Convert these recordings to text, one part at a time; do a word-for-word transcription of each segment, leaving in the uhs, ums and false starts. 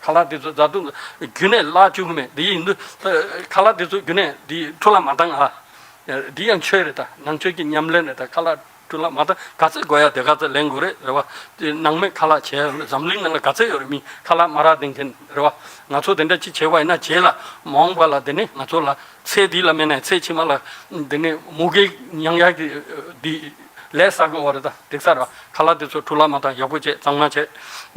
ཁ་ལག་དེ་ཚོ་བཟའ་དུས་རྒྱུན་ནས་བརླག་བཅུག་གི་མེད། དེ་ཡིན་དུས་ཁ་ལག་དེ་ཚོ་རྒྱུན་ནས་དེ་འཁྲུ་ལག་མ་བཏང་ཨ། འདི་ཡང་ཆོས་རེད་ད། ནང་ཆོས་ཀྱི་ཉམས་ལེན་རེད་ད། ཁ་ལག་འཁྲུ་ལག་མ་བཏང་ག་ཚོད་དགོས་ཡ་དེ་ག་ཚོད་ལེན་དགོས་རེད། རེད་བ། དེ་ནང་མི་ཁ་ལག་བྱས་འཛམ་གླིང་ནང་ལ་ག་ཚོད་ཡོད་རེད། མི་ཁ་ལག་མ་རག་བསྡད་མཁན་རེད་བ། ང་ཚོ་དེ་འདྲ་ཅིག་བྱས་པ་ཡིན་ན་རྗེས་ལ་མ་འོངས་པ་ལ་དེ་ནི་ང་ཚོ་ལ་ཚེ་འདི་ལ་མེད་ནས་ཚེ་ཕྱི་མ་ལ་དེ་ནི་མུ་གེ་མྱང་ཡག་གི་འདི་ལས་བསགས་དགོས་བ་རེད་ད། འགྲིག་ས་རེད་བ། ཁ་ལག་དེ་ཚོ་འཁྲུ་ལག་མ་བཏང་ཡག་པོ་བྱས་གཙང་མ་བྱས།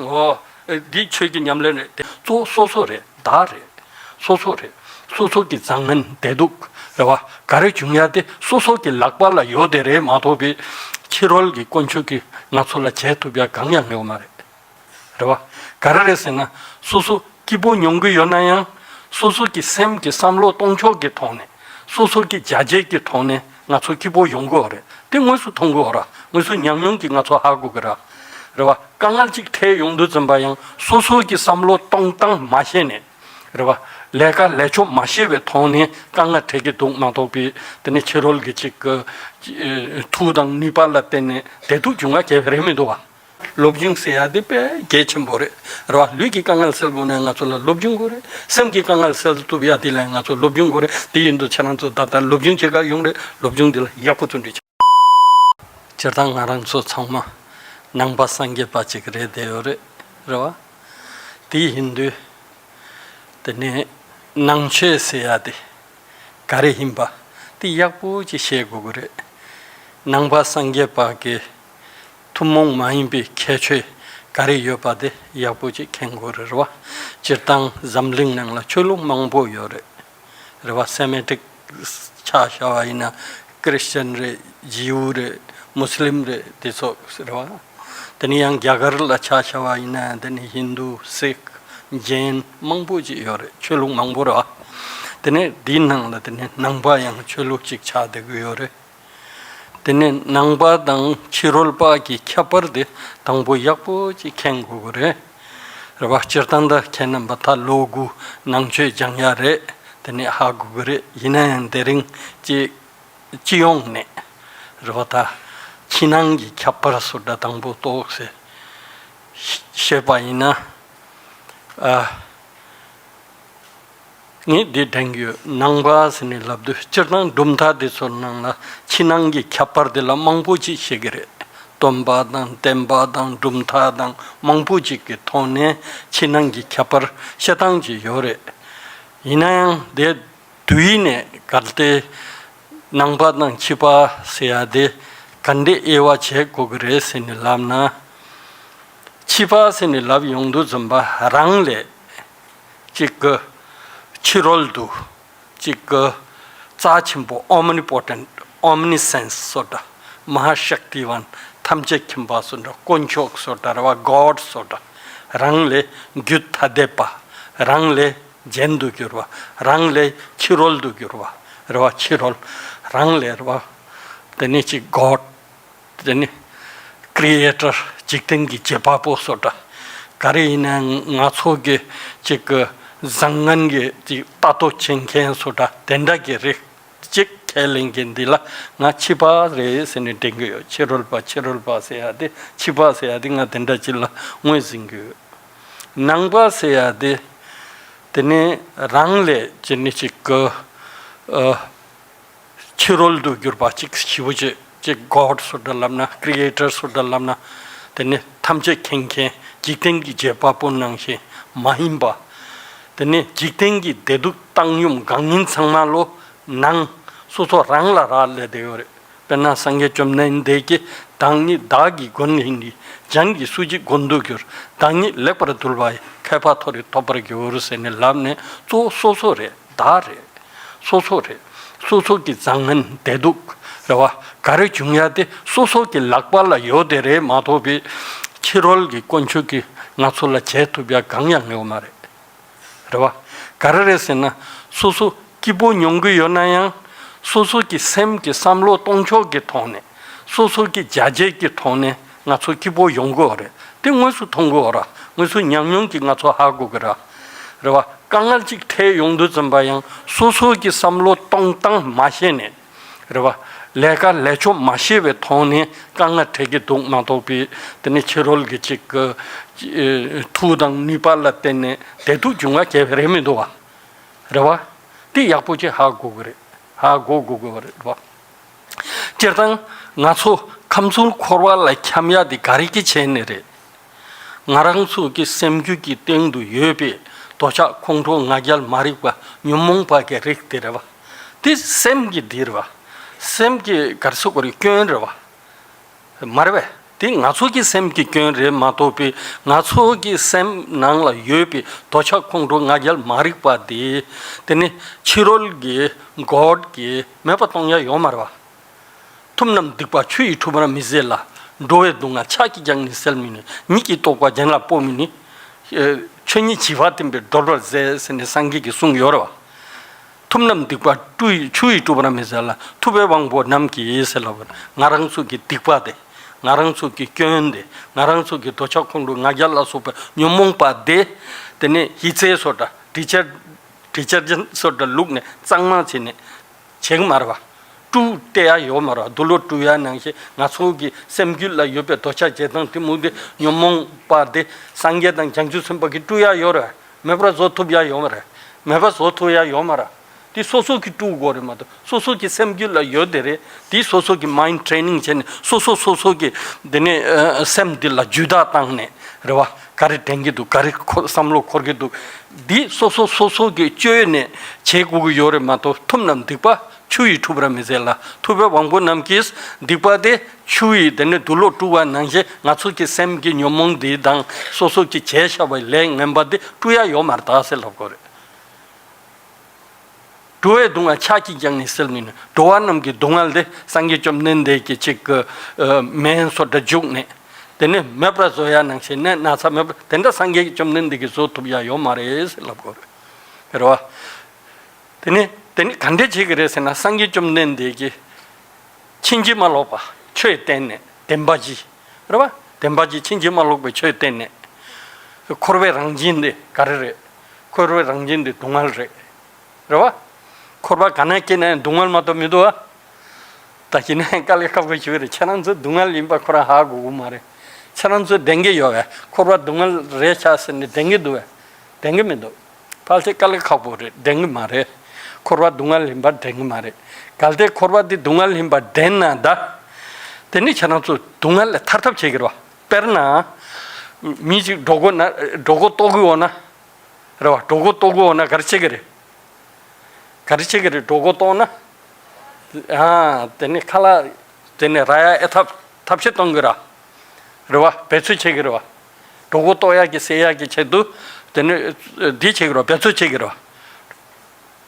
འོ། འདི་ཆོས་ཀྱི་ཉམས་ལེན་རེད་དེ། གཙོ་བོ་སོ་སོ་རེད། བདག་རེད། སོ་སོ་རེད། སོ་སོ་གི་བཟང་ངན་བདེ་སྡུག་རེད་བ། ག་རེ་བྱུང་ཡ་དེ་སོ་སོ་གི་ལག་པ་ལ་ཡོད་དེ་རེད་མ་གཏོགས་པའི་ཕྱི་རོལ་གྱི་དཀོན་མཆོག་གིས་ང་ཚོ་ལ་བྱས་ཐུབ་ཡ་གང་ཡང་ཡོད་མ་རེད། རེད་བ། ག་རེ་རེད་ཟེར་ན། སོ་སོ་སྐྱིད་པོ་མྱོང་གི་ཡོད་ན་ཡང་། སོ་སོ་གི་སེམས་ཀྱི་བསམ་བློ་གཏོང་ཕྱོགས་ཀྱི་ཐོག་ནས། སོ་སོ་གི་བྱས་རྗེས་ཀྱི་ཐོག་ནས་ང་ཚོ་སྐྱིད་པོ་ཡོང་གི་ཡོད་རེད། དེ་དངོས་སུ་མཐོང་གི་ཡོད་ར། དངོས་སུ་ཉམས་མྱོང་གིས་ང་ཚོ་ཧ་གོ་གི་ར། རེད་བ། དཀའ་ངལ་ཅིག་འཕྲད་ཡོང་དུས་ཙམ་པ་ཡང་སོ་སོ་གི་བསམ་བློ་གཏོང་སྟངས་མ་ཤེས་ནས། རེད་བ། ལས་ཀ་ལས་ཕྱོགས་མ་ཤེས་པའི་ཐོག་ནས་དཀའ་ངལ་འཕྲད་ཀྱི་འདུག་མ་གཏོགས་པའི་དེ་ནི་ཕྱི་རོལ་གྱི་ཅིག་གི་མཐུ་དང་ནུས་པ་ལ་བརྟེན་ནས་བདེ་སྡུག་འབྱུང་བ་གལ་རེད་མི་འདུག་བ། སློབ་སྦྱོང་ཟེར་ཡ་དེ་དཔེ་གལ་ཆེན་པོ་རེད། རེད་བ། ལུས་ཀྱི་དཀའ་ངལ་སེལ་དགོས་ན་ང་ཚོ་ལ་སློབ་སྦྱོང་དགོས་རེད། སེམས་ཀྱི་དཀའ་ངལ་སེལ་ཐུབ་ཡ་དེ་ལ་ང་ཚོ་སློབ་སྦྱོང་དགོས་རེད། དེ་ཡིན་དུས་ཁྱེད་རང་ཚོ་ད་ལྟ་སློབ་སྦྱོང་བྱེད་ག་ཡོང་རེད། སློབ་སྦྱོང་འདི་ལ་ཡག་པོ་བརྩོན་འགྲུས་བྱེད། སྤྱིར་བཏང་ང་རང་ཚོ་ཚང་མ་ནང་པ་སངས་རྒྱས་པ་ཅིག་རེད་བསྡད་ཡོད་རེད། རེད་བ། དེ་ཡིན་དུས་དེ་ནས་ནང་ཆོས་ཟེར་ཡ་དེ་ག་རེ་ཡིན་པ་དེ་ཡག་པོ་ཅིག་ཤེས་དགོས་ཀྱི་རེད། ནང་པ་སངས་རྒྱས་པ་གི་ཐུན་མོང་མ་ཡིན་པའི་ཁྱད་ཆོས་ག་རེ་ཡོད་པ་དེ་ཡག་པོ་ཅིག་མཁྱེན་དགོས་རེད་བ། སྤྱིར་བཏང་འཛམ་གླིང་ནང་ལ་ཆོས་ལུགས་མང་པོ་ཡོད་རེད། རེད་བ། སེ་མི་ཊིག་ཆ་བཞག་པ་ཡིན་ན་ཀྲི་སི་ཅན་རེད། ཇིའུ་རེད། མུ་སི་ལིམ་རེད། དེ་ཚོ་རེད་བ། དེ་ནས་ཡང་རྒྱ་གར་ལ་ཆ་བཞག་པ་ཡིན་ན་དེ་ནས་ཧིན་དུ། སིག་ཇེན་མང་པོ་ཅིག་ཡོད་རེད། ཆོས་ལུགས་མང་པོ་རེད་བ། དེ་ནས་དེའི་ནང་ལ་དེ་ནས་ནང་པ་ཡང་ཆོས་ལུགས་ཅིག་ཆགས་བསྡད་ཀྱི་ཡོད་རེད། དེ་ནས་ནང་པ་དང་ཕྱི་རོལ་པ་གི་ཁྱད་པར་དེ་དང་པོ་ཡག་པོ་ཅིག་མཁྱེན་དགོས་ཀྱི་རེད། རེད་བ། སྤྱིར་བཏང་ད་ཁྱེད་རྣམ་པ་ད་ལོ་དགུ་ནང་ཆོས་སྦྱང་ཡ་རེད། དེ་ནས་ཧ་གོ་གི་རེད། ཡིན་ན་ཡང་དེ་རིང་ཅིག་སྤྱི་ཡོངས་ནས་རེད་བ། ད་ཕྱི་ནང་གི་ཁྱད་པར་སོགས་ད་དང་པོ་ཏོག་ཙམ་ཤེས་པ་ཡིན་ན། ཨ། ངས་འདི་དྲན་གྱི་ཡོད། ནང་པ་ཟེར་ནས་ལབ་དུས་སྤྱིར་བཏང་གྲུབ་མཐའ་དེ་ཚོའི་ནང་ལ་ཕྱི་ནང་གི་ཁྱད་པར་དེ་ལ་མང་པོ་ཅིག་བཤད་ཀྱི་རེད། སྟོན་པ་དང་བསྟན་པ་དང་གྲུབ་མཐའ་དང་མང་པོ་ཅིག་གི་ཐོག་ནས་ཕྱི་ནང་གི་ཁྱད་པར་བཤད་སྟངས་ཅིག་ཡོད་རེད། ཡིན་ན་ཡང་དེ་དུས་ནས་གལ་ཏེ་ནང་པ་དང་ཕྱི་པ་ཟེར་ཡ་དེ་ག་འདྲས་དབྱེ་བ་བྱེད་དགོས་ཀྱི་རེད་ཟེར་ནས་ལབ་ན། ཕྱི་པ་ཟེར་ནས་ལབ་ཡོང་དུས་ཙམ་པ་རང་ལས་གཅིག་གི་ཕྱི་རོལ་དུ་གཅིག་གི་རྩ་ཆེན་པོ་ཨོམ་ནི་པོ་ཊེན་ཊི། ཨོམ་ནི་སེན་སི་སོ་ཊ། མ་ཧཱ་ཤཀ་ཏི་ཝན། ཐམས་ཅད་མཁྱེན་པ་སོ་ཊ། དཀོན་མཆོག་སོ་ཊ་རེད་བ། གོཌ་སོ་ཊ། རང་ལས་རྒྱུད་ཐ་དད་པ། རང་ལས་གཞན་དུ་གྱུར་བ། རང་ལས་ཕྱི་རོལ་དུ་གྱུར་བ་རེད་བ། ཕྱི་རོལ། རང་ལས་རེད་བ། དེ་ནས་གཅིག་གོཌ། དེ་ནི་ཀྲི་ཨེ་ཊར། འཇིག་རྟེན་གྱི་བྱེད་པ་པོ་སོ་ཊ། ག་རེ་ཡིན་ན་ང་ཚོ་གི་གཅིག་གི་བཟང་ངན་གྱི་གཅིག་ལྟ་རྟོག་བྱེད་མཁན་སོ་ཊ་དེ་འདྲ་གི་རིགས་གཅིག་ཁས་ལེན་མཁན་འདི་ལ་ང་ཕྱི་པ་རེད་ཟེར་ནས་འདྲེན་གྱི་ཡོད། ཕྱི་རོལ་པ། ཕྱི་རོལ་པ་ཟེར་ཡ་དེ། ཕྱི་པ་ཟེར་ཡ་དེ་ང་དེ་འདྲ་ཅིག་ལ་ངོས་ཟིན་གྱི་ཡོད། ནང་པ་ཟེར་ཡ་དེ་དེ་ནི་རང་ལས་ཅི་ནི་གཅིག་གི་ཨ། ཕྱི་རོལ་དུ་གྱུར་པ་གཅིག་ཞེ་པོ་ཅིག་གཅིག་གོཌ་སོ་ཊ་ལབ་ན། ཀྲི་ཨེ་ཊར་སོ་ཊ་ལབ་ན། དེ་ནི་ཐམས་ཅད་མཁྱེན་མཁན། འཇིག་རྟེན་གྱི་བྱེད་པ་པོ་ནང་བཞིན་མ་ཡིན་པ། དེ་ནི་འཇིག་རྟེན་གྱི་བདེ་སྡུག་བཏང་སྙོམས་འགག་ཉེན་ཚང་མ་ལོ་ནང་སོ་སོ་རང་ལ་རག་ལས་བསྡད་ཡོད་རེད། དཔེར་ན་སངས་རྒྱས་བཅོམ་ལྡན་འདས་ཀྱིས་བདག་ཉིད་བདག་གི་མགོན་ཡིན་ཏེ། གཞན་གྱིས་སུ་ཞིག་མགོན་དུ་གྱུར། བདག་ཉིད་ལེགས་པར་གདུལ་བ་ཡི། མཁས་པ་མཐོ་རིས་ཐོབ་པར་འགྱུར་ཟེར་ནས་ལབ་ནས་གཙོ་བོ་སོ་སོ་རེད། བདག་རེད། སོ་སོ་རེད། སོ་སོ་གི་བཟང་ངན་བདེ་སྡུག་རེད་བ། ག་རེ་བྱུང་ཡ་དེ་སོ་སོ་གི་ལག་པ་ལ་ཡོད་དེ་རེད་མ་གཏོགས་པའི་ཕྱི་རོལ་གྱི་དཀོན་མཆོག་གིས་ང་ཚོ་ལ་བྱས་ཐུབ་ཡ་གང་ཡང་ཡོད་མ་རེད། རེད་བ། ག་རེ་རེད་ཟེར་ན། སོ་སོ་སྐྱིད་པོ་མྱོང་གི་ཡོད་ན་ཡང་། སོ་སོ་གི་སེམས་ཀྱི་བསམ་བློ་གཏོང་ཕྱོགས་ཀྱི་ཐོག་ནས། སོ་སོ་གི་བྱས་རྗེས་ཀྱི་ཐོག་ནས་ང་ཚོ་སྐྱིད་པོ་ཡོང་གི་ཡོད་རེད། དེ་དངོས་སུ་མཐོང་གི་ཡོད་ར། དངོས་སུ་ཉམས་མྱོང་གིས་ང་ཚོ་ཧ་གོ་གི་ར། རེད་བ། དཀའ་ངལ་ཅིག་འཕྲད་ཡོང་དུས་ཙམ་པ་ཡང་སོ་སོ་གི་བསམ་བློ་གཏོང་སྟངས་མ་ཤེས་ནས། རེད་བ། ལས་ཀ་ལས་ཆོག་མ་ཤེས་པའི་ཐོག་ནས་དཀའ་ངལ་འཕྲད་ཀྱི་འདུག་མ་གཏོགས་པའི་དེ་ནི་ཕྱི་རོལ་གྱི་ཅིག་གི་མཐུ་དང་ནུས་པ་ལ་བརྟེན་ནས་བདེ་སྡུག་འབྱུང་བ་སྐྱེ་བ་རེད་མི་འདུག་བ། རེད་བ། དེ་ཡག་པོ་ཅིག་ཧ་གོ་གི་རེད། ཧ་གོ་དགོས་ཀྱི་རེད་བ། སྤྱིར་བཏང་ང་ཚོ་ཁམས་གསུམ་འཁོར་བ་ལ་འཁྱམ་ཡ་དེ་ག་རེ་གི་བྱས་ནས་རེད། ང་རང་ཚོ་གི་སེམས་རྒྱུད་ཀྱི་སྟེང་དུ་ཡོད་པའི་འདོད་ཆགས་ཁོང་ཁྲོ་ང་རྒྱལ་མ་རིག་པ་ཉོན་མོངས་པ་གི་རིགས་དེ་རེད་བ། དེ་སེམས་ཀྱི་འདི་རེད་བ། སེམས་ཀྱི་ག་རེ་ཟེར་དགོས་རེད། སྐྱོན་རེད་བ། མ་རེད་བས། དེ་ང་ཚོ་གི་སེམས་ཀྱི་སྐྱོན་རེད་མ་གཏོགས་པའི་ང་ཚོ་གི་སེམས་ནང་ལ་ཡོད་པའི་འདོད་ཆགས་ཁོང་ཁྲོ་ང་རྒྱལ་མ་རིག་པ་དེ། དེ་ནི་ཕྱི་རོལ་གྱི་གོ་ཌ་གིས་མེད་པ་གཏོང་ཡ་ཡོད་མ་རེད་བ། ཐུབ་རྣམས་སྡིག་པ་ཆུ་ཡིས་འཁྲུ་བར་མི་བྱེད་ལ། འགྲོ་བའི་སྡུག་བསྔལ་ཕྱག་གིས་ཀྱང་ནི་སེལ་མི་ནུས། ཉིད་ཀྱིས་རྟོགས་པ་གཞན་ལ་སྤོ་མི་ནུས། ཆོས་ཉིད་བྱིས་པ་བསྟན་པས་སྒྲོལ་བར་མཛད་ཟེར་ནས་སངས་རྒྱས་ཀྱིས་གསུངས་ཡོད་རེད་བ། ཐུབ་རྣམས་སྡིག་པ་ཆུ་ཡིས་འཁྲུ་བར་མི་བྱེད་ལ། ཐུབ་པའི་དབང་པོ་རྣམས་ཀྱིས་ཟེར་ལབ་པ། ང་རང་ཚོ་གི་སྡིག་པ་དེ། ང་རང་ཚོ་གི་སྐྱོན་དེ། ང་རང་ཚོ་གི་འདོད་ཆགས་ཁོང་ཁྲོ་ང་རྒྱལ་ལ་སོགས་པའི་ཉོན་མོངས་པ་དེ། དེ་ནས་ཡིག་ཚད་སོགས་འདྲ་དྲི་ཆབ་དྲི་ཆབ་ཅན་སོགས་འདྲ་བླུགས་ནས་གཙང་མ་བྱས་ནས་བྱེད་ཀྱི་མ་རེད་བ། བཀྲུ་བལྟས་ཡ་ཡོད་མ་རེད་བ། དུག་ལོག་བཀྲུ་ཡ་ནང་བཞིན་ང་ཚོ་གི་སེམས་རྒྱུད་ལ་ཡོད་པའི་འདོད་ཆགས་བྱེད་སྟངས་དེ་མུ་དེ་ཉོན་མོངས་པ་དེ་སངས་རྒྱས་དང་བྱང་ཆུབ་སེམས་དཔའ་གིས་བཀྲུ་ཡ་ཡོད་རེད། མེད་པར་བཟོ་ཐུབ་ཡ་ཡོད་མ་རེད། མེད་པར་བཟོ་ཐུབ་ཡ་ཡོད་མ་རེད། དེ་སོ་སོ་གིས་བཀྲུ་དགོས་རེད་མ་གཏོགས། སོ་སོ་གི་སེམས་རྒྱུད་ལ་ཡོད་དེ་རེད། དེ་སོ་སོ་གི་མའིན་ཌི་ཊི་རེ་ནིང་བྱས་ནས་སོ་སོ་སོ་སོ་གི་དེ་ནས་ཨ་སེམས་འདི་ལ་ཇུས་གཏོགས་བཏང་ནས་རེད་བ། ག་རེ་དྲན་གྱི་འདུག་ག་རེ་འཁོར་བསམ་བློ་འཁོར་གྱི་འདུག་འདི་སོ་སོ་སོ་སོ་གི་བཅོས་ནས་བྱེད་དགོས་ཀྱི་ཡོད་རེད་མ་གཏོགས། ཐུབ་རྣམས་སྡིག་པ་ཆུ་ཡིས་འཁྲུ་བར་མི་བྱེད་ལ། ཐུབ་པའི་དབང་པོ་རྣམས་ཀྱིས་སྡིག་པ་དེ་ཆུ་ཡིས་དེ་ནས་དུག་ལོག་བཀྲུ་བ་ནང་བཞིན་ང་ཚོ་གི་སེམས་ཀྱི་ཉོན་མོངས་འདི་དང་སོ་སོ་གི་བྱས་བཞག་པའི་ལས་ངན་པ་དེ་བཀྲུ་ཡ་ཡོད་མ་རེད་ད་ཟེར་ལབ་དགོས་རེད། འགྲོ་བའི་སྡུག་བསྔལ་ཕྱག་གིས་ཀྱང་ནི་སེལ་མི་ནུས། འགྲོ་བ་རྣམས་ཀྱི་སྡུག་བསྔལ་དེ་སངས་རྒྱས་བཅོམ་ལྡན་འདས་ཀྱིས་ཅིག་གི་ཨ་མེ་སོ་འདྲ་བྱུགས་ནས་དེ་ནས་མེད་པར་བཟོ་ཡ་ནང་བཞིན་ནད་ན་ཚ་མེད་པར་དེ་འདྲ་སངས་རྒྱས་བཅོམ་ལྡན་འདས་ཀྱིས་བཟོ་ཐུབ་ཡ་ཡོད་མ་རེད་ཟེར་ལབ་དགོས་རེད། རེད་བ། དེ་ནས་དེ་ནས་ག་འདྲས་བྱེད་ཀྱི་རེད་ཟེར་ན། སངས་རྒྱས་བཅོམ་ལྡན་འདས་ཀྱིས་ཕྱིན་ཅི་མ་ལོག་པ་ཆོས་བསྟན་ནས་བདེན་པ་བཞི། རེད་བ། བདེན་པ་བཞི་ཕྱིན་ཅི་མ་ལོག་པའི་ཆོས་བསྟན་ནས། འཁོར་བའི་རང་བཞིན་དེ་ག་རེ་རེད། འཁོར་བའི་རང་བཞིན་དེ་སྡུག་བསྔལ་རེད། རེད་བ། འཁོར་བ་ག་ན་སྐྱེས་ན་ཡང་སྡུག་བསྔལ་མ་གཏོགས་མི་འདུག་བ། ད་ཡིན་ན་ཡང་དཀའ་ལས་ཁག་པོ་ཞིག་རེད། ཁྱེད་རང་ཚོ་སྡུག་བསྔལ་ཡིན་པ་ཁོ་རང་ཧ་གོ་གི་མ་རེད། ཁྱེད་རང་ཚོས་བདེན་གི་ཡོད་བས། འཁོར་བ་སྡུག་བསྔལ་རེད་ཤག་ཟེར་ནས་བདེན་གི་འདུག་བས། བདེན་གི་མི་འདུག་ཕལ་ཆེར་དཀའ་ལས་ཁག་པོ་རེད། བདེན་གི་མ་རེད། འཁོར་བ་སྡུག་བསྔལ་ཡིན་པ་བདེན་གི་མ་རེད། གལ་ཏེ་འཁོར་བ་འདི་སྡུག་བསྔལ་ཡིན་པ་བདེན་ན་ད། དེ་ནི་ཁྱེད་རང་ཚོ་སྡུག་བསྔལ་ལས་ཐར་ཐབས་བྱེད་ཀྱི་རེད་བ། དཔེར་ན། མི་ཞིག་གྲོད་ཁོག་ན་གྲོད་ཁོག་ལྟོགས་ཀྱི་འོང་ན། རེད་བ། གྲོད་ཁོག་ལྟོགས་ཀྱི་འོང་ན་ག་རེ་བྱེད་ཀྱི་རེད། ག་རེ་བྱེད་ཀྱི་རེད། གྲོད་ཁོག་ལྟོགས་ན། ཨ། དེ་ནི་ཁ་ལག་དེ་ནི་རག་ཡ་ཨེ་ཐབས་ཐབས་ཤེས་གཏོང་གི་ར། རེད་བ། འབད་རྩོལ་བྱེད་ཀྱི་རེད་བ། གྲོད་ཁོག་ལྟོགས་ཡག་གི་སེལ་ཡག་གི་ཆེད་དུ། དེ་ནི་འདི་བྱེད་ཀྱི་རེད་བ། འབད་རྩོལ་བྱེད་ཀྱི་རེད་བ།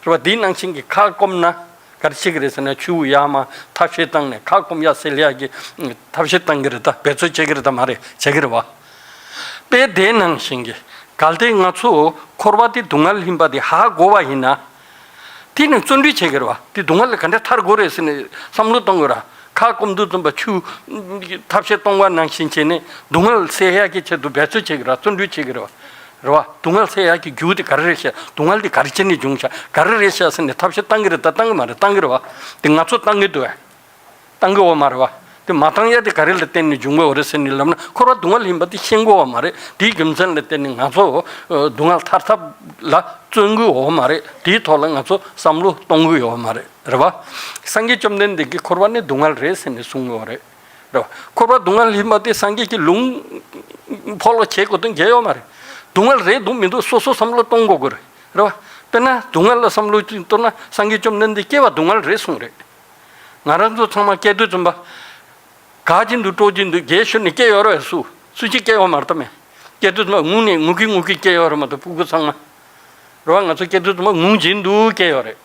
རེད་བ། འདིའི་ནང་བཞིན་གྱི་ཁ་སྐོམ་ན་ག་རེ་བྱེད་ཀྱི་རེད་ཟེར་ན། ཆུ་ཡར་མར་ཐབས་ཤེས་བཏང་ནས་ཁ་སྐོམ་ཡག་སེལ་ཡག་གི་ཐབས་ཤེས་བཏང་གི་རེད་ད། འབད་རྩོལ་བྱེད་ཀྱི་རེད་ད་མ་རེད། བྱེད་ཀྱི་རེད་བ། དཔེ་དེ་ནང་བཞིན་གྱི་གལ་ཏེ་ང་ཚོ་འཁོར་བ་དེ་སྡུག་བསྔལ་ཡིན་པ་དེ་ཧ་གོ་བ་ཡིན་ན། དེ་ནི་བརྩོན་འགྲུས་བྱེད་ཀྱི་རེད་བ། དེ་སྡུག་བསྔལ་ལས་ག་འདྲ་ཐར་དགོས་རེད་ཟེར་ནས་བསམ་བློ་གཏོང་དགོས་ར། ཁ་སྐོམ་དུས་ཙམ་པ་ཆུ་ཐབས་ཤེས་གཏོང་བ་ནང་བཞིན་བྱས་ནས་སྡུག་བསྔལ་སེལ་ཡག་གི་ཆེད་དུ་འབད་རྩོལ་བྱེད་ཀྱི་ར། བརྩོན་འགྲུས་བྱེད་ཀྱི་རེད་བ། རེད་བ། སྡུག་བསྔལ་སེལ་ཡག་གི་རྒྱུ་དེ་ག་རེ་རེད་ཤག་སྡུག་བསྔལ་དེ་ག་རེ་བྱས་ནས་བྱུང་ཤག་ག་རེ་རེད་ཤག་ཟེར་ནས་ཐབས་ཤེས་བཏང་གི་རེད་ད། བཏང་གི་མ་རེད། བཏང་གི་རེད་བ། དེ་ང་ཚོ་བཏང་གི་འདུག་བས། བཏང་གི་ཡོད་མ་རེད་བ། དེ་མ་བཏང་ཡ་དེ་ག་རེ་ལ་བརྟེན་ནས་བྱུང་གི་ཡོད་རེད་ཟེར་ནས་ལབ་ན། འཁོར་བ་སྡུག་བསྔལ་ཡིན་པ་དེ་ཤེས་ཀྱི་ཡོད་མ་རེད། དེའི་རྒྱུ་མཚན་ལ་བརྟེན་ནས་ང་ཚོ་ཨ་སྡུག་བསྔལ་ཐར་ཐབས་ལ་བརྩོན་གྱི་ཡོད་མ་རེད། དེའི་ཐོག་ལ་ང་ཚོ་བསམ་བློ་གཏོང་གི་ཡོད་མ་རེད། རེད་བ། སངས་རྒྱས་བཅོམ་ལྡན་འདས་ཀྱིས་འཁོར་བ་ནི་སྡུག་བསྔལ་རེད་ཟེར་ནས་གསུངས་ཡོད་རེད། རེད་བ། འཁོར་བ་སྡུག་བསྔལ་ཡིན་པ་དེ་སངས་རྒྱས་ཀྱིས་ལུང་ཕོག་ལོ་བྱེད་དགོས་དོན་གང་ཡང་ཡོད་མ་རེད། སྡུག་བསྔལ་རེད་འདུག་མི་འདུག་སོ་སོ་བསམ་བློ་གཏོང་དགོས་ཀྱི་རེད། རེད་བ། དཔེར་ན་སྡུག་བསྔལ་ལ་བསམ་བློ་གཏོང་ན་སངས་རྒྱས་བཅོམ་ལྡན་འདས་སྐྱེ་བ་སྡུག་བསྔལ་རེད་གསུངས་རེད། ང་རང་ཚོ་ཚང་མ་སྐྱེ་དུས་ཙམ་པ། དགའ་བཞིན་དུ་སྤྲོ་བཞིན་དུ་རྒས་ཤོར་ནས་སྐྱེ་ཡོད་རེད་བས། སུ་སུ་གཅིག་སྐྱེ་ཡོད་མ་རེད་ད་མེ། སྐྱེ་དུས་ཙམ་པ་ངུ་ནས་ངུ་གི་ངུ་གི་སྐྱེ་ཡོད་རེད་མ་གཏོགས་སྤུ་གུ་ཚང་མ། རེད་བ། ང་ཚོ་སྐྱེ་དུས་ཙམ་པ་ངུ་བཞིན་དུ་སྐྱེ་ཡོད་རེད།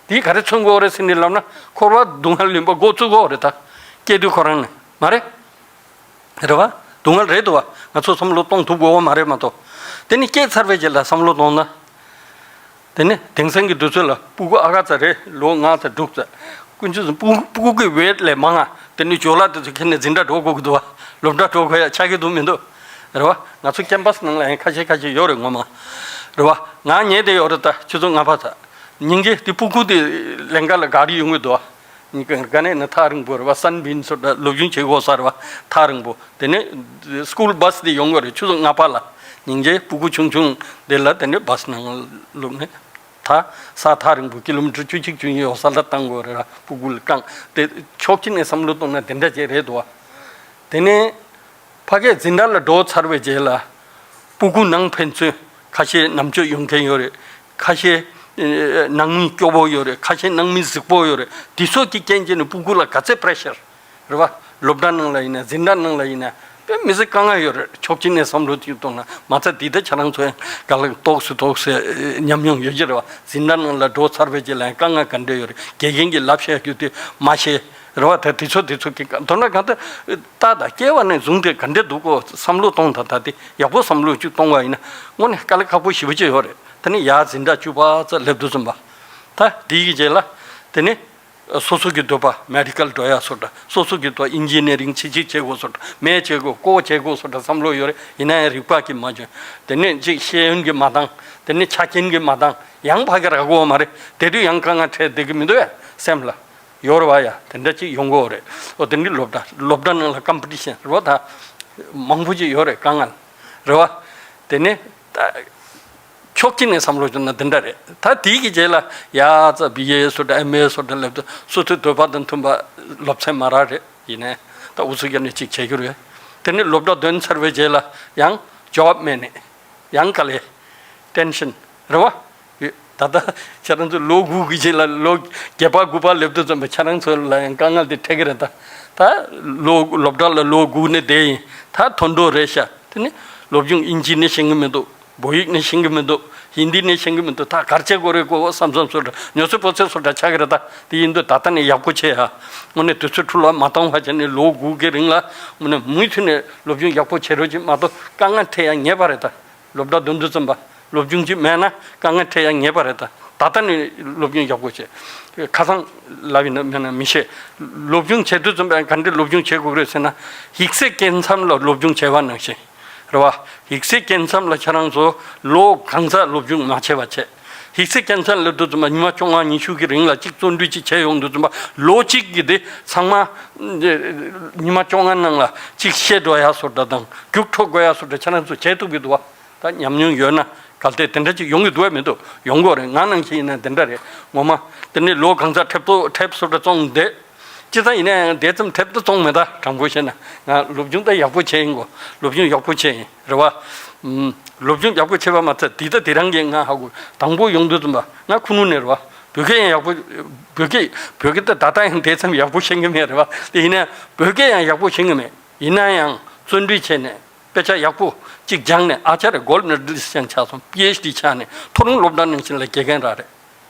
དེ་ག་རེ་མཚོན་གྱི་ཡོད་རེད་ཟེར་ནས་ལབ་ན། འཁོར་བ་སྡུག་བསྔལ་ཡིན་པ་མགོ་ཚོས་ཀྱི་ཡོད་རེད་ད། སྐྱེ་དུས་ཁོ་རང་ནས་མ་རེད། རེད་བ། སྡུག་བསྔལ་རེད་འདུག་བ། ང་ཚོ་བསམ་བློ་གཏོང་ཐུབ་དགོས་བ་མ་རེད་མ་གཏོགས། དེ་ནི་སྐྱེས་ཚར་བའི་རྗེས་ལ་བསམ་བློ་གཏོང་ན། དེ་ནི་དེང་སང་གི་དུས་ཚོད་ལ་སྤུ་གུ་ཨ་ཁ་ཙ་རེད། ལོ་ལྔ་ཙམ་དྲུག་ཙམ། ཀུན་སྤྱོད་སྤུ་སྤུ་གུ་གི་ཝེཊ་ལས་མང་ང་། དེ་ནི་ཇོ་ལགས་དེ་ཚོ་ཁྱེར་ནས་འཛིན་གྲྭ་འགྲོ་དགོས་ཀྱི་འདུག་བ། སློབ་གྲྭ་འགྲོ་དགོས་ཡ་ཆགས་ཀྱི་འདུག་མི་འདུག་རེད་བ། ང་ཚོ་ཀེམ་པ་སི་ནང་ལ་ཡང་ཁ་ཤས་ཁ་ཤས་ཡོད་རེད་ངོ་མ། རེད་བ། ང་ཉལ་བསྡད་ཡོད་རེད་ད་ཆུ་ཚོད་ལྔ་པ་ཙམ། ཉིན་གཅིག་དེ་སྤུ་གུ་དེ་ལེན་ག་ལ་ག་རེ་ཡོང་གི་འདུག་བ། ག་ནས་ན་ཐག་རིང་པོ་རེད་བ། སན་བིན་སོགས་ད་སློབ་སྦྱོང་བྱེད་དགོས་ས་རེད་བ། ཐག་རིང་པོ། དེ་ནས་སྐུལ་བྷ་སི་དེ་ཡོང་གི་རེད། ཆུ་ཚོད་ལྔ་པ་ལ་སྙིང་རྗེ་སྤུ་གུ་ཆུང་ཆུང་དེ་ལ་དེ་ནས་བྷ་སི་ནང་བླུགས་ནས། ད་ས་ཐག་རིང་པོ་ཀི་ལོ་མི་ཊར་བཅུ་གཅིག་བཅུ་གཉིས་ཡོད་ས་ལ་བཏང་དགོས་རེད་ར། སྤུ་གུ་ལ་བཏང་དེ་ཕྱོགས་གཅིག་ནས་བསམ་བློ་གཏོང་ན་དེ་འདྲ་ཅིག་རེད་འདུག་བ། དེ་ནས་ཕ་གིར་འཛིན་གྲྭ་ལ་འགྲོ་ཚར་བའི་རྗེས་ལ་སྤུ་གུ་ནང་ཕན་ཚུན་ཁ་ཤས་ནམ་ཆོས་ཡོང་མཁན་ཡོད་རེད། ཁ་ཤས་ཨེ་ནང་མི་སྐྱོ་པོ་ཡོད་རེད། ཁ་ཤས་ནང་མི་གཟིགས་པོ་ཡོད་རེད། དེ་ཚོ་གི་རྐྱེན་གྱིས་ནི་སྤུ་གུ་ལ་ག་ཚད་པེ་རེ་ཤར་རེད་བ། སློབ་གྲྭ་ནང་ལ་ཡིན་ན་འཛིན་གྲྭ་ནང་ལ་ཡིན་ན་དཔེ་མི་སྲིད་དཀའ་ངལ་ཡོད་རེད། ཕྱོགས་གཅིག་ནས་བསམ་བློ་གཅིག་གཏོང་ན་མ་ཚད་འདི་ལྟ་ཁྱེད་རང་ཚོ་ཡང་ག་ལ་ཏོག་སུ་ཏོག་སུ་ཉམས་མྱོང་ཡོད་ཀྱི་རེད་བ། འཛིན་གྲྭ་ནང་ལ་འགྲོ་ཚར་བའི་རྗེས་ལ་ཡང་དཀའ་ངལ་ག་འདྲ་ཡོད་རེད། དགེ་རྒན་གྱིས་ལབ་བཤད་རྒྱུ་དེ་མ་ཤེས་རེད་བ། ད་དེ་ཚོ་དེ་ཚོ་གི་མདོར་ན་གང་ལྟར་ལྟ་དང་སྐྱེ་བ་ནས་བཟུང་སྟེ་ག་འདྲ་འདུག་གོ་བསམ་བློ་གཏོང་དང་། ད་དེ་ཡག་པོ་བསམ་བློ་གཅིག་གཏོང་བ་ཡིན་ན་དངོས་གནས་དཀའ་ལས་ཁག་པོ་ཞེ་པོ་ཅིག་ཡོད་རེད། དེ་ནས་ཡར་འཛིན་གྲྭ་བཅུ་པ་ཙམ་སླེབས་དུས་ཙམ་པ་ད་དེའི་རྗེས་ལ་དེ་ནས། སོ་སོ་གི་འདོད་པ་མེ་ཌི་ཀལ་འགྲོ་ཡ་སོགས་འདྲ། སོ་སོ་གི་འདོད་ཨིན་ཇི་ནི་རིང་ཅིག་ཅིག་བྱེད་དགོས་སོགས་འདྲ། མེ་བྱེད་དགོས་ཀོ་བྱེད་དགོས་སོགས་འདྲ་བསམ་བློ་ཡོད་རེད། ཡིན་ན་ཡང་རིག་པ་གིས་མ་འཇོན། དེ་ནས་ཅིག་ཤེས་ཡོན་གྱིས་མ་འདང་། དེ་ནས་ཆ་རྐྱེན་གྱིས་མ་འདང་། ཡང་ཕ་གིར་རག་གོ་མ་རེད། དེ་དུས་ཡང་དཀའ་ངལ་འཕྲད་བསྡད་ཀྱི་མི་འདུག་ཡ། སེམས་ལ་ཡོད་རེད་བ་ཡ། དེ་འདྲ་ཅིག་ཡོང་གི་ཡོད་རེད། འོ་དེ་འདྲའི་སློབ་གྲྭ་སློབ་གྲྭ་ནང་ལ་ཀམ་པི་ཊི་ཤན་རེད་བ། ད་མང་པོ་ཅིག་ཡོད་རེད། དཀའ་ངལ་རེད་བ། དེ་ནས་ད། ཕྱོགས་གཅིག་ནས་བསམ་བློ་བཏང་ན་འདི་འདྲ་རེད། ད་དེའི་གི་རྗེས་ལ་ཡ་ཙ་བི་ཨེ་སོགས་འདྲ་ཨེམ་ཨེ་སོགས་འདྲ་སླེབས་དུས་སོ་སོའི་འདོད་པ་དང་མཐུན་པ་སློབ་ཚན་མ་རག་རེད། ཡིན་ནའི་ད་ཨུ་ཚུགས་རྒྱབ་ནས་ཅིག་བྱེད་རྒྱུ་རེད། དེ་ནས་སློབ་གྲྭ་འདོན་ཚར་བའི་རྗེས་ལ་ཡང་ཇོབ་མེད་ནས་ཡང་དཀའ་ལས་ཊེན་ཤན་རེད་བ། ད་ལྟ་ཁྱེད་རང་ཚོ་ལོ་དགུ་གི་རྗེས་ལ་ལོ་བརྒྱད་པ་དགུ་པ་སླེབས་དུས་ཙམ་པ་ཁྱེད་རང་ཚོ་ལ་ཡང་དཀའ་ངལ་དེ་འཕྲད་ཀྱི་རེད་ད། ད་ལོ་སློབ་གྲྭ་ལ་ལོ་དགུ་ནས་བསྡད་ཡིན། ད་མཐོ་འབྲིང་རེད་ཤག་དེ་ནི་སློབ་སྦྱོང་ཨིན་ཇི་ནས་ཤེས་ཀྱི་མི་འདུག་བོད་ཡིག་ནས་ཤེས་ཀྱི་མི་འདུག་ཧིན་དི་ནས་ཤེས་ཀྱི་མི་འདུག་ད་ག་རེ་བྱེད་དགོས་རེད་གོ་བསམ་བསམ་སོ་འདྲ་ཉོ་ཚོད་པོ་ཚོད་སོ་འདྲ་ཆགས་ཀྱི་རེད་ད། དེ་ཡིན་དུས་ད་ལྟ་ནས་ཡག་པོ་བྱེད་ཡ། དངོས་གནས་དུས་ཚོད་འཕྲོ་བརླག་མ་གཏོང་བ་བྱས་ནས་ལོ་དགུ་གི་རིང་ལ་དངོས་གནས་མུ་མཐུད་ནས་སློབ་སྦྱོང་ཡག་པོ་བྱེད་རོགས་གྱིས་མ་གཏོགས་དཀའ་ངལ་འཕྲད་ཡ་ངེས་པ་རེད་ད། སློབ་གྲྭ་འདོན་དུས་ཙམ་པ་སློབ་སྦྱོང་གཅིག་མེད་ན་དཀའ་ངལ་འཕྲད་ཡ་ངེས་པ་རེད་ད། ད་ལྟ་ནས་སློབ་སྦྱོང་ཡག་པོ་བྱེད། ཁ་སང་ལབ་ཡིན་ན་མེད་ན་མི་ཤེས། སློབ་སྦྱོང་བྱེད་དུས་ཙམ་པ་ག་འདྲའི་སློབ་སྦྱོང་བྱེད་དགོས་རེད་ཟེར་ན། ཡིག་ཚད་སྐྱེ་མཚམས་ལ་སློབ་སྦྱོང་བྱས་པ་ནང་བཞིན། རེད་བ། ཡིག་ཚད་སྐྱེ་མཚམས་ལ་ཁྱེད་རང་ཚོ་ལོ་གང་ཙམ་སློབ་སྦྱོང་མ་བྱས་པ་བྱས། ཡིག་ཚད་སྐྱེ་མཚམས་སླེབས་དུས་ཙམ་པ་ཉི་མ་བཅོ་ལྔ་ཉི་ཤུ་གི་རིང་ལ་གཅིག་བརྩོན་འགྲུས་གཅིག་བྱས་ཡོང་དུས་ཙམ་པ་ལོ་གཅིག་གི་དེ་ཚང་མ་ཉི་མ་བཅོ་ལྔ་ནང་ལ་གཅིག་ཤེས་འགྲོ་ཡ་སོ་འདྲ་དང་རྒྱུགས་འཕྲོ་དགོས་ཡ་སོ་འདྲ་ཁྱེད་རང་ཚོ་བྱས་ཐུབ་ཀྱི་འདུག་བ། ད་ཉམས་མྱོང་ཡོད་ན་གལ་ཏེ་དེ་འདྲ་ཅིག་ཡོང་གི་འདུག་བས་མི་འདུག་ཡོང་གི་རེད། ང་ནང་བཞིན་ཡིན་ན་དེ་འདྲ་རེད། ངོ་མ་དེ་ནས་ལོ་གང་ཙམ་ཁྲེབ་ཏོ་ཁྲེབ་སོ་འདྲ་བཙོང་བསྡད། ཅི་ཙམ་ཡིན་ན་ཡང་དེ་ཙམ་ཁྲེབ་ཏོ་བཙོང་མེད། ད་དྲང་པོ་བཤད་ན་ང་སློབ་སྦྱོང་ད་ཡག་པོ་བྱས་ཡིན་གོ། སློབ་སྦྱོང་ཡག་པོ་བྱས་ཡིན་རེད་བ། ཨུམ། སློབ་སྦྱོང་ཡག་པོ་བྱས་པ་མ་ཚད་དེ་ད་དེ་རང་གིས་ང་ཧ་གོ། དང་པོ་ཡོང་དུས་ཙམ་པ་ང་ཁུ་ནུ་ནས་རེད་བ། བོད་སྐད་ཡང་ཡག་པོ། བོད་སྐད་བོད་སྐད་ད་ད་ལྟ་ཡང་དེ་ཙམ་ཡག་པོ་ཤེས་ཀྱི་མེད་རེད་བ། དེ་ཡིན་ན་བོད་སྐད་ཡང་ཡག་པོ་ཤེས་ཀྱི་མེད། ཡིན་ན་ཡང་བརྩོན་འགྲུས་བྱས་ནས་དཔེ་ཆ་ཡག་པོ་གཅིག་སྦྱངས་ནས་ཨ་ཅར་རེ་གོལ་མེ་ཌལ་ལིསྟ་ཅིག་ཆགས་སོང་། པི་ཨེཆ་ཌི་ཆགས་ནས་མཐོ་རིམ་སློབ་གྲྭ་ནང་བཞིན་ལ་དགེ་རྒན་རག་རེད།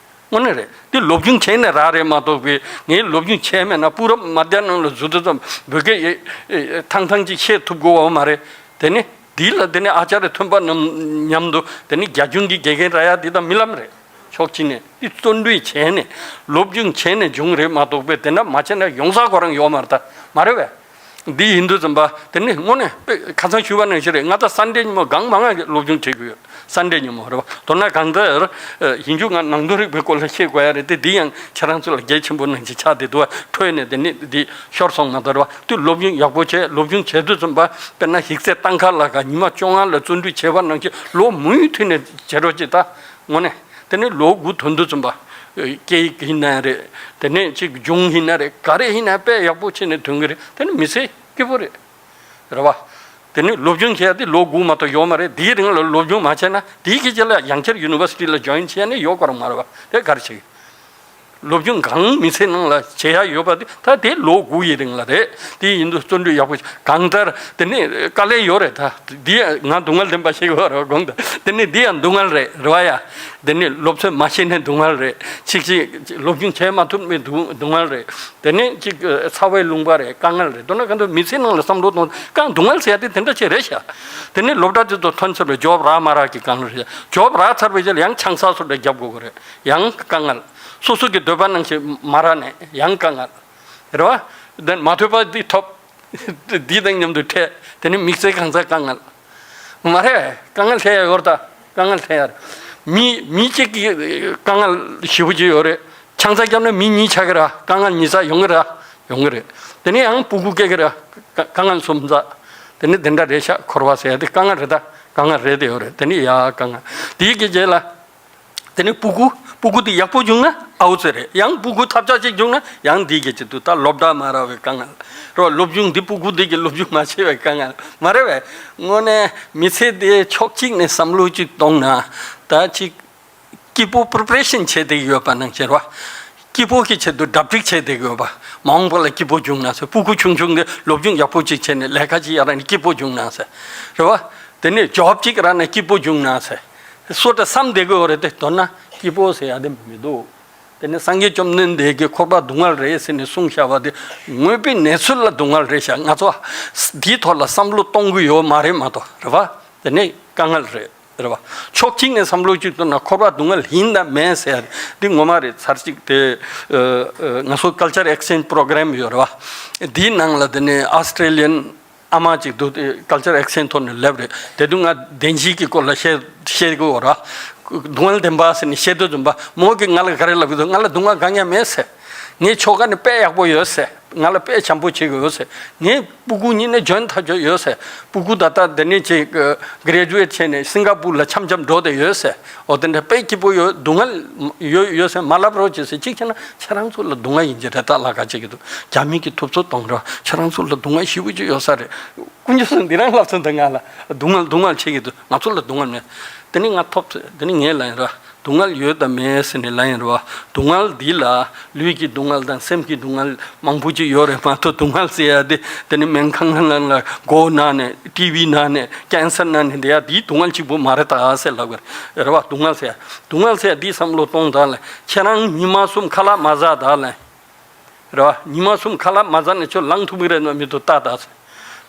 དངོས་གནས་རེད། འདི་སློབ་སྦྱོང་བྱས་ནས་རག་རེད་མ་གཏོགས་པའི་ངས་སློབ་སྦྱོང་བྱས་མེད་ན་པུ་རབ་མ་བསྡད་ནང་ལ་འཛུལ་དུས་ཙམ་བོད་སྐད་ཡེ་ཨེ་ཐང་ཐང་ཅིག་བཤད་ཐུབ་དགོས་བ་མ་རེད། དེ་ནི་འདི་ལ་དེ་ནི་ཨ་ཅར་རེ་ཐོན་པ་རྣམས་མཉམ་དུ་དེ་ནི་རྒྱ་གཞུང་གི་དགེ་རྒན་རག་ཡ་འདི་དང་རྨི་ལམ་རེད། ཕྱོགས་གཅིག་ནས་འདི་བརྩོན་འགྲུས་བྱས་ནས་སློབ་སྦྱོང་བྱས་ནས་བྱུང་རེད་མ་གཏོགས་པའི་དེ་འདྲ་མ་བྱས་ན་ཡོང་ས་ཁོ་རང་ཡོད་མ་རེད་ད། མ་རེད་བས། འདི་ཡིན་དུས་ཙམ་པ་དེ་ནི་དངོས་གནས་དཔེ་ཁ་སང་ཞུས་པ་ནང་བཞིན་རེད། ང་ད་སན་ཌེ་ཉིན་མོ་གང་མང་ང་སློབ་སྦྱོང་བྱེད་ཀྱི་ཡོད། སན་ཌེ་ཉིན་མོ་རེད་བ། མདོར་ན་གང་ལྟར་ཡིན་རྒྱུ་ང་ནང་དོན་རིག་པའི་སྐོར་ལ་བཤད་དགོས་ཡ་རེད་དེ། འདི་ཡང་ཁྱེད་རང་ཚོ་ལ་གལ་ཆེན་པོ་ནང་བཞིན་ཆགས་བསྡད་འདུག་བ། འཕྲོས་ནས་དེ་ནི་འདི་ཤོར་སོང་མ་གཏོགས་རེད་བ། དུས་སློབ་སྦྱོང་ཡག་པོ་བྱས། སློབ་སྦྱོང་བྱས་དུས་ཙམ་པ་དཔེར་ན་ཡིག་ཚད་བཏང་ཁ་ལ་ག་ཉི་མ་བཅོ་ལྔ་ལ་བརྩོན་འགྲུས་བྱས་པ་ནང་བཞིན་ལོ་མུ་མཐུད་ནས་བྱེད་རོགས་གྱིས་ད། དངོས་གནས། དེ་ནས་ལོ་དགུ་ཐོན་དུས་ཙམ་པ། སྐད་ཡིག་ཡིན་ན་རེད། དེ་ནས་ཅིག་སྦྱོང་ཡིན་ན་རེད། ག་རེ་ཡིན་ན་དཔེ་ཡག་པོ་བྱས་ནས་ཐོན་གི་རེད། དེ་ནི་མི་ཚེ་སྐྱིད་པོ་རེད། རེད་བ། དེ་ནས་སློབ་སྦྱོང་བྱས་ཏེ་ལོ་དགུ་མ་གཏོགས་ཡོད་མ་རེད། དེའི་རིང་ལ་སློབ་སྦྱོང་མ་བྱས་ན་དེའི་སྐད་ཆ་ལ་ཡང་བསྐྱར་ཡུ་ནི་ཝར་སི་ཊི་ལ་ཇོ་ཡིན་བྱས་ནས་ཡོད་དགོས་རང་མ་རེད་བ། དེ་ག་རེ་བྱེད། སློབ་སྦྱོང་གང་མི་ཚེ་ནང་ལ་བྱེད་ཡ་ཡོད་པ་དེ་ད་དེ་ལོ་དགུ་ཡི་རིང་ལ་རེད། དེ་ཡིན་དུས་བརྩོན་འགྲུས་ཡག་པོ་གང་ལྟར་དེ་ནི་དཀའ་ལས་ཡོད་རེད་ད། འདི་ང་སྡུག་བསྔལ་ལྡན་པ་ཞིག་ཡོད་རེད་དགོངས་དག་དེ་ནི་འདི་ཡང་སྡུག་བསྔལ་རེད་རེད་བ་ཡ། དེ་ནི་སློབ་ཚན་མ་ཤེས་ནས་སྡུག་བསྔལ་རེད། ཅིག་ཅིག་སློབ་སྦྱོང་བྱས་མ་ཐུབ་ནས་སྡུག་སྡུག་བསྔལ་རེད། དེ་ནི་ཅིག་ཚ་བའི་ལུང་པ་རེད། དཀའ་ངལ་རེད། མདོར་ན་གང་དུ་མི་ཚེ་ནང་ལ་བསམ་བློ་གཏོང་གང་སྡུག་བསྔལ་ཟེར་ཡ་དེ་དེ་འདྲ་ཅིག་རེད་ཤག་དེ་ནི་སློབ་གྲྭ་དེ་ཚོ་ཐོན་ཚར་བའི་ཇོབ་རག་མ་རག་གི་དཀའ་ངལ་རེད་ཤག་ཇོབ་རག་ཚར་བའི་རྗེས་ལ་ཡང་ཆང་ས་སོགས་འདྲ་རྒྱབ་དགོས་ཀྱི་རེད། ཡང་དཀའ་ངལ། སོ་སོ་གི་འདོད་པ་ནང་བཞིན་མ་རག་ནས་ཡང་དཀའ་ངལ། རེད་བ། དེ་མ་ཐོས་པ་འདི་ཐོབ། འདི་དང་མཉམ་དུ་འཕྲད། དེ་ནི་དམིགས་བསལ་གང་ཟག་དཀའ་ངལ། མ་རེད། དཀའ་ངལ་འཕྲད་ཡ་ཡོད་རེད་ད། དཀའ་ངལ་འཕྲད་ཡ་རེད། མི་མི་གཅིག་གི་དཀའ་ངལ་ཞེ་པོ་ཅིག་ཡོད་རེད། ཆང་ས་བརྒྱབ་ན་མི་གཉིས་ཆགས་ཀྱི་ར། དཀའ་ངལ་གཉིས་ས་ཡོང་གི་ར། ཡོང་གི་རེད། དེ་ནས་ཡང་སྤུ་གུ་སྐྱེ་གི་ར། དཀའ་དཀའ་ངལ་གསུམ་ས། དེ་ནས་དེ་འདྲ་རེད་ཤག་འཁོར་བ་ཟེར་ཡ་དེ་དཀའ་ངལ་རེད་ད། དཀའ་ངལ་རེད་དེ་ཡོད་རེད། དེ་ནས་ཡ་དཀའ་ངལ་དེའི་གི་རྗེས་ལ། དེ་ནས་སྤུ་གུ་སྤུ་གུ་དེ་ཡག་པོ་བྱུང་ན་ཨའུ་ཙི་རེད། ཡང་སྤུ་གུ་ཐབས་ཆག་ཅིག་བྱུང་ན་ཡང་འདི་གི་ཅིག་ཏུ་ད་སློབ་གྲྭ་མ་རག་པའི་དཀའ་ངལ་རོ། སློབ་སྦྱོང་འདི་སྤུ་གུ་འདི་གི་སློབ་སྦྱོང་མ་བྱས་པའི་དཀའ་ངལ་མ་རེད་པས། དངོས་གནས་མི་ཚེ་དེ་ཕྱོགས་གཅིག་ནས་བསམ་བློ་ཅིག་གཏོང་ན་ད་ཅིག་སྐྱིད་པོ་པི་རི་པེ་རེ་ཤན་བྱས་བསྡད་ཡོད་པ་ནང་བཞིན་རེད་བ། སྐྱིད་པོ་གི་ཆེད་དུ་གྲ་སྒྲིག་བྱས་བསྡད་ཡོད་པ། མ་འོངས་པ་ལ་སྐྱིད་པོ་བྱུང་ན་ཟེར། སྤུ་གུ་ཆུང་ཆུང་གི་སློབ་སྦྱོང་ཡག་པོ་ཅིག་བྱས་ནས་ལས་ཀ་ཅིག་ཡག་རག་ནས་སྐྱིད་པོ་བྱུང་ན་ཟེར། རེད་བ། དེ་ནས་ཇོབ་ཅིག་རག་ནས་སྐྱིད་པོ་བྱུང་ན་ཟེར། སོ་ཏ་བསམ་བསྡད་ཀྱི་ཡོད་རེད་དེ། མདོར་ན་སྐྱིད་པོ་ཟེར་ཡ་དེ་མི་འདུག་དེ་ནས་སངས་རྒྱས་བཅོམ་ལྡན་འདས་ཀྱིས་འཁོར་བ་སྡུག་བསྔལ་རེད་ཟེར་ནས་གསུངས་བཞག་པ་དེ་དངོས་པོའི་གནས་ཚུལ་ལ་སྡུག་བསྔལ་རེད་ཤག་ང་ཚོ་འདིའི་ཐོག་ལ་བསམ་བློ་གཏོང་གི་ཡོད་མ་རེད་མ་གཏོགས། རེད་བ། དེ་ནས་དཀའ་ངལ་རེད། རེད་བ། ཕྱོགས་གཅིག་ནས་བསམ་བློ་གཅིག་གཏོང་ན་འཁོར་བ་སྡུག་བསྔལ་ཡིན་དང་མེད་ཟེར་ཡ་འདི་ངོ་མ་རེད། ཚར་གཅིག་དེ་ཨ་ཨ་ང་ཚོ་ཀལ་ཅར་ཨེག་སི་ཅེན་ཇི་པོ་རོ་གྷ་རམ་ཡོད་རེད་བ། འདིའི་ནང་ལ་དེ་ནས་ཨོ་སི་ཀྲེ་ལི་ཡན་ཨ་མ་གཅིག་འདུག་དེ་ཀལ་ཅར་ཨེག་སི་ཅེན་ཇི་ཐོག་ནས་སླེབས་རེད། དེ་དུས་ང་བདེན་བཞིའི་གི་སྐོར་ལ་བཤད་བཤད་གི་ཡོད་རེད་བ། སྡུག་བསྔལ་བདེན་པ་ཟེར་ནས་བཤད་དུས་ཙམ་པ་མོ་གིས་ང་ལ་ག་རེ་ལབ་ཀྱི་འདུག་ང་ལ་སྡུག་བསྔལ་དཀའ་ངལ་མེད་ཟེར། ངའི་ཁྱོ་ག་ནི་དཔེ་ཡག་པོ་ཡོད་ཟེར། ང་ལ་དཔེ་བྱམས་པོ་བྱེད་ཀྱི་ཡོད་ཟེར། ངའི་སྤུ་གུ་གཉིས་ནི་འཇོན་ཐག་ཆོད་ཡོད་ཟེར། སྤུ་གུ་ད་ལྟ་འདི་ནས་ཅིག་གི་གྷི་རེ་ཇུ་ཨེཊ་བྱས་ནས་སིང་ག་པུར་ལ་འཆམ་འཆམ་འགྲོ་བསྡད་ཡོད་ཟེར། འོ་དེ་འདྲ་དཔེ་སྐྱིད་པོ་ཡོད། སྡུག་བསྔལ་ཡོད་ཡོད་ཟེར་མ་ལབ་རོགས་བྱེད་ཟེར། གཅིག་བྱས་ན་ཁྱེད་རང་ཚོ་ལ་སྡུག་བསྔལ་ཡིན་གྱི་རེད། ད་ལ་ཁ་བྱེད་ཀྱི་འདུག་རྒྱ་མི་གི་ཐུབ་ཚོད་གཏོང་རོགས། ཁྱེད་རང་ཚོ་ལ་སྡུག་བསྔལ་ཞེ་པོ་ཅིག་ཡོད་ས་རེད། དཀོན་མཆོག་གསུམ་འདི་རང་ལབ་ཚོད་འདི་ང་ལ་སྡུག་བསྔལ་སྡུག་བསྔལ་བྱེད་ཀྱི་འདུག་ང་ཚོ་ལ་སྡུག་བསྔལ་མེད། དེ་ནི་ང་ཐོབ་ཚོད་དེ་ནི་ངས་ལབ་ཡིན་ར། སྡུག་བསྔལ་ཡོད་དམ་མེད་ཟེར་ནས་ལབ་ཡིན་རེད་བ། སྡུག་བསྔལ་འདི་ལ་ལུས་ཀྱི་སྡུག་བསྔལ་དང་སེམས་ཀྱི་སྡུག་བསྔལ་མང་པོ་ཅིག་ཡོད་རེད་མ་གཏོགས། སྡུག་བསྔལ་ཟེར་ཡ་དེ་དེ་ནི་སྨན་ཁང་ནང་ལ་མགོ་ན་ནས་ཊི་བི་ན་ནས་ཀན་སར་ན་ནས་དེ་ཡ་དེའི་སྡུག་བསྔལ་གཅིག་པུ་མ་རེད་ད་ཟེར་ལབ་གི་རེད་བ། སྡུག་བསྔལ་ཟེར་ཡ་སྡུག་བསྔལ་ཟེར་ཡ་དེའི་བསམ་བློ་གཏོང་དང་ལ་ཁྱེད་རང་ཉི་མ་གསུམ་ཁ་ལག་མ་ཟ་ད་ལ། རེད་བ། ཉི་མ་གསུམ་ཁ་ལག་མ་ཟ་ནས་ཁྱོད་ལངས་ཐུབ་ཀྱི་རེད་ན་མི་ཐུབ་ལྟ་ད་ཟེར།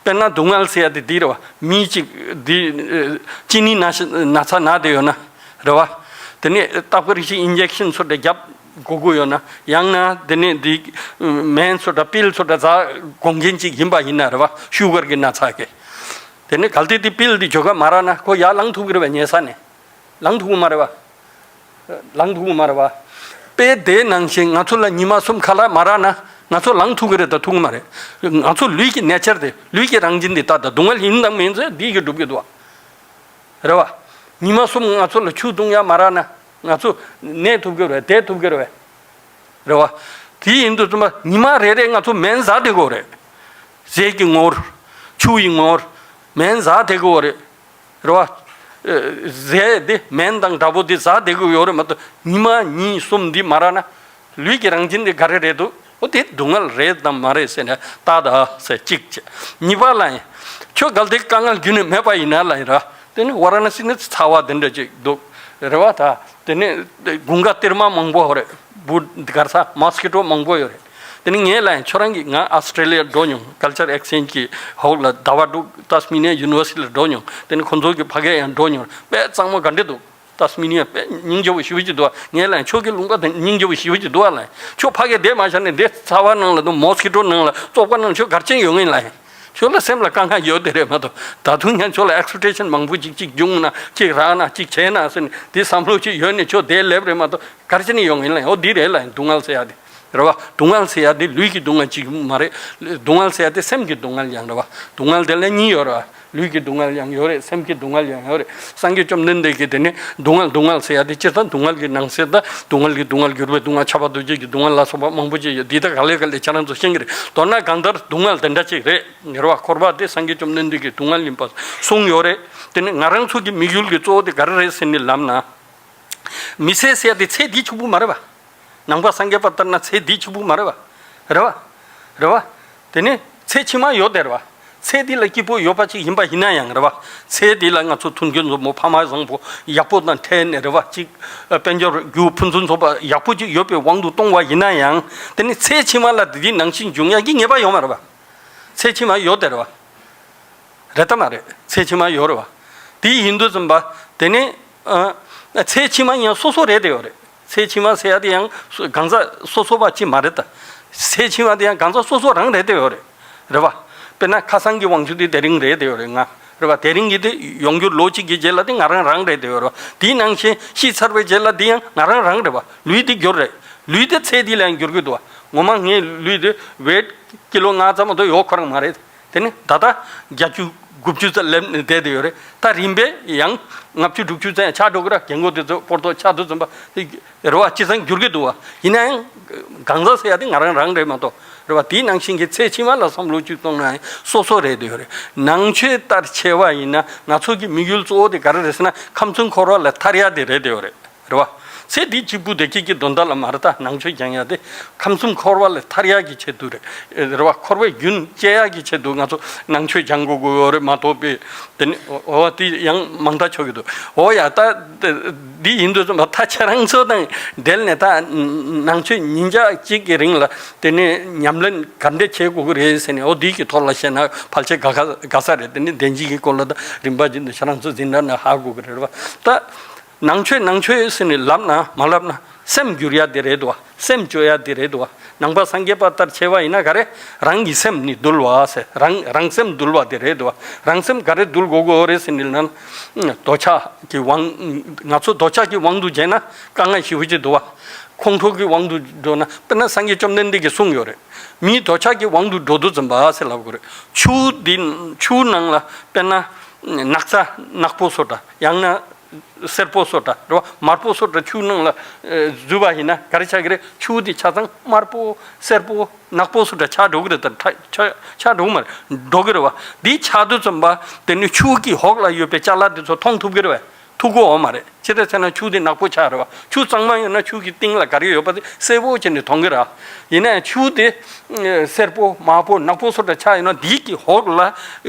དཔེར་ན་སྡུག་བསྔལ་ཟེར་ཡ་དེ་འདི་རེད་བ། མི་གཅིག་འདི་ཨ་གཅིན་སྙི་ན་ན་ཚ་ན་བསྡད་ཡོད་ན། རེད་བ། དེ་ནས་ཏག་པར་ཞིག་ཨིན་ཇེག་ཤིན་ཚོ་འདྲ་རྒྱབ་དགོས་ཀྱི་ཡོད་ན། ཡང་ན་དེ་ནས་འདི་སྨན་ཚོ་འདྲ་པིལ་ཚོ་འདྲ་ཟ་དགོས་མཁན་ཅིག་ཡིན་པ་ཡིན་ན་རེད་བ། ཤུ་གར་གྱི་ན་ཚ་གི། དེ་ནས་གལ་ཏེ་དེ་པིལ་འདི་བརྗོད་ག་མ་རག་ན་ཁོ་ཡར་ལངས་ཐུབ་ཀྱི་རེད་བ། ཉལ་ས་ནས། ལངས་ཐུབ་ཀྱི་མ་རེད་བ། ལངས་ཐུབ་ཀྱི་མ་རེད་བ། དཔེ་དེ་ནང་བཞིན་ང་ཚོ་ལ་ཉི་མ་གསུམ་ཁ་ལག་མ་རག་ན་ང་ཚོ་ལངས་ཐུབ་ཀྱི་རེད་དང་ཐུབ་ཀྱི་མ་རེད། ང་ཚོ་ལུས་ཀྱི་ནེ་ཅར་དེ་ལུས་ཀྱི་རང་བཞིན་དེ་ལྟ་དང་སྡུག་བསྔལ་ཡིན་དང་མིན་ཚེ་འདི་གི་སྒྲུབ་ཀྱི་འདུག་བ། རེད་བ། ཉི་མ་གསུམ་ང་ཚོ་ལ་ཆུ་བཏུང་ཡ་མ་རག་ན་ང་ཚོ་གནས་ཐུབ་ཀྱི་རེད། བསྡད་ཐུབ་ཀྱི་རེད། རེད་བ། དེ་ཡིན་དུས་ཙམ་པ་ཉི་མ་རེ་རེ་ང་ཚོ་སྨན་ཟ་བསྡད་དགོས་རེད། ཟས་ཀྱི་ངོར། ཆུ་ཡི་ངོར། སྨན་ཟ་བསྡད་དགོས་རེད། རེད་བ། ཨ་ཟས་འདི་སྨན་དང་འདྲ་པོ་འདི་ཟ་བསྡད་དགོས་ཡོད་རེད་མ་གཏོགས་ཉི་མ་གཉིས་གསུམ་འདི་མ་རག་ན་ལུས་ཀྱི་རང་བཞིན་འདི་ག་རེ་རེད་འདུག་འོ་དེ་སྡུག་བསྔལ་རེད་དམ་མ་རེད་ཟེར་ནས་ལྟ་ད་ཟེར་གཅིག་བྱས། གཉིས་པ་ལ་ཡིན། ཁྱོད་གལ་ཏེ་དཀའ་ངལ་རྒྱུན་ནས་མེད་པ་ཡིན་ན་ལ་ཡིན་ར། དེ་ནི་ཝ་ར་ཎ་སི་ནི་ཚ་བ་འདི་འདྲ་ཅིག་འདུག་རེད་བ། ད་དེ་ནི་དགུན་ཁ་གཏེར་མ་མང་པོ་རེད། བུ་གར་ས་མོ་སི་ཀི་ཊོ་མང་པོ་ཡོད་རེད། དེ་ནི་ངས་ལ་ཡིན། ཁྱོད་རང་གིས་ང་ཨོ་སི་ཀྲེ་ལི་ཡ་འགྲོ་མྱོང་། ཀལ་ཅར་ཨེག་སི་ཅེན་ཇི་གི་ཧོག་ལ་ཟླ་བ་དྲུག་ཏཱས་མེ་ནི་ཡ་ཡུ་ནི་ཝར་སི་ཊི་ལ་འགྲོ་མྱོང་། དེ་ནི་ཁོང་ཚོ་གི་ཕ་གིར་ཡང་འགྲོ་མྱོང་། དཔེ་གཙང་མ་ག་འདྲ་འདུག་ཏཱས་མེ་ནི་ཡ་དཔེ་སྙིང་རྗེ་པོ་ཞེ་པོ་ཅིག་འདུག་བ། ངས་ལ་ཡིན། ཁྱོད་ཀྱི་ལུང་པ་དེ་སྙིང་རྗེ་པོ་ཞེ་པོ་ཅིག་འདུག་བ་ལ་ཡིན། ཁྱོད་ཕ་གིར་བསྡད་མ་བཞག་ནས་འདི་ཚ་བ་ནང་ལ་དང་མོ་སི་ཀི་ཊོ་ནང་ལ་བཙོག་པ་ནང་ཁྱོད་ག་རེ་བྱས་ཡོང་གི་ཡིན་ལ་ཡིན། ཁྱོད་ལ་སེམས་ལ་དཀའ་ངལ་ཡོད་དེ་རེད་མ་གཏོགས། ད་དུང་ཡང་ཁྱོད་ལ་ཨེག་སི་པེག་ཊེ་ཤན་མང་པོ་ཅིག་ཅིག་བྱུང་ན་ཅིག་རག་ན་ཅིག་བྱས་ན་ཟེར་ནས་དེ་བསམ་བློ་ཅིག་ཡོད་ནས་ཁྱོད་དེར་སླེབས་རེད་མ་གཏོགས་ག་རེ་བྱས་ནས་ཡོང་གི་ཡིན་ལ་ཡིན། འོ་འདི་རེད་ལ་ཡིན། སྡུག་བསྔལ་ཟེར་ཡ་དེ་རེད་བ། སྡུག་བསྔལ་ཟེར་ཡ་དེ་ལུས་ཀྱི་སྡུག་བསྔལ་ཅིག་མ་རེད། སྡུག་བསྔལ་ཟེར་ཡ་དེ་སེམས་ཀྱི་སྡུག་བསྔལ་ཡང་རེད་བ། སྡུག་བསྔལ་དེ་ལ་གཉིས་ཡོད་རེད་བ། ལུས་ཀྱི་སྡུག་བསྔལ་ཡང་ཡོད་རེད། སེམས་ཀྱི་སྡུག་བསྔལ་ཡང་ཡོད་རེད། སངས་རྒྱས་བཅོམ་ལྡན་འདས་ཀྱིས་དེ་ནི་སྡུག་བསྔལ་སྡུག་བསྔལ་ཟེར་ཡ་དེ་སྤྱིར་བཏང་སྡུག་བསྔལ་གྱི་ནང་གསེས་དང་སྡུག་བསྔལ་གྱི་སྡུག་བསྔལ་གྱུར་པའི་སྡུག་བསྔལ་ཁྱབ་པ་འདུ་བྱེད་ཀྱི་སྡུག་བསྔལ་ལ་སོགས་པ་མང་པོ་ཅིག་ཡོད། འདི་དག་ག་ལེ་ག་ལེ་ཁྱེད་རང་ཚོ་ཤེས་ཀྱི་རེད། མདོར་ན་གང་ལྟར་སྡུག་བསྔལ་དེ་འདྲ་ཅིག་རེད། ངེས་པ་འཁོར་བ་དེ་སངས་རྒྱས་བཅོམ་ལྡན་འདས་ཀྱིས་སྡུག་བསྔལ་ཡིན་པ་གསུངས་ཡོད་རེད། དེ་ནི་ང་རང་ཚོ་གི་དམིགས་ཡུལ་གྱི་གཙོ་བོ་དེ་ག་རེ་རེད་ཟེར་ནས་ལབ་ན། མི་ཚེ་ཟེར་ཡ་དེ་ཚེ་འདི་གཅིག་པུ་མ་རེད་པ། ནང་པ་སངས་རྒྱས་པ་ལྟར་ན་ཚེ་འདི་གཅིག་པུ་མ་རེད་པ། རེད་པ། རེད་པ། དེ་ནས་ཚེ་ཕྱི་མ་ཡོད་དེ་རེད་པ། ཚེ་འདི་ལ་སྐྱིད་པོ་ཡོད་པ་ཅིག་ཡིན་པ་ཡིན་ན་ཡང་རེད་པ། ཚེ་འདི་ལ་ང་ཚོ་མཐུན་རྐྱེན་འཛོམས་པོ་ཕ་མ་བཟང་པོ་ཡག་པོ་དང་འཕྲད་ནས་རེད་པ། ཅིག་དཔལ་འབྱོར་རྒྱུ་ཕུན་སུམ་ཚོགས་པ་ཡག་པོ་ཅིག་ཡོད་པའི་དབང་དུ་གཏོང་བ་ཡིན་ན་ཡང་དེ་ནི་ཚེ་ཕྱི་མ་ལ་དེ་འདི་ནང་བཞིན་འབྱུང་ཡག་གི་ངེས་པ་ཡོད་མ་རེད་པ། ཚེ་ཕྱི་མ་ཡོད་དེ་རེད་པ། རེད་དམ་མ་རེད། ཚེ་ཕྱི་མ་ཡོད་རེད་པ། དེ་ཡིན་དུས་ཙམ་པ་དེ་ནས་ཨ་ཚེ་ཕྱི་མ་ཡང་སོ་སོ་རེད་དེ་ཡོད་རེད། ཚེ་ཕྱི་མ་ཟེར་ཡ་དེ་ཡང་སོ་གང་ཟག་སོ་སོ་བ་ཅིག་མ་རེད་ད། ཚེ་ཕྱི་མ་དེ་ཡང་གང་ཟག་སོ་སོ་རང་རེད་དེ་ཡོད་རེད། རེད་པ། དཔེར་ན་ཁ་སང་གི་དབང་ཕྱུག་དེ་དེ་རིང་རེད་དེ་ཡོད་རེད། ང་རེད་པ། དེ་རིང་གི་དེ་ཡོང་རྒྱུ་ལོ་གཅིག་གི་རྗེས་ལ་དེ་ང་རང་རང་རེད་དེ་ཡོད་རེད་པ། དེའི་ནང་བཞིན་ཤི་ཚར་བའི་རྗེས་ལ་དེ་ཡང་ང་རང་རང་རེད་པ། ལུས་དེ་འགྱུར་རེད། ལུས་དེ་ཚད་འདི་ལ་ཡང་འགྱུར་གྱི་འདུག་བ། ངོ་མ་ངའི་ལུས་དེ་ཝེཊ་ཀི་ལོ་ལྔ་ཙམ་མ་གཏོགས་ཡོད་ཁོ་རང་མ་རེད། དེ་ནི་ད་ལྟ་བརྒྱད་ཅུ་དགུ་བཅུ་ཙམ་སླེབས་ནས་བསྡད་དེ་ཡོད་རེད། ད་རིམ་པས་ཡང་ལྔ་བཅུ་དྲུག་ཅུ་ཙམ་ཆགས་འགྲོ་གི་ར། རྒན་གོག་དེ་ཚོ་སྤོར་ཏོ་ཆགས་དུས་ཙམ་པ་རེད་བ། སྤྱི་བཏང་འགྱུར་གྱི་འདུག་བ། ཡིན་ན་ཡང་གང་ཟག་ཟེར་ཡ་དེ་ང་རང་རང་རེད་མ་གཏོགས་རེད་བ། དེའི་ནང་བཞིན་གྱི་ཚེ་ཕྱི་མ་ལ་བསམ་བློ་གཅིག་གཏོང་ན་ཡང་སོ་སོ་རེད་དེ་ཡོད་རེད། ནང་ཆོས་ལྟར་བྱས་པ་ཡིན་ན་ང་ཚོ་གི་དམིགས་ཡུལ་གཙོ་བོ་དེ་ག་རེ་རེད་ཟེར་ན་ཁམས་གསུམ་འཁོར་བ་ལས་ཐར་ཡ་དེ་རེད་དེ་ཡོད་རེད། རེད་བ། ཚེ་འདི་གཅིག་པུ་བདེ་སྐྱིད་ཀྱི་དོན་དག་ལ་མ་རེད། ད་ནང་ཆོས་སྦྱང་ཡ་དེ་ཁམས་གསུམ་འཁོར་བ་ལས་ཐར་ཡ་གི་ཆེད་དུ་རེད། རེད་བ། འཁོར་བའི་རྒྱུན་བཅད་ཡ་གི་ཆེད་དུ་ང་ཚོ་ནང་ཆོས་སྦྱང་དགོས་ཀྱི་ཡོད་རེད་མ་གཏོགས་པའི། དེ་ནི་འོ་བ་དེ་ཡང་མང་ཐག་ཆོད་ཀྱི་འདུག་འོ་ཡ། ད་འདི་ཡིན་དུས་ཙམ་པ་ད་ཁྱེད་རང་ཚོ་དང་འབྲེལ་ནས་ད་ནང་ཆོས་ཉིན་ཞག་གཅིག་གི་རིང་ལ་དེ་ནི་ཉམས་ལེན་ག་འདྲས་བྱེད་དགོས་ཀྱི་རེད་ཟེར་ནས་འོ་འདི་གི་ཐོག་ལ་བཤད་ན་ཕལ་ཆེར་དགའ་དགའ་ས་རེད། དེ་ནི་བདེན་བཞི་གི་སྐོར་ལ་ད་རིམ་པ་བཞིན་དུ་ཁྱེད་རང་ཚོ་འཛིན་གྲྭ་ནས་ཧ་གོ་གི་རེད་བ། ད། ནང་ཆོས་ནང་ཆོས་ཟེར་ནས་ལབ་ན་མ་ལབ་ན་སེམས་འགྱུར་ཡ་དེ་རེད་དོ། སེམས་བཅོས་ཡ་དེ་རེད་དོ། ནང་པ་སངས་རྒྱས་པ་ལྟར་བྱས་པ་ཡིན་ན་ག་རེ། རང་གི་སེམས་ནི་འདུལ་བ་ཟེར། རང་རང་སེམས་འདུལ་བ་དེ་རེད་དོ། རང་སེམས་ག་རེ་འདུལ་དགོས་དགོས་རེད་ཟེར་ནས་ལབ་ན། འདོད་ཆགས་ཀྱི་དབང་། ང་ཚོ་འདོད་ཆགས་ཀྱི་དབང་དུ་བྱས་ན་དཀའ་ངལ་ཞེ་པོ་ཅིག་འདུག་བ། ཁོང་ཁྲོ་གི་དབང་དུ་འགྲོ་ན། དཔེར་ན་སངས་རྒྱས་བཅོམ་ལྡན་འདས་ཀྱིས་གསུངས་ཡོད་རེད། མིའི་འདོད་ཆགས་ཀྱི་དབང་དུ་འགྲོ་དུས་ཙམ་པ་ཟེར་ལབ་དགོས་རེད། ཆུ་འདི་ཆུ་ནང་ལ་དཔེར་ན་ནགས་ཚལ་ནག་པོ་བཟོ་འདྲ་ཡང་ན། སེར་པོ་བཟོ་འདྲ་རེད་བ། དམར་པོ་བཟོ་འདྲ་ཆུ་ནང་ལ་ཨེ་འཛུལ་བ་ཡིན་ན་ག་རེ་ཆགས་ཀྱི་རེད། ཆུ་དེ་ཆ་ཚང་དམར་པོ་སེར་པོ་ནག་པོ་བཟོ་འདྲ་ཆགས་འགྲོ་གི་རེད། ད་ཆགས་ཆགས་ཆགས་འགྲོ་གི་མ་རེད། འགྲོ་གི་རེད་བ། འདི་ཆགས་དུས་ཙམ་པ་དེ་ནི་ཆུ་གི་འོག་ལ་ཡོད་པའི་ཅ་ལག་དེ་ཚོ་མཐོང་ཐུབ་ཀྱི་རེད་བ། ཐུབ་ཀྱི་ཡོད་མ་རེད། ཅི་སྟེ་ཟེར་ན་ཆུ་དེ་ནག་པོ་ཆགས་རེད་བ། ཆུ་གཙང་མ་ཡོད་ན་ཆུ་གི་སྟེང་ལ་ག་རེ་ཡོད་པ་དེ་གསལ་པོ་བྱས་ནས་མཐོང་གི་རེད། ཡིན་ན་ཡང་ཆུ་དེ་ཨེ་སེར་པོ་དམར་པོ་ནག་པོ་བཟོ་འདྲ་ཆགས་ཡོད་ན་འདི་གི་འོག་ལ་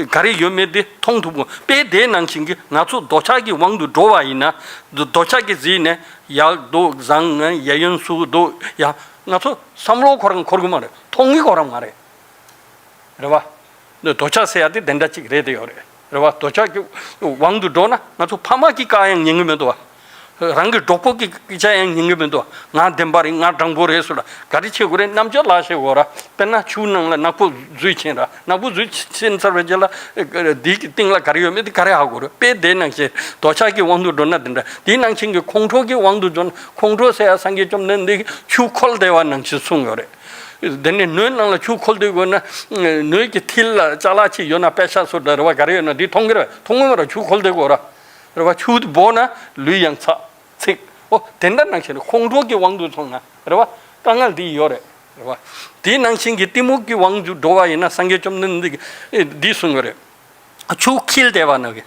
ག་རེ་ཡོད་མེད་དེ་མཐོང་ཐུབ་དགོས། དཔེ་དེ་ནང་བཞིན་གྱི་ང་ཚོ་འདོད་ཆགས་ཀྱི་དབང་དུ་འགྲོ་བ་ཡིན་ན། འདོད་ཆགས་ཀྱི་རྫས་ནས་ཡག་འདུག་བཟང་ཡ་ཡོན་སུ་འདུག་ཡ། ང་ཚོ་བསམ་བློ་ཁོ་རང་འཁོར་གི་མ་རེད། མཐོང་གི་ཁོ་རང་མ་རེད། རེད་བ། འདོད་ཆགས་ཟེར་ཡ་དེ་དེ་འདྲ་ཅིག་རེད་དེ་ཡོད་རེད། རེད་བ། འདོད་ཆགས་ཀྱི་དབང་དུ་འགྲོ་ན་ང་ཚོ་ཕ་མ་གི་བཀའ་ཡང་ཉན་གི་མི་འདུག་བ། རང་གི་གྲོགས་པོ་གི་སྐད་ཆ་ཡང་ཉན་གི་མི་འདུག་ང་བདེན་པ་རེད། ང་དྲང་པོ་རེད་ཟེར་ལ་ག་རེ་བྱེད་དགོས་རེད། རྣམ་དཔྱོད་ལ་བཤད་དགོས་ར། དཔེར་ན་ཆུ་ནང་ལ་ནག་པོ་འཛུལ་ཕྱིན་ར། ནག་པོ་འཛུལ་ཕྱིན་ཚར་བའི་རྗེས་ལ་འདིའི་སྟེང་ལ་ག་རེ་ཡོད་མེད་དེ་ག་རེ་ཧ་གོ་རེད། དཔེ་དེ་ནང་བཞིན་འདོད་ཆགས་ཀྱི་དབང་དུ་འགྲོ་ན་དེ་འདྲ། དེའི་ནང་བཞིན་གྱི་ཁོང་ཁྲོ་གི་དབང་དུ་འགྲོ་ན། ཁོང་ཁྲོ་ཟེར་ཡ་སངས་རྒྱས་བཅོམ་ལྡན་འདས་ཀྱིས་ཆུ་ཁོལ་བསྡད་པ་ནང་བཞིན་གསུངས་ཡོད་རེད། དེ་ནས་སྣོད་ནང་ལ་ཆུ་ཁོལ་བསྡད་དགོས་ན། སྣོད་ཀྱི་མཐིལ་ལ་ཅ་ལག་ཅིག་ཡོད་ན་པད་ཤག་སོགས་འདྲ་རེད་བ། ག་རེ་ཡོད་ན་འདི་མཐོང་གི་རེད། མཐོང་གི་མ་རེད། ཆུ་ཁོལ་བསྡད་དགོས་ར། རེད་བ། ཆུ་དེ་འབོག་ན་ལུས་ཡང་ཚ་ཚིག་འོ་དེ་འདྲ་ནང་བཞིན་ཁོང་ཁྲོ་གི་དབང་དུ་སོང་ན་རེད་བ། དཀའ་ངལ་འདི་ཡོད་རེད། རེད་བ། དེའི་ནང་བཞིན་གྱི་གཏི་མུག་གི་དབང་དུ་འགྲོ་བ་ཡིན་ན་སངས་རྒྱས་བཅོམ་ལྡན་འདས་ཀྱིས་འདི་གསུངས་ཡོད་རེད། ཆུ་འཁྱིལ་བསྡད་པ་ནང་གི་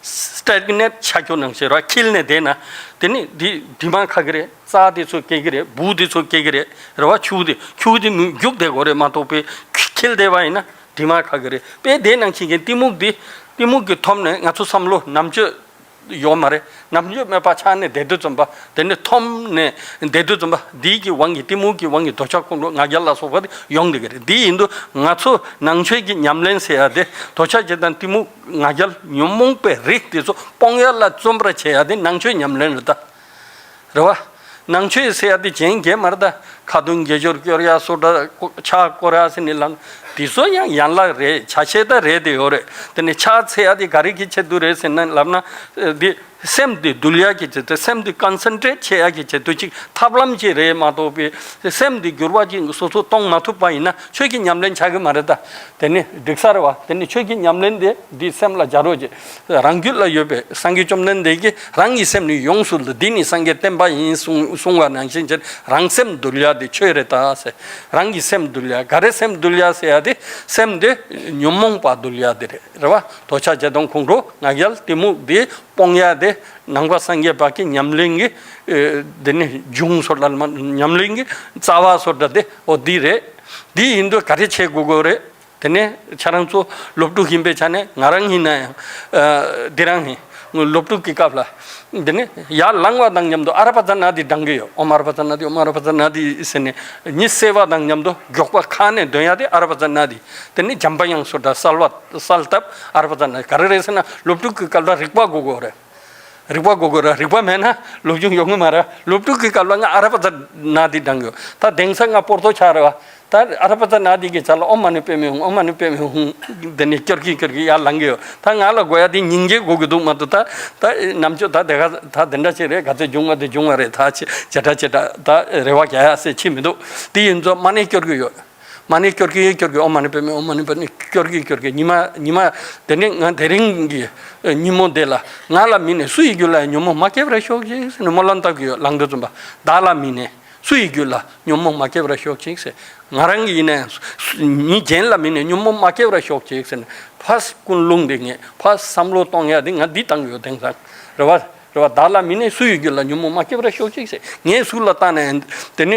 སི་ཊེག་ནེཊ་ཆགས་རྒྱུ་ནང་བཞིན་ར། འཁྱིལ་ནས་བསྡད་ན་དེ་ནི་འདི་དྲི་མ་ཁ་གི་རེད། རྩ་དེ་ཚོ་སྐྱེ་གི་རེད། སྦུག་དེ་ཚོ་སྐྱེ་གི་རེད། རེད་བ། ཆུ་དེ་ཆུ་དེ་མི་རྒྱུག་བསྡད་དགོས་རེད་མ་གཏོགས་པའི་འཁྱིལ་བསྡད་པ་ཡིན་ན་དྲི་མ་ཁ་གི་རེད། དཔེ་དེ་ནང་བཞིན་གྱི་གཏི་མུག་དེ་གཏི་མུག་གི་ཐོབ་ནས་ང་ཚོ་བསམ་བློ་རྣམ་དཔྱོད་ཡོད་མ་རེད། རྣམ་དཔྱོད་མེད་པ་ཆགས་ནས་བསྡད་དུས་ཙམ་པ། དེ་ནི་འཐོམ་ནས་བསྡད་དུས་ཙམ་པ་འདིའི་གི་དབང་གིས་གཏི་མུག་གི་དབང་གིས་འདོད་ཆགས་ཁོང་ཁྲོ་ང་རྒྱལ་ལ་སོགས་པ་དེ་ཡོང་བསྡད་ཀྱི་རེད། འདི་ཡིན་དུས་ང་ཚོ་ནང་ཆོས་ཀྱི་ཉམས་ལེན་ཟེར་ཡ་དེ་འདོད་ཆགས་ཞེ་སྡང་གཏི་མུག་ང་རྒྱལ་ཉོན་མོངས་པའི་རིགས་དེ་ཚོ་སྤོང་ཡ་ལ་བརྩོན་པར་བྱེད་ཡ་དེ་ནང་ཆོས་ཉམས་ལེན་རེད་ད། རེད་བ། ནང་ཆོས་ཟེར་ཡ་དེ་གཞན་གྱིས་མ་རེད་ད། ཁ་ཏོན་དགེ་སྦྱོར་སྐྱོར་ཡ་སོགས་འདྲ་ཕྱག་སྐོར་ཡ་ཟེར་ནས་ལབ་ན་དེ་ཚོ་ཡང་ཡན་ལག་རེད། ཆ་ཤས་ད་རེད་དེ་ཡོད་རེད། དེ་ནས་ཕྱག་འཚལ་ཡ་དེ་ག་རེ་གི་ཆེད་དུ་རེད་ཟེར་ན་ལབ་ན། ཨ་འདི་སེམས་དེ་འདུལ་ཡ་གི་ཆེད་དུ། སེམས་དེ་ཀོན་སེན་ཊྲེཊ་བྱེད་ཡ་གི་ཆེད་དུ་ཅིག་ཐབས་ལམ་ཅིག་རེད་མ་གཏོགས་པའི་སེམས་དེ་འགྱུར་བ་ཅིག་སོ་སོ་གཏོང་མ་ཐུབ་པ་ཡིན་ན་ཆོས་ཀྱི་ཉམས་ལེན་ཆགས་ཀྱི་མ་རེད་ད། དེ་ནི་འགྲིག་ས་རེད་བ། དེ་ནི་ཆོས་ཀྱི་ཉམས་ལེན་དེ་འདི་སེམས་ལ་སྦྱར་རོགས་གྱིས། རང་རྒྱུད་ལ་ཡོད་པའི་སངས་རྒྱས་བཅོམ་ལྡན་འདས་ཀྱིས་རང་གི་སེམས་ནི་ཡོངས་སུ་འདུལ། འདི་ནི་སངས་རྒྱས་བསྟན་པ་ཡིན་གསུང་གསུང་བ་ནང་བཞིན་བྱས་རང་སེམས་འདུལ་ཡ་དེ་ཆོས་རེད་ད་ཟེར། རང་གི་སེམས་འདུལ་ཡ། ག་རེ་སེམས་འདུལ་ཡ་ཟེར་ཡ་དེ་སེམས་དེ་ཉོན་མོངས་པ་འདུལ་ཡ་དེ་རེད། རེད་བ། འདོད་ཆགས་ཞེ་སྡང་ཁོང་ཁྲོ་ང་རྒྱལ་གཏི་མུག་དེ་སྤོང་ཡ་དེ་ནང་པ་སངས་རྒྱས་པ་གི་ཉམས་ལེན་གྱི་ཨེ་དེ་ནི་འབྱུང་སོགས་ལ་མ་ཉམས་ལེན་གྱི་རྩ་བ་སོགས་འདྲ་དེ་འོ་འདི་རེད། འདི་ཡིན་དུས་ག་རེ་བྱེད་དགོས་དགོས་རེད། དེ་ནས་ཁྱེད་རང་ཚོ་སློབ་ཕྲུག་ཡིན་པའི་ཆ་ནས་ང་རང་ཡིན་ན་ཡང་ཨ་འདི་རང་ཡིན། སློབ་ཕྲུག་གི་སྐབས་ལ་དེ་ནས་ཡར་ལངས་པ་དང་མཉམ་དུ་ཨ་ར་པ་ཙ་ན་དྷཱིཿ་བགྲང་གི་ཡོད། ཨོཾ་ཨ་ར་པ་ཙ་ན་དྷཱིཿ་ཨོཾ་ཨ་ར་པ་ཙ་ན་དྷཱིཿ་ཟེར་ནས་ཉི་ཤུ་རྩ་བ་དང་མཉམ་དུ་མགྱོགས་པ་ཁ་ནས་འདོན་ཡ་དེ་ཨ་ར་པ་ཙ་ན་དྷཱིཿ་དེ་ནས་འཇམ་དཔལ་དབྱངས་སོགས་འདྲ་གསལ་བ་གསལ་བཏབ་ཨ་ར་པ་ཙ་ན་དྷཱིཿ་ག་རེ་རེད་ཟེར་ན་སློབ་ཕྲུག་གི་སྐབས་ལ་རིག་པ་དགོས་དགོས་རེད། རིག་པ་དགོས་དགོས་རེད། རིག་པ་མེད་ན་སློབ་སྦྱོང་ཡོང་གི་མ་རེད། སློབ་ཕྲུག་གི་སྐབས་ལ་ང་ཨ་ར་པ་ཙ་ན་དྷཱིཿ་བགྲང་གི་ཡོད། ད་དེང་སང་ང་སྤོར་ཏོ་ཆགས་རེད་བ། ད་ཨ་ར་པ་ཙ་ན་དྷཱིཿ་གི་ཆ་ལ་ཨོཾ་མ་ཎི་པདྨེ་ཧཱུྃ། ཨོཾ་མ་ཎི་པདྨེ་ཧཱུྃ། དེ་ནས་སྐྱོར་གིན་སྐྱོར་གིན་ཡར་ལངས་ཀྱི་ཡོད། ད་ང་ལ་དགོས་ཡ་དེ་སྙིང་རྗེ་དགོས་ཀྱི་འདུག་མ་གཏོགས། ད་ད་ནམ་ཆོས་ད་དེ་ག་ད་དེ་འདྲ་ཅིག་རེད། ག་ཚོད་བྱུང་བ་དེ་བྱུང་བ་རེད། ད་ཅི་བྱེ་བྲག་བྱེ་བྲག་ད་རེ་བ་རྒྱག་ཡ་ཟེར་ཅིག་མི་འདུག། དེ་ཡིན་ཙང་མ་ཎི་སྐྱོར་གྱི་ཡོད། མ་ཎི་སྐྱོར་གྱིན་སྐྱོར་གྱིན་ཨོཾ་མ་ཎི་པདྨེ་ཧཱུྃ། ཨོཾ་མ་ཎི་པདྨེ་སྐྱོར་གྱིན་སྐྱོར་གྱིན་ཉི་མ་ཉི་མ་དེ་ནས་ང་དེ་རིང་གི་ཉིན་མོ་འདི་ལ་ང་ལ་མིན་ནས་སུ་ཡི་རྒྱུད་ལ་ཡང་ཉོན་མོངས་མ་སྐྱེ་བར་ཤོག་ཅིག་ཟེར་ནས་སྨོན་ལམ་བཏབ་ཀྱི་ཡོད། ལང་དུ་བཙུན་པ་བདག་ལ་མིན་ནས། སུ་ཡི་རྒྱུད་ལ་ཉོན་མོངས་མ་སྐྱེ་བར་ཤོག་ཅིག་ཟེར། ང་རང་གི་ཡིན་ནའི་མི་གཞན་ལ་མིན་ནས་ཉོན་མོངས་མ་སྐྱེ་བར་ཤོག་ཅིག་ཟེར་ནས་ཕར་ཀུན་སློང་འདི་ངས་ཕར་བསམ་བློ་གཏོང་ཡ་འདི་ང་འདི་བཏང་ཡོད། དེང་སང་རེད་བ། རེད་བ། བདག་ལ་མིན་ནས་སུ་ཡི་རྒྱུད་ལ་ཉོན་མོངས་མ་སྐྱེ་བར་ཤོག་ཅིག་ཟེར། ངས་སུ་ལ་བཏང་ནའི་དེ་ནི་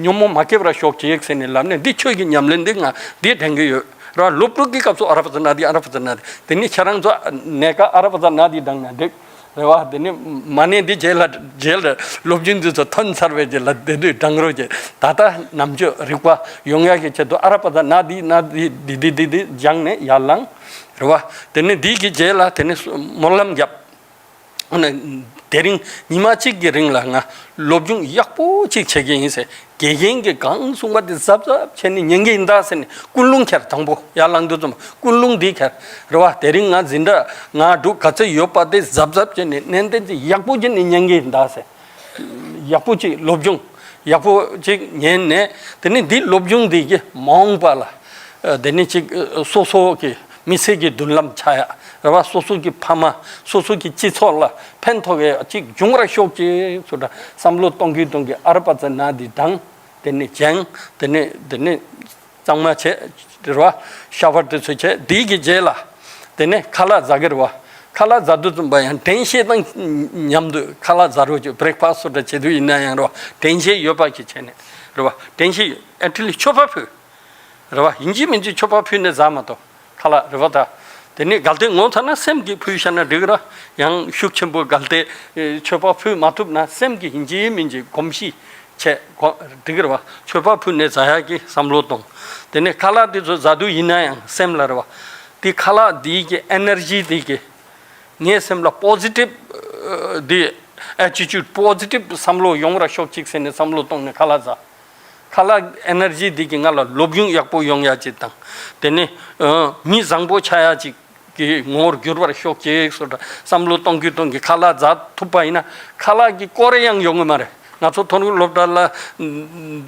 ཉོན་མོངས་མ་སྐྱེ་བར་ཤོག་ཅིག་ཟེར་ནས་ལབ་ནས་འདི་ཆོས་ཀྱི་ཉམས་ལེན་འདི་ང་འདི་དྲན་གྱི་ཡོད། རེད་བ། སློབ་ཕྲུག་གི་སྐབས་སུ་ཨ་ར་པ་ཙ་ན་དྷཱིཿ། ཨ་ར་པ་ཙ་ན་དྷཱིཿ། དེ་ནི་ཁྱེད་རང་ཚོ་གནས་སྐབས་ཨ་ར་པ་ཙ་ན་དྷཱིཿ་བགྲངས་ན་འགྲིག། རེད་བ། དེ་ནི་མ་ཎི་འདི་རྗེས་ལ་རྗེས་ལ་སློབ་སྦྱོང་འདི་ཚོ་ཐོན་ཚར་བའི་རྗེས་ལ་དེ་དུས་བགྲང་རོགས་བྱེད། ད་ལྟ་ནམ་ཆོས་རིག་པ་ཡོང་ཡག་གི་ཆེད་དུ་ཨ་ར་པ་ཙ་ན་དྷཱིཿ། ན་དྷཱིཿ། དྷཱིཿ། དྷཱིཿ། དྷཱིཿ། དྷཱིཿ། སྦྱངས་ནས་ཡར་ལངས། རེད་བ། དེ་ནི་དེའི་གི་རྗེས་ལ་དེ་ནི་སྨོན་ལམ་བརྒྱབ། ཨ་ནི་དེ་རིང་ཉི་མ་གཅིག་གི་རིང་ལ་ང་སློབ་སྦྱོང་ཡག་པོ་གཅིག་བྱེད་ཀྱི་ཡིན་ཟེར། དགེ་རྒན་གྱིས་གང་གསུངས་པ་དེ་གཟབ་གཟབ་བྱས་ནས་ཉན་གྱི་ཡིན་ད་ཟེར་ནས་ཀུན་སློང་འཁྱེར། དང་པོ་ཡར་ལངས་དུས་ཙམ་ཀུན་སློང་འདི་འཁྱེར། རེད་བ། དེ་རིང་ང་འཛིན་གྲྭ་ང་འགྲོ་ག་ཚོད་ཡོད་པ་དེ་གཟབ་གཟབ་བྱས་ནས་ནན་ཏན་གྱིས་ཡག་པོ་བྱས་ནས་ཉན་གྱི་ཡིན་ད་ཟེར། ཡག་པོ་ཅིག་སློབ་སྦྱོང་ཡག་པོ་ཅིག་ཉན་ནས་དེ་ནས་འདི་སློབ་སྦྱོང་འདི་གི་མ་འོངས་པ་ལ་དེ་ནས་ཅིག་སོ་སོ་གི་མི་ཚེ་གི་མདུན་ལམ་ཆགས་ཡ་རེད་བ། སོ་སོ་གི་ཕ་མ་སོ་སོ་གི་སྤྱི་ཚོགས་ལ་ཕན་ཐོགས་ཡ་ཅིག་འབྱུང་བར་ཤོག་ཅིག་ཚུལ་དང་བསམ་བློ་གཏོང་གིན་གཏོང་གིན་ཨ་ར་པ་ཙ་ན་དྷཱིཿ་བགྲངས། དེ་ནས་སྦྱངས། དེ་ནས་དེ་ནས་གཙང་མ་བྱས། རེད་བ། ཤ་ཝར་དེ་ཚོ་བྱས། དེའི་གི་རྗེས་ལ་དེ་ནས་ཁ་ལག་ཟ་གི་རེད་བ། ཁ་ལག་ཟ་དུས་ཙམ་པ་ཡང་དྲན་ཤེས་དང་མཉམ་དུ་ཁ་ལག་ཟ་རོགས་བྱེད། བྷི་རེག་ཕ་སི་སོགས་འདྲ་བྱེད་དུས་ཡིན་ན་ཡང་རེད་བ། དྲན་ཤེས་ཡོད་པ་གི་བྱས་ནས་རེད་བ། དྲན་ཤེས་ཨེཊ་ལིསཊ་མཆོད་པ་ཕུལ། རེད་བ། ཡིན་གཅིག་མིན་གཅིག་མཆོད་པ་ཕུལ་ནས་ཟ་མ་གཏོགས། ཁ་ལག་རེད་བ། ད་དེ་ནས་གལ་ཏེ་ངོ་ཚ་ན་སེམས་ཀྱིས་ཕུལ་བཞག་ན་འགྲིག་ར། ཡང་ཤུགས་ཆེན་པོ་གལ་ཏེ་མཆོད་པ་ཕུལ་མ་ཐུབ་ན་སེམས་ཀྱིས་ཡིན་གཅིག་མིན་གཅིག་གོམས་གཤིས་བྱས་གོ་འགྲིག་རེད་བ། མཆོད་པ་ཕུལ་ནས་ཟ་ཡག་གི་བསམ་བློ་གཏོང་། དེ་ནས་ཁ་ལག་དེ་ཚོ་ཟ་དུས་ཡིན་ན་ཡང་སེམས་ལ་རེད་བ། དེ་ཁ་ལག་དེའི་གི་ཨེ་ནར་ཇི་དེ་གི་ངའི་སེམས་ལ་པོ་ཟི་ཊིབ་དེ་ཨེ་ཊི་ཅུཌ་པོ་ཟི་ཊིབ་བསམ་བློ་ཡོང་བར་ཤོག་ཅིག་ཟེར་ནས་བསམ་བློ་གཏོང་ནས་ཁ་ལག་ཟ། ཁ་ལག་ཨེ་ནར་ཇི་འདི་གིས་ང་ལ་སློབ་སྦྱོང་ཡག་པོ་ཡོང་ཡག་ཅིག་དང་། དེ་ནས་ཨ་མི་བཟང་པོ་ཆགས་ཡག་ཅིག་གི་ངོ་བོར་འགྱུར་བར་ཤོག་ཅིག་སོགས་བསམ་བློ་གཏོང་གིན་གཏོང་གིན་ཁ་ལག་ཟ་ཐུབ་པ་ཡིན་ན། ཁ་ལག་གི་སྐོར་ཡང་ཡོང་གི་མ་རེད། ང་ཚོ་མཐོ་རིམ་སློབ་གྲྭ་ལ་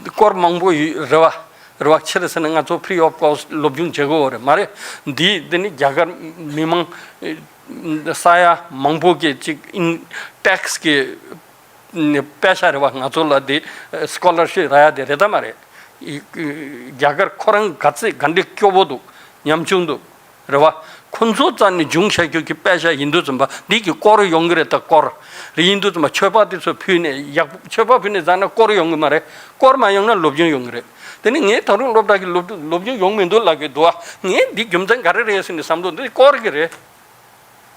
སྐོར་མང་པོ་ཡོད་རེད་བ། རེད་བ། ཕྱིར་ཟེར་ན་ང་ཚོ་ཕི་རི་ཨོཕ་ཀོ་སི་སློབ་སྦྱོང་བྱེད་དགོས་རེད་མ་རེད། འདི་དེ་ནི་རྒྱ་གར་མི་མང་ས་ཡ་མང་པོ་གི་ཅིག་ཨིན་ཊེག་སི་གི་པེ་ཤ་རེད་བ། ང་ཚོ་ལ་དེ་སི་ཀོ་ལར་ཤིབ་རག་ཡ་དེ་རེད་ད་མ་རེད། རྒྱ་གར་ཁོ་རང་ག་ཚད་ག་འདྲ་སྐྱོ་པོ་འདུག། ཉམ་ཆུང་འདུག། རེད་བ། ཁོ་ཚོ་རྩ་ནས་འབྱུང་བཞག་རྒྱུ་གི་པེ་ཤ་ཡིན་དུས་ཙམ་པ་འདི་གི་སྐོར་ཡོང་གི་རེད། ད་སྐོར་རེད་ཡིན་དུས་ཙམ་པ་མཆོད་པ་དེ་ཚོ་ཕུལ་ནས་ཡག་མཆོད་པ་ཕུལ་ནས་ཟ་ན་སྐོར་ཡོང་གི་མ་རེད། སྐོར་མ་ཡོང་ན་སློབ་སྦྱོང་ཡོང་གི་རེད། དེ་ནི་ངའི་མཐོ་རིམ་སློབ་གྲྭ་གི་སློབ་སློབ་སྦྱོང་ཡོང་མི་འདུག་ལབ་གི་འདུག་བ། ངས་འདི་རྒྱུ་མཚན་ག་རེ་རེད་ཟེར་ནས་བསམ་བློ་འདི་སྐོར་གི་རེད།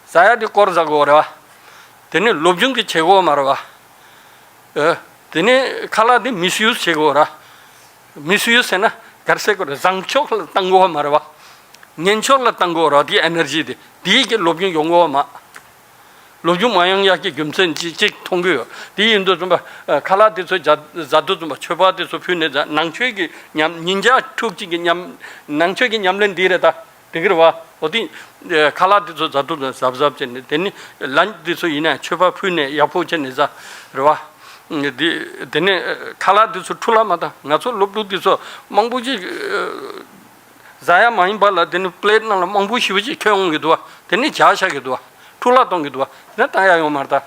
ཟ་ཡ་དེ་སྐོར་ཟ་དགོས་རེད་བ། དེ་ནས་སློབ་སྦྱོང་གི་བྱེད་སྒོ་མ་རེད་བ། ཨེ། དེ་ནས་ཁ་ལག་དེ་མིས་ཡུས་བྱེད་དགོས་ར། མིས་ཡུས་ཟེར་ན་ག་རེ་ཟེར་དགོས་རེད། བཟང་ཕྱོགས་ལ་བཏང་དགོས་བ་མ་རེད་བ། ངན་ཕྱོགས་ལ་བཏང་དགོས་ར། དེའི་ཨེ་ནར་ཇི་དེ་དེའི་གི་སློབ་སྦྱོང་ཡོང་དགོས་བ་མ། སློབ་སྦྱོང་མ་ཡོང་ཡག་གི་རྒྱུ་མཚན་ཅིག་ཅིག་མཐོང་གི་ཡོད། དེ་ཡིན་དུས་ཙམ་པ་ཁ་ལག་དེ་ཚོ་ཟ་ཟ་དུས་ཙམ་པ་མཆོད་པ་དེ་ཚོ་ཕུལ་ནས་ཟ། ནང་ཆོས་ཀྱི་ཉམས་ཉིན་ཞག་ཕྲུགས་གཅིག་གི་ཉམས་ནང་ཆོས་ཀྱི་ཉམས་ལེན་འདི་རེད་ད། དེ་གི་རེད་བ། འོ་དེ། ཁ་ལག་དེ་ཚོ་ཟ་དུས་ཙམ་གཟབ་གཟབ་བྱས་ནས། དེ་ནི་ལན་དེ་ཚོ་ཡིན་ན་མཆོད་པ་ཕུལ་ནས་ཡག་པོ་བྱས་ནས་ཟ། རེད་བ། དེ་དེ་ནས་ཁ་ལག་དེ་ཚོ་འཁྲུ་སླ་མ་བཏང་། ང་ཚོ་སློབ་ཕྲུག་དེ་ཚོ་མང་པོ་ཅིག་ཟ་ཡ་མ་ཡིན་པ་ལ་དེ་ནི་པི་ལེ་ཊི་ནང་ལ་མང་པོ་ཞེ་པོ་ཅིག་ཁྱེར་འོང་གི་འདུག་བ། དེ་ནི་བྱ་བཞག་གི་འདུག་བ། འཁྲུ་སླ་གཏོང་གི་འདུག་བ། དེ་ནས་བཏང་ཡ་ཡོང་མ་རེད་ད།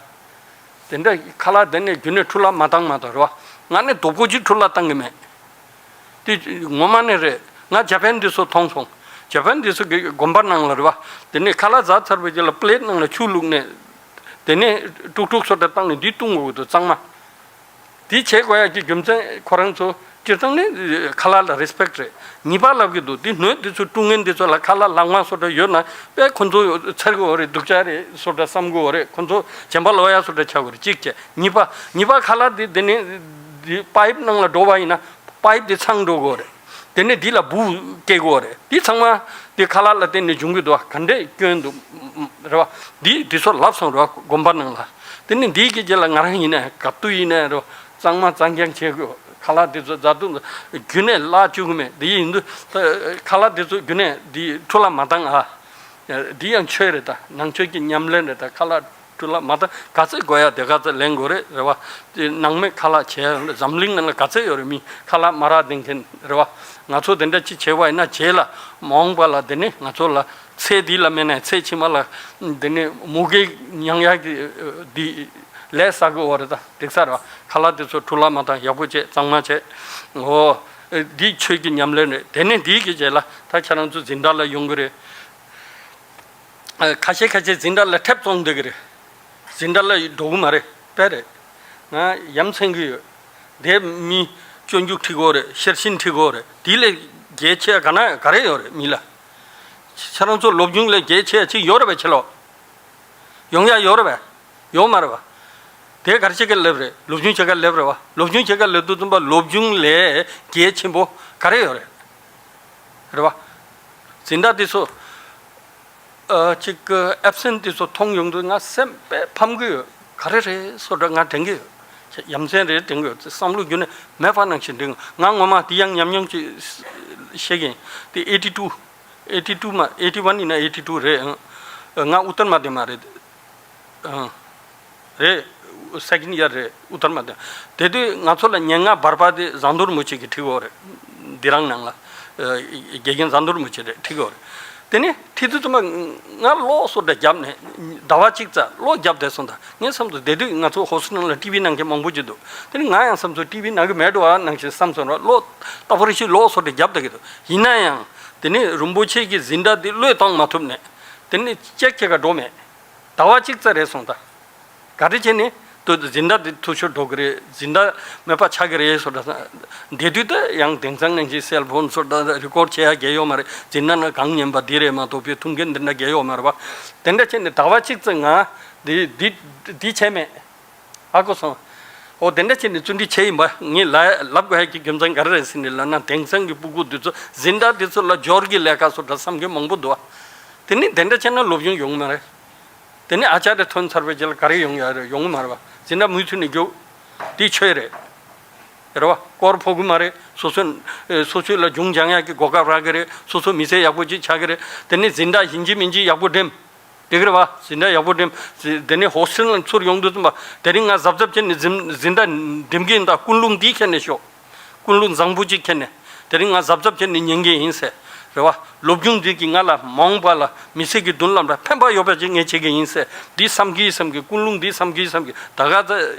དེ་འདྲ་ཁ་ལག་དེ་ནས་རྒྱུན་ནས་འཁྲུ་སླ་མ་བཏང་མ་གཏོགས་རེད་བ། ང་ནི་རྡོག་པོ་གཅིག་འཁྲུ་སླ་བཏང་གི་མེད། དེ་ངོ་མ་ནས་རེད། ང་ཇ་པན་དེ་ཚོ་མཐོང་སོང་། ཇ་པན་དེ་ཚོ་གི་དགོན་པ་ནང་ལ་རེད་བ། དེ་ནས་ཁ་ལག་ཟ་ཚར་བའི་རྗེས་ལ་པི་ལེ་ཊི་ནང་ལ་ཆུ་བླུགས་ནས། དེ་ནས་དཀྲུག་དཀྲུག་སོ་འདྲ་བཏང་ནས་འདི་བཏུང་དགོས་ཀྱི་འདུག་གཙང་མ། དེ་བྱེད་དགོས་ཡག་གི་རྒྱུ་མཚན་ཁོ་རང་ཚོ་སྤྱིར་བཏང་ནས་ཁ་ལག་ལ་རེ་སི་པེག་ཊི་རེད། ཉེས་པ་ལབ་ཀྱི་འདུག། དེ་སྣོད་དེ་ཚོ་དཀྲུག་མཁན་དེ་ཚོ་ལ་ཁ་ལག་ལག་དམར་སོ་འདྲ་ཡོད་ན་དཔེ་ཁོ་ཚོ་འཚེར་གི་ཡོད་རེད། སྡུག་ཅག་རེད་སོ་འདྲ་བསམ་གི་ཡོད་རེད། ཁོ་ཚོ་བྱམས་པ་ལོག་ཡ་སོ་འདྲ་ཆགས་ཀྱི་ཡོད་རེད། གཅིག་བྱས། གཉིས་པ་གཉིས་པ་ཁ་ལག་དེ་དེ་ནས་དེ་པའིབ་ནང་ལ་འགྲོ་བ་ཡིན་ན་པའིབ་དེ་ཚང་འགྲོ་གི་ཡོད་རེད། དེ་ནས་འདི་ལ་འབུ་སྐྱེ་གི་ཡོད་རེད། འདི་ཚང་མ་འདི་ཁ་ལག་ལ་བརྟེན་ནས་འབྱུང་གི་འདུག། ག་འདྲས་སྐྱོན་འདུག་རེད་བ། འདི་འདི་ཚོ་ལབ་སོང་རེད་བ། དགོན་པ་ནང་ལ། དེ་ནས་འདིའི་གི་རྗེས་ལ་ང་རང་ཡིན་ན་ག་དུས་ཡིན་ན་རེད་བ། གཙང་མ་གཙང་རྐྱང་བྱེད་དགོས། ཁ་ལག་དེ་ཚོ་རྫ་དུ་རྒྱུན་ནས་བརླག་བཅུག་གི་མེད། དེ་ཡིན་དུས་ད་ཁ་ལག་དེ་ཚོ་རྒྱུན་ནས་དེ་འཁྲུ་ལག་མ་བཏང་ཨ། དེ་ཡང་ཆོས་རེད། ད་ནང་ཆོས་ཀྱི་ཉམས་ལེན་རེད། ད་ཁ་ལག་འཁྲུ་ལག་མ་བཏང་ག་ཚད་དགོས་ཡ་དེ་ག་ཚད་ལེན་དགོས་རེད། རེད་བ། དེ་ནང་མི་ཁ་ལག་བྱས་འཛམ་གླིང་ནང་ལ་ག་ཚད་ཡོད་རེད། མི་ཁ་ལག་མ་རག་བསྡད་མཁན་རེད་བ། ང་ཚོ་དེ་འདྲ་ཅིག་བྱས་པ་ཡིན་ན་རྗེས་ལ་མ་འོངས་པ་ལ་དེ་ནི་ང་ཚོ་ལ་ཚེ་འདི་ལ་མེད་ནས་ཚེ་ཕྱི་མ་ལ་དེ་ནི་མུ་གེ་མྱང་ཡག་གི་འདི་ལས་བསགས་དགོས་བ་རེད། ད་འགྲིག་ས་རེད་བ། ཁ་ལག་དེ་ཚོ་འཁྲུ་ལག་མ་བཏང་ཡག་པོ་བྱས་གཙང་མ་བྱས། འོ། འདི་ཆོས་ཀྱི་ཉམས་ལེན་རེད། དེ་ནས་འདི་གི་རྗེས་ལ་ད་ཁྱེད་རང་ཚོ་འཛིན་གྲྭ་ལ་ཡོང་གི་རེད། ཁ་ཤས་ཁ་ཤས་འཛིན་གྲྭ་ལ་ཁྲལ་བཙོང་བསྡད་ཀྱི་རེད། འཛིན་གྲྭ་ལ་འགྲོ་གི་མ་རེད། དཔེ་རེད། ང་ཡ་མཚན་གྱི་ཡོད། དེ་མི་སྤྱོད་འཇུག་ཁྲིད་དགོས་རེད། ཤེར་ཕྱིན་ཁྲིད་དགོས་རེད། དེ་ལས་གལ་ཆེ་ག་ན་ག་རེ་ཡོད་རེད་མི་ལ། ཁྱེད་རང་ཚོ་སློབ་སྦྱོང་ལས་གལ་ཆེ་ཅིག་ཡོད་རེད་པས། ཁྱེད་ལོ། ཡོང་ཡ་ཡོད་རེད་པས། ཡོད་མ་རེད་པ། དེ་ག་རེ་བྱེད་ག་སླེབས་རེད། སློབ་སྦྱོང་བྱེད་ག་སླེབས་རེད་པ། སློབ་སྦྱོང་བྱེད་ག་སླེབས་དུས་ཙམ་པ་སློབ་སྦྱོང་ལས་གལ་ཆེན་པོ་ག་རེ་ཡོད་རེད། རེད་པ། འཛིན་གྲྭ་དེ་ཚོ། ཨ་ཅིག་ཨེབ་སེན་ཊི་དེ་ཚོ་མཐོང་ཡོང་དུས་ང་སེམས་དཔེ་ཕམ་གི་ཡོད། ག་རེ་རེད་སོ་འདྲ་ང་དྲན་གི་ཡོད། ཡ་མཚན་རེད་དྲན་གི་ཡོད། བསམ་བློ་རྒྱུན་ནས་མེད་པ་ནང་བཞིན་དྲན་གི། ང་ངོ་མ་དེ་ཡང་ཉམས་མྱོང་ཅིག་བཤད་གི་ཡིན། དེ་ཨེ་ཊི་ཊུ། ཨེ་ཊི་ཊུ་མ་ཨེ་ཊི་ཝན་ཡིན་ན་ཨེ་ཊི་ཊུ་རེད། ཨང་། ང་ཨུ་ཏར་མ་དེ་མ་རེད། ཨང་། རེད། སེ་ཀེན་ཌི་ཡར་རེད། ཨུ་ཏར་མ་དེ། དེ་དུས་ང་ཚོ་ལ་ཉེར་ལྔ་བར་པ་དེ་ཟངས་མདོག་རིན་པོ་ཆེ་གིས་ཁྲིད་ཡོད་རེད། འདི་རང་ནང་ལ། ཨ་དགེ་རྒན་ཟངས་མདོག་རིན་པོ་ཆེ་རེད་ཁྲིད་ཡོད་རེད། དེ་ནས་ཁྲིད་དུས་ཙམ་པ་ང་ལོག་སོ་འདྲ་བརྒྱབ་ནས་ཟླ་བ་གཅིག་ཙམ་ལོག་བརྒྱབ་བསྡད་སོང་། ད་ངས་བསམ་སོང་། དེ་དུས་ང་ཚོ་ཧོ་སི་ཊལ་ནང་ལ་ཊི་ཝི་ནང་མཁན་མང་པོ་ཅིག་འདུག་དེ་ནས་ང་ཡང་བསམ་སོང་། ཊི་ཝི་ནང་གི་མེད་འགྲོ་བ་ནང་བཞིན་བསམ་སོང་ར། ལོག་ལྟ་བུ་རེ་ཞིག་ལོག་སོ་འདྲ་བརྒྱབ་བསྡད་ཀྱི་འདུག་ཡིན་ན་ཡང་དེ་ནས་རིན་པོ་ཆེ་གི་འཛིན་གྲྭ་དེ་བློས་གཏོང་མ་ཐུབ་ནས་དེ་ནས་ཅེག་བྱེད་ག་འགྲོ་མེད། ཟླ་བ་གཅིག་ཙམ་རེད་སོང་། ད་ག་རེ་བྱས་ནས་ཏོ་འཛིན་གྲྭ་འདི་འཐུས་ཤོར་འགྲོ་གི་རེད། འཛིན་གྲྭ་མེད་པ་ཆགས་ཀྱི་རེད་སོ་འདྲ། འདི་དུས་ད་ཡང་དེང་སང་ནང་བཞིན་སེལ་ཕོན་སོ་འདྲ་རི་ཀོར་བྱེད་ཡ་གལ་ཡོད་མ་རེད། འཛིན་གྲྭ་ནང་གང་ཉན་པ་འདི་རེད་མ་གཏོགས་པའི་ཐུགས་འགན་འདི་འདྲ་གལ་ཡོད་མ་རེད་པ། དེ་འདྲ་བྱས་ནས་ཟླ་བ་གཅིག་ཙམ་ང་འདི་འདི་འདི་བྱས་མེད། ཨ་ཁུ་སོང་། འོ་དེ་འདྲ་བྱས་ནས་བརྩོན་འགྲུས་བྱས་ཡིན་པ། ངས་ལབ་ལབ་དགོས་ཡ་གི་རྒྱུ་མཚན་ག་རེ་རེད་ཟེར་ནས་ལབ་ན། དེང་སང་གི་སྤུ་གུ་འདི་ཚོ་འཛིན་གྲྭ་འདི་ཚོ་ལ་སྦྱོར་གྱི་ལས་ཀ་སོ་འདྲ་བསམ་མཁན་མང་པོ་འདུག་ཨ། དེ་ནི་དེ་འདྲ་བྱས་ན་སློབ་སྦྱོང་ཡོང་གི་མ་རེད། དེ་ནས་ཨ་ཅར་རེ་ཐོན་ཚར་བའི་རྗེས་ལ་ག་རེ་ཡོང་ཡ་རེད། ཡོང་གི་མ་རེད་པ། འཛིན་གྲྭ་མུ་མཐུད་ནས་རྒྱུགས། དེ་ཆོས་རེད། རེད་པ། སྐོར་ཕོག་གི་མ་རེད། སོ་སོ་ཨེ་སོ་སོ་ལ་སྦྱོང་སྦྱང་ཡ་གི་གོ་སྐབས་རག་གི་རེད། སོ་སོ་མི་ཚེ་ཡག་པོ་ཅིག་ཆགས་ཀྱི་རེད། དེ་ནས་འཛིན་གྲྭ་ཡིན་གཅིག་མིན་གཅིག་ཡག་པོ་འགྲིམ། དེ་གི་རེད་པ། འཛིན་གྲྭ་ཡག་པོ་འགྲིམ། དེ་ནས་ཧོ་སི་ཊལ་ནང་ཚུར་ཡོང་དུས་ཙམ་པ་དེ་རིང་ང་གཟབ་གཟབ་བྱས་ནས་འཛིན་འཛིན་གྲྭ་འགྲིམ་གི་ཡིན། ད་ཀུན་སློང་འདི་ཁྱེར་ནས་ཤོག་ཀུན་སློང་བཟང་པོ་ཅིག་ཁྱེར་ནས། དེ་རིང་ང་གཟབ་གཟབ་བྱས་ནས་ཉན་གི་ཡིན་ཟེར། རེད་པ། སློབ་སྦྱོང་འདི་གིས་ང་ལ་མ་འོངས་པ་ལ་མི་ཚེ་གི་མདུན་ལམ་ལ་ཕན་པ་ཡོད་པ་ཅིག་ངས་བྱེད་ཀྱི་ཡིན་ཟེར། འདི་བསམ་གི་བསམ་གི། ཀུན་སློང་འདི་བསམ་གི་བསམ་གི། ད་ག་ཚོད་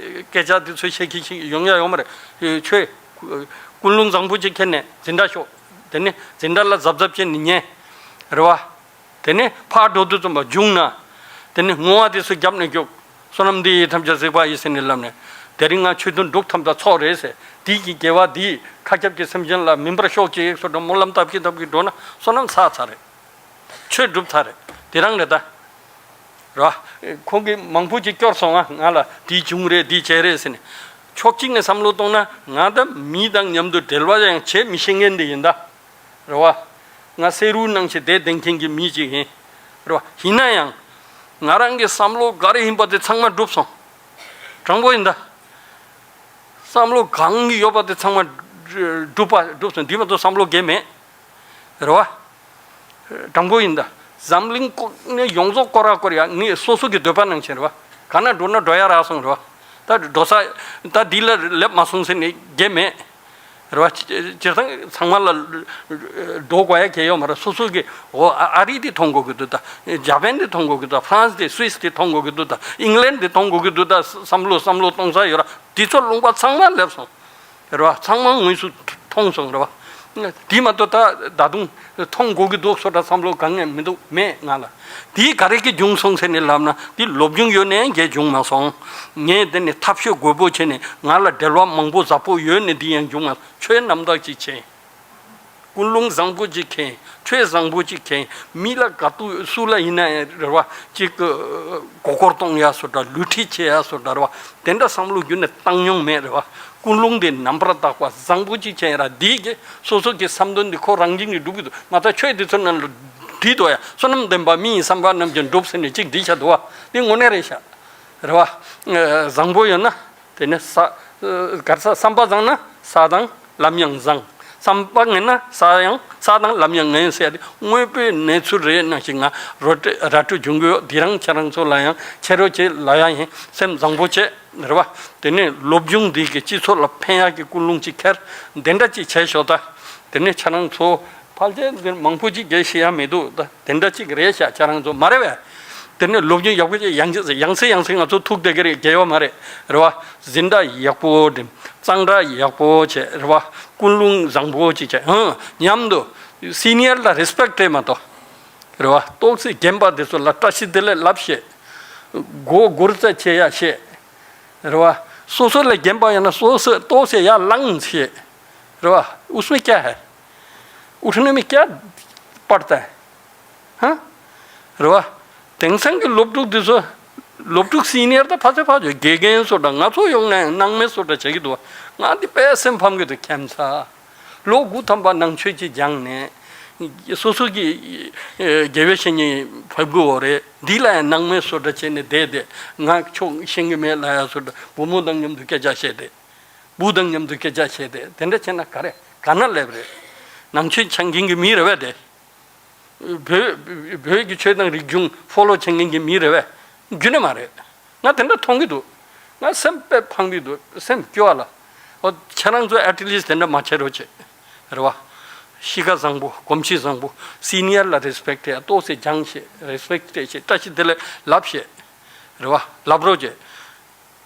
སྐད་ཆ་འདི་ཚོ་བཤད་ཀྱི་ཞིག་ཡོང་ཡ་ཡོད་མ་རེད། ཁྱོད་ཀུན་སློང་བཟང་པོ་ཅིག་ཁྱེར་ནས་འཛིན་གྲྭ་ཤོག་དེ་ནས་འཛིན་གྲྭ་ལ་གཟབ་གཟབ་བྱས་ནས་ཉན། རེད་པ། དེ་ནས་ཕར་འགྲོ་དུས་ཙམ་པ་སྦྱོང་ན། དེ་ནས་བསྔོ་བ་དེ་ཚོ་བརྒྱབ་ནས་རྒྱུགས། བསོད་ནམས་འདི་ཡིས་ཐམས་ཅད་གཟིགས་པ་ཡི་ཟེར་ནས་ལབ་ནས། དེ་རིང་ང་ཆོས་དོན་སྒྲུབ་ཐམས་ཅད་ཚོགས་རེད་ཟེར། དེའི་གི་དགེ་བ་འདིས་མཁའ་ཁྱབ་ཀྱི་སེམས་ཅན་ལ་སྨིན་པར་ཤོག་ཅེས་སོ་འདྲ་སྨོན་ལམ་བཏབ་ཀྱི་བཏབ་ཀྱི་འགྲོ་ན་བསོད་ནམས་ཚར་ཚར་རེད། ཆོས་སྒྲུབ་ཚར་རེད། དེ་རང་རེད་ད། རེད་པ། ཁོང་གིས་མང་པོ་ཅིག་སྐྱོར་སོང་ང་། ང་ལ་འདི་བྱུང་རེད། འདི་བྱས་རེད་ཟེར་ནས། ཕྱོགས་གཅིག་ནས་བསམ་བློ་གཏོང་ན་ང་ད་མི་དང་མཉམ་དུ་འབྲེལ་བ་ཡང་བྱེད་མི་ཤེས་མཁན་དེ་ཡིན་ད། རེད་པ། ང་བསེ་རུ་ནང་བཞིན་བསྡད་བསྡད་མཁན་གྱི་མི་ཅིག་ཡིན། རེད་པ། ཡིན་ན་ཡང་། ང་རང་གི་བསམ་བློ་ག་རེ་ཡིན་པ་དེ་ཚང་མ་འགྲུབ་སོང་། དྲང་པོ་ཡིན་ད། བསམ་བློ་གང་ཡོད་པ་དེ་ཚང་མ་འགྲུབ་པ་འགྲུབ་སོང་། འདི་མ་གཏོགས་བསམ་བློ་འགས་མེད། རེད་པ། དྲང་པོ་ཡིན་ད། འཛམ་གླིང་ཀོ་ནས་ཡོངས་རྫོགས་སྐོར་ར་སྐོར་ཡ་ངས་སོ་སོ་གི་འདོད་པ་ནང་བཞིན་རེད་པ། ག་ན་འགྲོ་ན་འགྲོ་ཡ་རག་སོང་རེད་པ། ད་འགྲོ་ས་ད་འདི་ལ་སླེབས་མ་སོང་ཟེར་ནས་འགས་མེད། རེད་པ། སྤྱིར་བཏང་ཚང་མ་ལ་འགྲོ་དགོས་ཡ་གལ་ཡོད་མ་རེད། སོ་སོ་གི་འོ་ཨ་ཨ་རི་དེ་མཐོང་དགོས་ཀྱི་འདུག་ད། ཇ་པན་དེ་མཐོང་དགོས་ཀྱི་འདུག་ཧྥ་རན་སི་དེ་སུད་སི་དེ་མཐོང་དགོས་ཀྱི་འདུག་ད། ཨིང་ལན་དེ་མཐོང་དགོས་ཀྱི་འདུག་ད། བསམ་བློ་བསམ་བློ་གཏོང་ས་ཡོད་ར། དེ་ཚོ་ལུང་པ་ཚང་མ་སླེབས་སོང་། རེད་པ། ཚང་མ་དངོས་སུ་མཐོང་སོང་། རེད་པ། དེ་མ་གཏོགས་ད་ད་དུང་མཐོང་དགོས་ཀྱི་འདུག་སོ་འདྲ་བསམ་བློ་གང་ཡང་མི་འདུག་མེད་ང་ལ། དེ་ག་རེ་གིས་བྱུང་སོང་ཟེར་ནས་ལབ་ན། དེ་སློབ་སྦྱོང་ཡོད་ནའང་གས་བྱུང་མ་སོང་། ངས་དེ་ནས་ཐབས་ཤེས་དགོས་པོ་བྱས་ནས་ང་ལ་འབྲེལ་བ་མང་པོ་ཟབ་པོ་ཡོད་ནས་དེ་ཡང་བྱུང་མ་སོང་། ཆོས་རྣམ་དག་ཅིག་བྱས། ཀུན་སློང་བཟང་པོ་ཅིག་མཁྱེན། ཆོས་བཟང་པོ་ཅིག་མཁྱེན། མི་ལ་ག་དུས་སུ་ལ་ཡིན་ན་ཡང་རེད་པ། ཅིག་མགོ་སྐོར་གཏོང་ཡ་སོ་འདྲ། ལུས་ཁྲིད་བྱེད་ཡ་སོ་འདྲ་རེད་པ། དེ་འདྲ་བསམ་བློ་རྒྱུན་ནས་བཏང་མྱོང་མེད་རེད་པ། ཀུན་སློང་དེ་རྣམ་པར་དག་པ་བཟང་པོ་ཅིག་མཁྱེན་ར། འདིས་ཀྱི་སོ་སོ་གི་བསམ་དོན་འདི་ཁོ་རང་བཞིན་གྱིས་འགྲུབ་ཀྱི་འདུག་ང་ད་ཆོས་འདི་ཚོ་ནང་ལ་བྲིས་འདུག་ཡ། བསོད་ནམས་ལྡན་པ་མི་ཡི་བསམ་པ་རྣམས་ཀྱང་འགྲུབ་ཟེར་ནས་ཅིག་བྲིས་བཞག་འདུག་པ། འདི་དངོས་གནས་རེད་ཤག་རེད་པ། བཟང་པོ་ཡོད་ན། དེ་ནས་ས་གར་ས་བསམ་པ་བཟང་ན། ས་དང་ལམ་ཡང་བཟང་། བསམ་པ་ངན་ན་ས་ཡང་ས་དང་ལམ་ཡང་ངན་ཟེར་ཏེ་དངོས་པོའི་གནས་ཚུལ་རེད་ནང་བཞིན་ང་རོ་ཏྲེ་ར་སྤྲོད་འབྱུང་གི་ཡོད། འདི་རང་ཁྱེད་རང་ཚོ་ལ་ཡང་ཁྱེད་རོ་ཅེ་ལ་ཡང་ཡིན་སེམས་བཟང་པོ་བྱེད་རེད་བ། དེ་ནས་སློབ་སྦྱོང་འདི་གི་སྤྱི་ཚོགས་ལ་ཕན་ཡག་གི་ཀུན་སློང་ཅིག་ཁྱེར་འདི་འདྲ་ཅིག་བྱས་ཤོག་ད། དེ་ནས་ཁྱེད་རང་ཚོ་ཕལ་ཆེར་འདིར་མང་པོ་ཅིག་རྒྱལ་ཤེས་ཡ་མི་འདུག་ད། དེ་འདྲ་ཅིག་རེད་ཤག་ཁྱེད་རང་ཚོ་མ་རེད་བས། དེ་ནས་སློབ་སྦྱོང་ཡག་པོ་ཅིག་ཡང་ཡང་སེ་ཡང་སེ་ང་ཚོ་ཐུག་བསྡད་ཀྱི་རེད། རྒྱལ་ཡོད་མ་རེད་རེད་བ། འཛིན་གྲྭ་ཡག་པོ་འགྲིམ། གཙང་སྦྲ་ཡག་པོ་བྱས་རེད་བ། ཀུན་སློང་བཟང་པོ་ཅིག་བྱས་ཧང་མཉམ་དུ་སི་ནི་ཡར་ལ་རེ་སི་པེག་སྤྲད་མ་གཏོགས་རེད་བ། ཏོག་ཙམ་རྒན་པ་དེ་ཚོ་ལ་བཀྲ་ཤིས་བདེ་ལེགས་ལབ་བཤད། མགོ་སྒུར་རྩ་བྱེད་ཡ་བཤད་རེད་བ། སོ་སོ་ལས་རྒན་པ་ཡིན་ན་སོ་སོས་ཏོག་ཙམ་ཡར་ལངས་བཤད་རེད་བ། उसमें क्या है? उठने में क्या पड़ता है? ཧ། རེད་བ། དེང་སང་གི་སློབ་ཕྲུག་འདི་ཚོ་སློབ་ཕྲུག་སི་ནི་ཡར་ད་ཕ་ཚོད་ཕ་ཚོད་དགེ་རྒན་བཟོ་འདྲ། ང་ཚོ་ཡོང་ན་ཡང་སྣང་མེད་བཟོ་འདྲ་བྱེད་ཀྱི་འདུག་བ། ང་འདི་དཔེ་སེམས་ཕམ་གྱི་འདུག་ཁྱད་མཚར། ལོ་དགུ་ཐམ་པ་ནང་ཆོས་ཅིག་སྦྱངས་ནས་སོ་སོ་གི་ཨེ་དགེ་བའི་བཤེས་གཉེན་ཕེབས་དགོས་བ་རེད། འདི་ལ་ཡང་སྣང་མེད་བཟོ་འདྲ་བྱས་ནས་བསྡད་བསྡད། ང་ཆོས་ཤེས་ཀྱི་མེད་ལབ་ཡ་བཟོ་འདྲ། བུ་མོ་དང་མཉམ་དུ་སྐད་ཆ་བཤད་བསྡད། བུ་དང་མཉམ་དུ་སྐད་ཆ་བཤད་བསྡད། དེ་འདྲ་བྱས་ན་ག་རེ་ག་ན་སླེབས་རེད། ནང་ཆོས་སྦྱང་མཁན་གྱི་མི་རེད་བས་དེ། བོད་བོད་ཀྱི་ཆོས་དང་རིག་གཞུང་ཕོ་ལོ་བྱེད་མཁན་གྱི་མི་རེད་བས། རྒྱུན་ནས་མ་རེད། ང་དེ་འདྲ་མཐོང་གི་འདུག་ང་སེམས་དཔེ་ཕངས་ཀྱི་འདུག་སེམས་སྐྱོ་བ་ལ། ཨོ་ཁྱེད་རང་ཚོ་ཨེཊ་ལིསཊ་དེ་འདྲ་མ་བྱེད་རོགས་བྱེད། རེད་བ། གཤིས་ཀ་བཟང་པོ་གོམས་གཤིས་བཟང་པོ་སི་ནི་ཡར་ལ་རེ་སི་པེག་སྤྲད། ཏོག་ཙམ་སྦྱངས་བྱེད། རེ་སི་པེག་སྤྲད་བྱེད། བཀྲ་ཤིས་བདེ་ལེགས་ལབ་བྱེད། རེད་བ། ལབ་རོགས་བྱེད།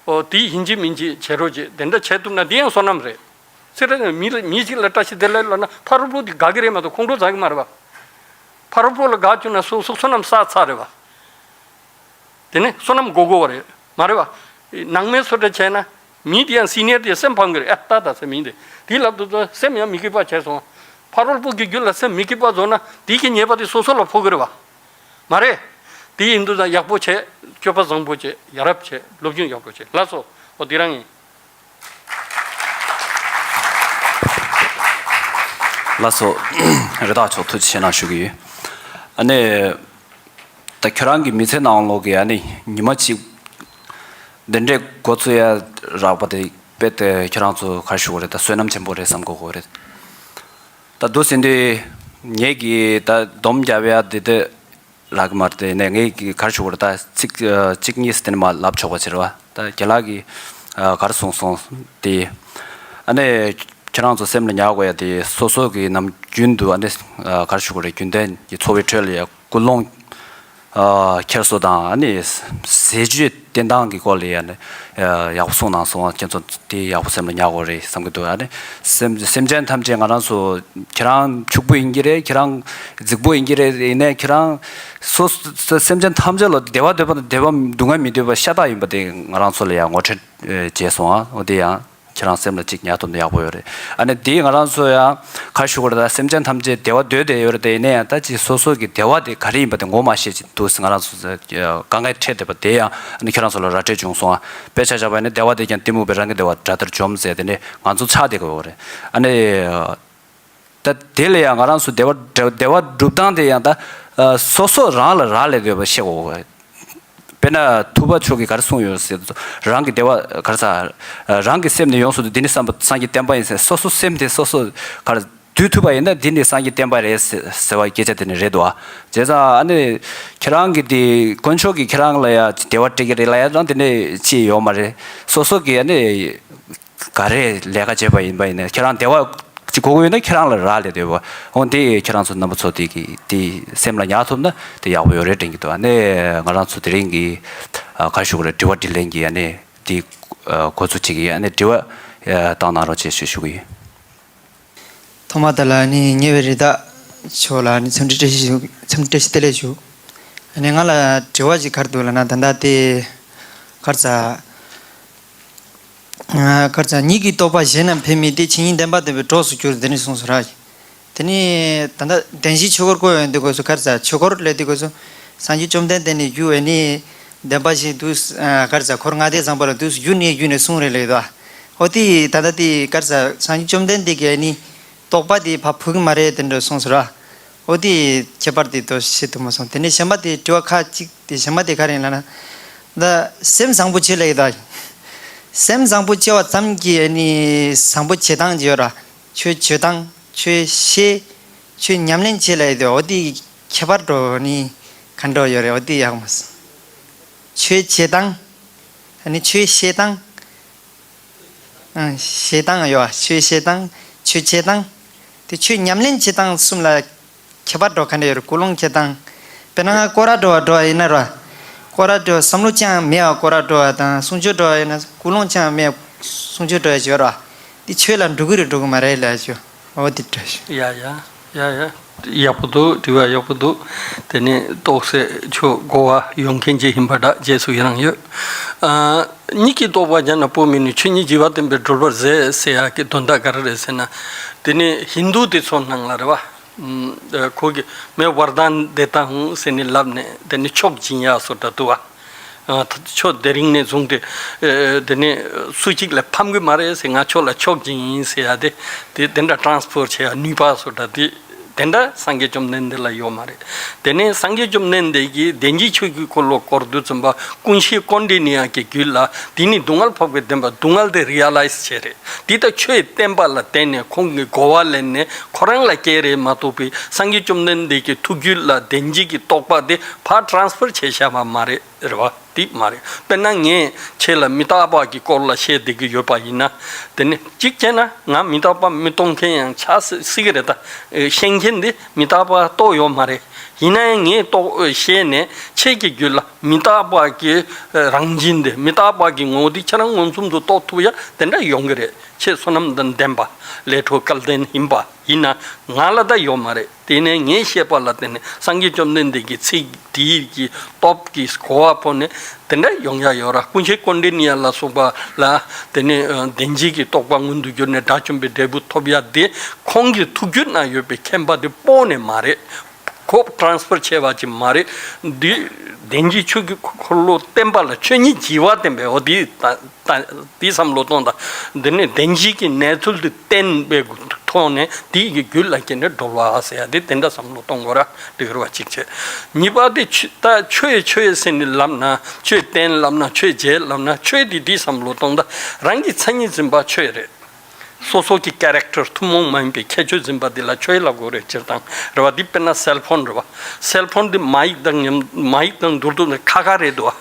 ཨོ་དེ་ཡིན་གཅིག་མིན་གཅིག་བྱེད་རོགས་བྱེད། དེ་འདྲ་བྱེད་ཐུབ་ན་དེ་ཡང་བསོད་ནམས་རེད། ཚེ་རབས་མི་ལ་མི་གཅིག་ལ་བཀྲ་ཤིས་བདེ་ལེགས་ལབ་ན་ཕ་རོལ་པོ་དེ་དགའ་གི་རེད་མ་གཏོགས་ཁོང་ཁྲོ་ཟ་གི་མ་རེད་པ། ཕ་རོལ་པོ་ལ་དགའ་བཅུག་ན་སོ་སོ་བསོད་ནམས་བསགས་ཚར་རེད་པ། དེ་ནས་བསོད་ནམས་དགོས་དགོས་པ་རེད་མ་རེད་པ། ནང་མའི་བཟོ་འདྲ་བྱས་ན་མི་དེ་ཡང་སི་ནི་ཡར་དེ་སེམས་ཕམ་གི་རེད། ཨ་ད་ད་ཟེར་མི་དེ་དེ་ལབ་དུས་ཚོད་སེམས་ཡང་མི་སྐྱིད་པ་བྱས་སོང་། ཕ་རོལ་པོ་གི་རྒྱུད་ལ་སེམས་མི་སྐྱིད་པ་བཟོ་ན་དེ་གི་ཉེས་པ་དེ་སོ་སོ་ལ་ཕོག་གི་རེད་པ། མ་རེད། དེ་ཡིན་དུས་ད་ཡག་པོ་བྱས། སྤྱོད་པ་བཟང་པོ་བྱས། ཡ་རབས་བྱས། སློབ་སྦྱོང་ཡག་པོ་བྱས། ལགས་སོ། ཨོ་དེ་རང་ཡིན། ལགས་སོ། རེ་ཐག་ཆོད། ཐུགས་རྗེ་ཆེ་གནང་ཞུ་གི་ཡོད། ཨ་ནི། ད་ཁྱོད་རང་གི་མི་ཚེ་ནང་ལོགས་ཀྱི་ཨ་ནི་ཉི་མ་གཅིག་འདི་འདྲའི་འགོ་ཚུགས་ཡ་རག་པ་དེ་དཔེ་དེ་ཁྱོད་རང་ཚོ་ག་རེ་ཞུ་དགོས་རེད། ད་བསོད་ནམས་ཆེན་པོ་རེད་བསམ་དགོས་དགོས་རེད། ད་འདུག་ཟིན་དུས་ངེད་ཀྱིས་ད་སྡོམ་རྒྱབ་ཡ་དེ་དེ་རག་གི་མ་རེད། དེ་ནས་ངེད་ཀྱིས་ག་རེ་ཞུ་དགོས་རེད། ད་ཚིག་གཅིག་གཉིས་དེ་ནས་མར་ལབ་ཆོག་པ་བྱེད་རེད་བ། ད་རྒན་ལགས་ཀྱིས་ག་རེ་གསུངས་སོང་དེ། ཨ་ནི་ཁྱེད་རང་ཚོ་སེམས་ལ་ཉར་དགོས་ཡ་དེ་སོ་སོ་གི་ནམ་རྒྱུན་དུ་ཨ་ནི་ག་རེ་ཞུ་དགོས་རེད། རྒྱུན་ལྡན་གྱི་འཚོ་བའི་ཁྲོད་ལ་ཡ་ཀུན་སློང་ཨ་འཁྱེར་སོ་དང་། ཨ་ནི་ཟས་བཅུད་བསྟེན་སྟངས་ཀྱི་སྐོར་ལ་ཡ་ནི་ཡག་པོ་གསུངས་གནང་སོང་། ཁྱེད་ཚོ་དེ་ཡག་པོ་སེམས་ལ་ཉར་དགོས་རེད་བསམ་གྱི་འདུག་ཨ་ནི་སེམས་སེམས་ཅན་ཐམས་ཅད་ང་རང་ཚོ་ཁྱེད་རང་ཕྱུག་པོ་ཡིན་གྱི་རེད། ཁྱེད་རང་རྫིག་པོ་ཡིན་གྱི་རེད། ཡིན་ནའི་ཁྱེད་རང་སོ་སོ་སེམས་ཅན་ཐམས་ཅད་ལ་བདེ་བ་འདོད་པ་དང་བདེ་བ་སྡུག་བསྔལ་མི་འདོད་པ་ཤ་སྟག་ཡིན་པ་དེ་ང་རང་ཚོ་ལ་ཡང་ངོ་སྤྲོད་བྱས་སོང་ཨ། འོ་དེ་ཡང་ཁྱེད་རང་སེམས་ལ་གཅིག་ཉར་ཐུབ་ན་ཡག་པོ་ཡོད་རེད། ཨ་ནི་དེ་ང་རང་ཚོ་ཡང་ག་རེ་ཞུ་དགོས་རེད། ད་སེམས་ཅན་ཐམས་ཅད་བདེ་བ་འདོད་བསྡད་ཡོད་རེད་དེ། ཡིན་ན་ཡང་ད་ཅིག་སོ་སོ་གི་བདེ་བ་དེ་ག་རེ་ཡིན་པ་དེ་ངོ་མ་ཤེས་ཀྱི་འདུག་ང་རང་ཚོ་དཀའ་ངལ་འཕྲད་བསྡད་པ་དེ་ཡང་ཨ་ནི་ཁྱེད་རང་ཚོ་ལ་ར་སྤྲོད་བྱུང་སོང་ཨ། དཔེ་ཆ་བཞག་པ་ཡིན་ན་བདེ་བ་དེ་ཀྱང་གཏི་མུག་པས་རང་གི་བདེ་བ་དགྲ་ལྟར་འཇོམས་ཟེར། དེ་ནས་ང་ཚོ་ཆགས་བསྡད་དགོས་པ་རེད། ཨ་ནི། ད་དེ་ལ་ཡང་ང་རང་ཚོ་བདེ་བ་བདེ་བ་སྒྲུབ་སྟངས་དེ་ཡང་ད་ཨ་སོ་སོ་རང་ལ་རག་ལས་འདོད་པ་ཤེས་དགོས། དཔེར་ན་ཐུབ་པ་མཆོག་གིས་ག་རེ་གསུངས་ཡོད་ཟེར་དུས། རང་གི་བདེ་བ་ག་རེ་ཟ། རང་གི་སེམས་ནི་ཡོངས་སུ་འདུལ། འདི་ནི་བསམ་པ་སངས་རྒྱས་བསྟན་པ་ཡིན་ཟེར། སོ་སོ་སེམས་དེ་སོ་སོ་ག་རེ་འདུལ་ཐུབ་པ་ཡིན་ན་འདི་ནི་སངས་རྒྱས་བསྟན་པ་རེད་ཟེར་ཟེར་བ་སྐད་ཆ་དེ་ནི་རེད་འདུག་ཨ། བྱས་ཙང་ཨ་ནི་ཁྱེད་རང་གི་དེ་དཀོན་མཆོག་གིས་ཁྱེད་རང་ལ་ཡ་བདེ་བ་སྤྲད་ཀྱི་རེད་ལབ་ཡ་རང་དེ་ནི་ཅི་ཡོད་མ་རེད། སོ་སོ་གིས་ཨ་ནི། ག་རེ་ལས་ཀ་བྱས་པ་ཡིན་པ་ཡིན་ན་ཁྱེད་རང་བདེ་བ་ཅིག་དགོས་ཀྱི་ཡོད་ན་ཁྱེད་རང་ལ་རག་ལས་བསྡད་པ། འོ་དེ་ཁྱེད་རང་ཚོ་རྣམ་པ་ཚོ་དེ་གི་དེ་སེམས་ལ་ཉར་ཐུབ་ན་དེ་ཡག་པོ་ཡོད་རེད་དྲན་གྱི་འདུག་ཨ་ནི་ང་རང་ཚོ་དེ་རིང་གི་ཨ་ག་རེ་ཞུ་དགོས་རེད། དྲི་བ་དྲིས་ལན་གྱི་ཨ་ནི་དེ་ཨ་འགོ་ཚུགས་བྱེད་ཀྱི་ཡིན། ཨ་ནི་དྲི་བ་ཨ་བཏང་གནང་རོགས་བྱེད་ཞུ་ཞུ་གི་ཡིན། ཐོག་མ་དེ་ལ་ནི་ཉེ་བའི་རི་དྭགས་མཆོག་ལ་ནི་འཚམས་འདྲི་བཀྲ་ཤིས་ཞུ། འཚམས་འདྲི་བཀྲ་ཤིས་བདེ་ལེགས་ཞུ། ཨ་ནི་ང་ལ་དྲི་བ་ཞིག་ག་རེ་འདུག་ལབ་ན། ད་ལྟ་དེ་ག་རེ་ཟ། ག་རེ་ཟ། གཉིད་ཀྱི་རྟོག་པ་གཞན་རྣམས་འཕེལ་མིན་ཏེ། ཆོས་ཉིད་བདེན་པ་ལྡན་པའི་གྲོགས་སུ་གྱུར། འདི་ནི་གསུངས་སོ་ར། དེ་ནི་ད་ལྟ་བདེན་བཞིའི་ཆོས་འཁོར་བསྐོར་ཡོང་དུས་སྐབས་སུ་ག་རེ་ཟ། ཆོས་འཁོར་ལས་དུས་སྐབས་སུ་སངས་རྒྱས་བཅོམ་ལྡན་འདས་ནི་རྒྱུ་ཨ་ནི་བདེན་པ་བཞིན་དུ་ག་རེ་ཟ། འཁོར་ལྔ་སྡེ་བཟང་པོ་ལ་དུས་སུ་རྒྱུ་ནི་རྒྱུ་ནི་གསུངས་རེད་ལབ་ཡོད་དོ། འོ་དེ་ད་ལྟ་དེ་ག་རེ་ཟ། སངས་རྒྱས་བཅོམ་ལྡན་འདས་ཀྱིས་ཨ་ནི། རྟོག་པ་དེ་ཕར་ཕུད་ཀྱི་མ་རེད་དེ་འདྲ་གསུངས་སོ་ར། འོ་དེ་ཁྱད་པར་དེ་དོ་ཤེས་ཐུབ་མ་སོང་། དེ་ནས་གཞན་པ་དེ་དྲི་བ་ཁག་ཅིག་དེ་གཞན་པ་དེ་ག་རེ་ཡིན་ལབ་ན། ད་སེམས་བཟང་པོ་བྱེད་ལབ་ཡོད་ད། སེམས་བཟང་པོ་སྐྱེ་བ་ཙམ་གྱིས་ནི་བཟང་པོ་བྱེད་སྟངས་ཡོད་ར། ཆོས་བྱེད་སྟངས། ཆོས་བཤད། ཆོས་ཉམས་ལེན་བྱེད་ལ་ཡོད་དེ། འོ་དེ་ཁྱད་པར་འགྲོ་ནི་ག་འགྲོ་ཡོད་རེད། འོ་དེ་ཡག་མ་སོང་། ཆོས་བྱེད་སྟངས། ཨ་ནི་ཆོས་བཤད་སྟངས། ཨང་། བཤད་སྟངས་ཡོད། ཆོས་བཤད་སྟངས། ཆོས་བྱེད་སྟངས། དེ་ཆོས་ཉམས་ལེན་བྱེད་སྟངས་གསུམ་ལ་ཁྱད་པར་འགྲོ་ག་འདྲ་ཡོད་རེད། ཀུན་སློང་བྱེད་སྟངས། དཔེར་ན་སྐོར་ར་འགྲོ་བ་འགྲོ་བ་ཡིན་ན་ར། སྐོར་ར་འགྲོ་བ་བསམ་བློ་ཅང་མེད་པ་སྐོར་ར་འགྲོ་བ་དང་གསུང་ཆོས་འགྲོ་བ་ཡིན་ན་ཀུན་སློང་ཅང་མེད་པ་གསུང་ཆོས་འགྲོ་བ་ཡོད་ར། དེ་ཆོས་ལ་འགྲོ་གི་རེད་འགྲོ་གི་མ་རེད་ལབ་ཞུ། འོ་དེ་འདྲ་ཞུ། ཡ་ཡ། ཡ་ཡ། ཡག་པོ་འདུག་དྲི་བ་ཡག་པོ་འདུག་དེ་ནས་རྟོགས་སད་ཆོས་གོ་བ་ཡོང་མཁན་ཅིག་ཡིན་པ་འདྲ་རྗེས་སུ་ཡི་རང་ཡོད། ཨ། གཉིས་ཀྱི་རྟོགས་པ་ཉམས་ན་སྤོ་མི་ནུས། ཆོས་ཉིད་བྱིས་པ་བསྟན་པའི་སྒྲོལ་བར་མཛད་ཟེར་ཡག་གི་དོན་དག་ག་རེ་རེད་ཟེར་ན། དེ་ནས་ཧིན་དུ་དེ་ཚོ་ནང་ལ་རེད་བ། ཨ། ཁོ་གི་མེ་ཝར་དན་དེ་ཏང་ཧུང་ཟེར་ནས་ལབ་ནས་དེ་ནས་ཆོག་སྦྱིན་ཡག་སོ་འདྲ་འདུག་བ། ཨ། ད་ཆོས་དེ་རིང་ནས་བཟུང་སྟེ། ཨ། དེ་ནས་སུ་གཅིག་ལ་ཕམ་གི་མ་རེད་ཟེར། ང་ཆོ་ལ་ཆོག་སྦྱིན་ཡིན་ཟེར་ཡ་དེ། དེ་དེ་འདྲ་ཊ་རན་སི་ཕར་བྱེད་ཡ་ནུས་པ་སོ་འདྲ་དེ་དེ་འདྲ་སངས་རྒྱས་བཅོམ་ལྡན་འདས་ལ་ཡོད་མ་རེད། དེ་ནས་སངས་རྒྱས་བཅོམ་ལྡན་འདས་ཀྱིས་བདེན་བཞིའི་ཆོས་ཀྱི་འཁོར་ལོ་བསྐོར་དུས་ཙམ་པ་ཀུན་ཤེས་ཀོན་ཌི་ནི་ཡ་གི་རྒྱུད་ལ་དེ་ནི་སྡུག་བསྔལ་འཕགས་པའི་བདེན་པ་སྡུག་བསྔལ་དེ་རི་ཡ་ལའི་ཛི་བྱས་རེད། དེ་ལྟར་ཆོས་བསྟན་པ་ལ་བརྟེན་ནས་ཁོང་གིས་གོ་བ་ལེན་ནས་ཁོ་རང་ལ་སྐྱེས་རེད་མ་གཏོགས་པའི་སངས་རྒྱས་བཅོམ་ལྡན་འདས་ཀྱི་ཐུགས་རྒྱུད་ལ་བདེན་བཞི་གི་རྟོགས་པ་དེ་ཕར་ཊ་རན་སི་ཕར་བྱས་བཞག་པ་མ་རེད། རེད་བ། དེ་མ་རེད། དཔེར་ན་ངས་ཁྱེད་ལ་མི་རྟག་པ་གི་སྐོར་ལ་བཤད་བསྡད་ཀྱི་ཡོད་པ་ཡིན་ན། དེ་ནི་གཅིག་བྱས་ན་ང་མི་རྟག་པ་མི་རྟོགས་མཁན་ཡང་ཆགས་སྲིད་སྲིད་ཀྱི་རེད་ད། ཤེས་མཁན་འདི་མི་རྟག་པ་རྟོགས་ཡོད་མ་རེད། ཡིན་ན་ཡང་ངས་རྟོགས་བཤད་ནས་ཁྱེད་ཀྱི་རྒྱུད་ལ་མི་རྟག་པ་གི་རང་བཞིན་འདི་མི་རྟག་པ་གི་ངོ་བོ་འདི་ཁྱེད་རང་མངོན་སུམ་དུ་རྟོགས་ཐུབ་ཡ་དེ་འདྲ་ཡོང་གི་རེད། ཁྱེད་བསོད་ནམས་དང་ལྡན་པ་ལས་འཕྲོ་སྐལ་ལྡན་ཡིན་པ་ཡིན་ན་ང་ལ་ད་ཡོད་མ་རེད། དེ་ནས་ངས་བཤད་པ་ལ་བརྟེན་ནས་སངས་རྒྱས་བཅོམ་ལྡན་འདས་ཀྱི་ཚིག་དེའི་གི་སྟོབས་ཀྱིས་གོ་བ་ཕོག་ནས་དེ་འདྲ་ཡོང་ཡ་ཡོད་ར། ཀུན་ཤེས་ཀོན་ཌི་ནི་ཡ་ལ་སོགས་པ་ལ་དེ་ནས་ཨ་བདེན་བཞི་གི་རྟོགས་པ་མངོན་དུ་གྱུར་ནས་དགྲ་བཅོམ་པའི་འབྲས་བུ་ཐོབ་ཡ་དེ་ཁོང་གི་ཐུགས་རྒྱུད་ན་ཡོད་པའི་མཁྱེན་པ་དེ་སྤོ་ནས་མ་རེད། ཁོ་ཊ་རན་སི་ཕར་བྱས་པ་ཅིག་མ་རེད། འདི་བདེན་བཞིའི་ཆོས་ཀྱི་འཁོར་ལོ་བསྟན་པ་ལ་ཆོས་ཉིད་བྱིས་པ་བསྟན་པའི་འོ་དེ་ད། ད་དེ་བསམ་བློ་གཏོང་དང་། འདི་ནི་བདེན་བཞི་གི་གནས་ཚུལ་དུ་བསྟན་པའི་ཐོག་ནས་དེ་ཡི་རྒྱུད་ལ་སྐྱེས་ནས་གྲོལ་བ་ཟེར་ཡ་དེ་དེ་འདྲ་བསམ་བློ་གཏོང་དགོས་ར། འགྲིག་ར་བ་གཅིག་བྱས། གཉིས་པ་དེ་ཆོས་ད་ཆོས་ཆོས་ཟེར་ནས་ལབ་ན་ཆོས་བསྟན་ལབ་ན་ཆོས་བྱེད་ལབ་ན་ཆོས་དེ་དེ་བསམ་བློ་གཏོང་ད། རང་གི་མཚན་ཉིད་འཛིན་པ་ཆོས་རེད། སོ་སོ་གི་ཀེ་རེག་ཊར་ཐུན་མོང་མ་ཡིན་པའི་ཁྱད་ཆོས་འཛིན་པ་འདི་ལ་ཆོས་ལབ་དགོས་རེད། སྤྱིར་བཏང་རེད་བ། འདི་དཔེར་ན་སེལ་ཕོན་རེད་བ། སེལ་ཕོན་འདི་མ་ཡིག་དང་མཉམ་མ་ཡིག་དང་བསྡུར་དུས་ཁ་ཁ་རེད་འདུག་བ།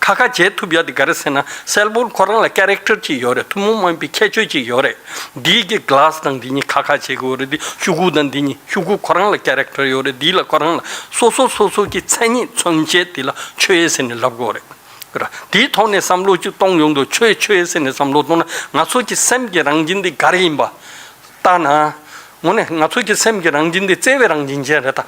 ཁ་ཁ་བྱེད་ཐུབ་ཡ་དེ་ག་རེ་ཟེར་ན་སེལ་ཕོན་ཁོ་རང་ལ་ཀེ་རེག་ཊར་ཅིག་ཡོད་རེད། ཐུན་མོང་མ་ཡིན་པའི་ཁྱད་ཆོས་ཅིག་ཡོད་རེད། འདི་གི་གི་ལཱ་སི་དང་འདི་གཉིས་ཁ་ཁ་བྱེད་དགོས་རེད། འདི་ཤོག་གུ་དང་འདི་གཉིས་ཤོག་གུ་ཁོ་རང་ལ་ཀེ་རེག་ཊར་ཡོད་རེད། འདི་ལ་ཁོ་རང་ལ་སོ་སོ་སོ་སོ་གི་མཚན་ཉིད་མཚོན་བྱེད་དེ་ལ་ཆོས་ཟེར་ནས་ལབ་དགོས་རེད། ར། དེའི་ཐོག་ནས་བསམ་བློ་གཅིག་གཏོང་ཡོང་དུས་ཆོས་ཆོས་ཟེར་ནས་བསམ་བློ་གཏོང་ན་ང་ཚོ་གི་སེམས་ཀྱི་རང་བཞིན་འདི་ག་རེ་ཡིན་པ་ལྟ་ན། དངོས་གནས་ང་ཚོ་གི་སེམས་ཀྱི་རང་བཞིན་འདི་བརྩེ་བའི་རང་བཞིན་ཅན་རེད་ད།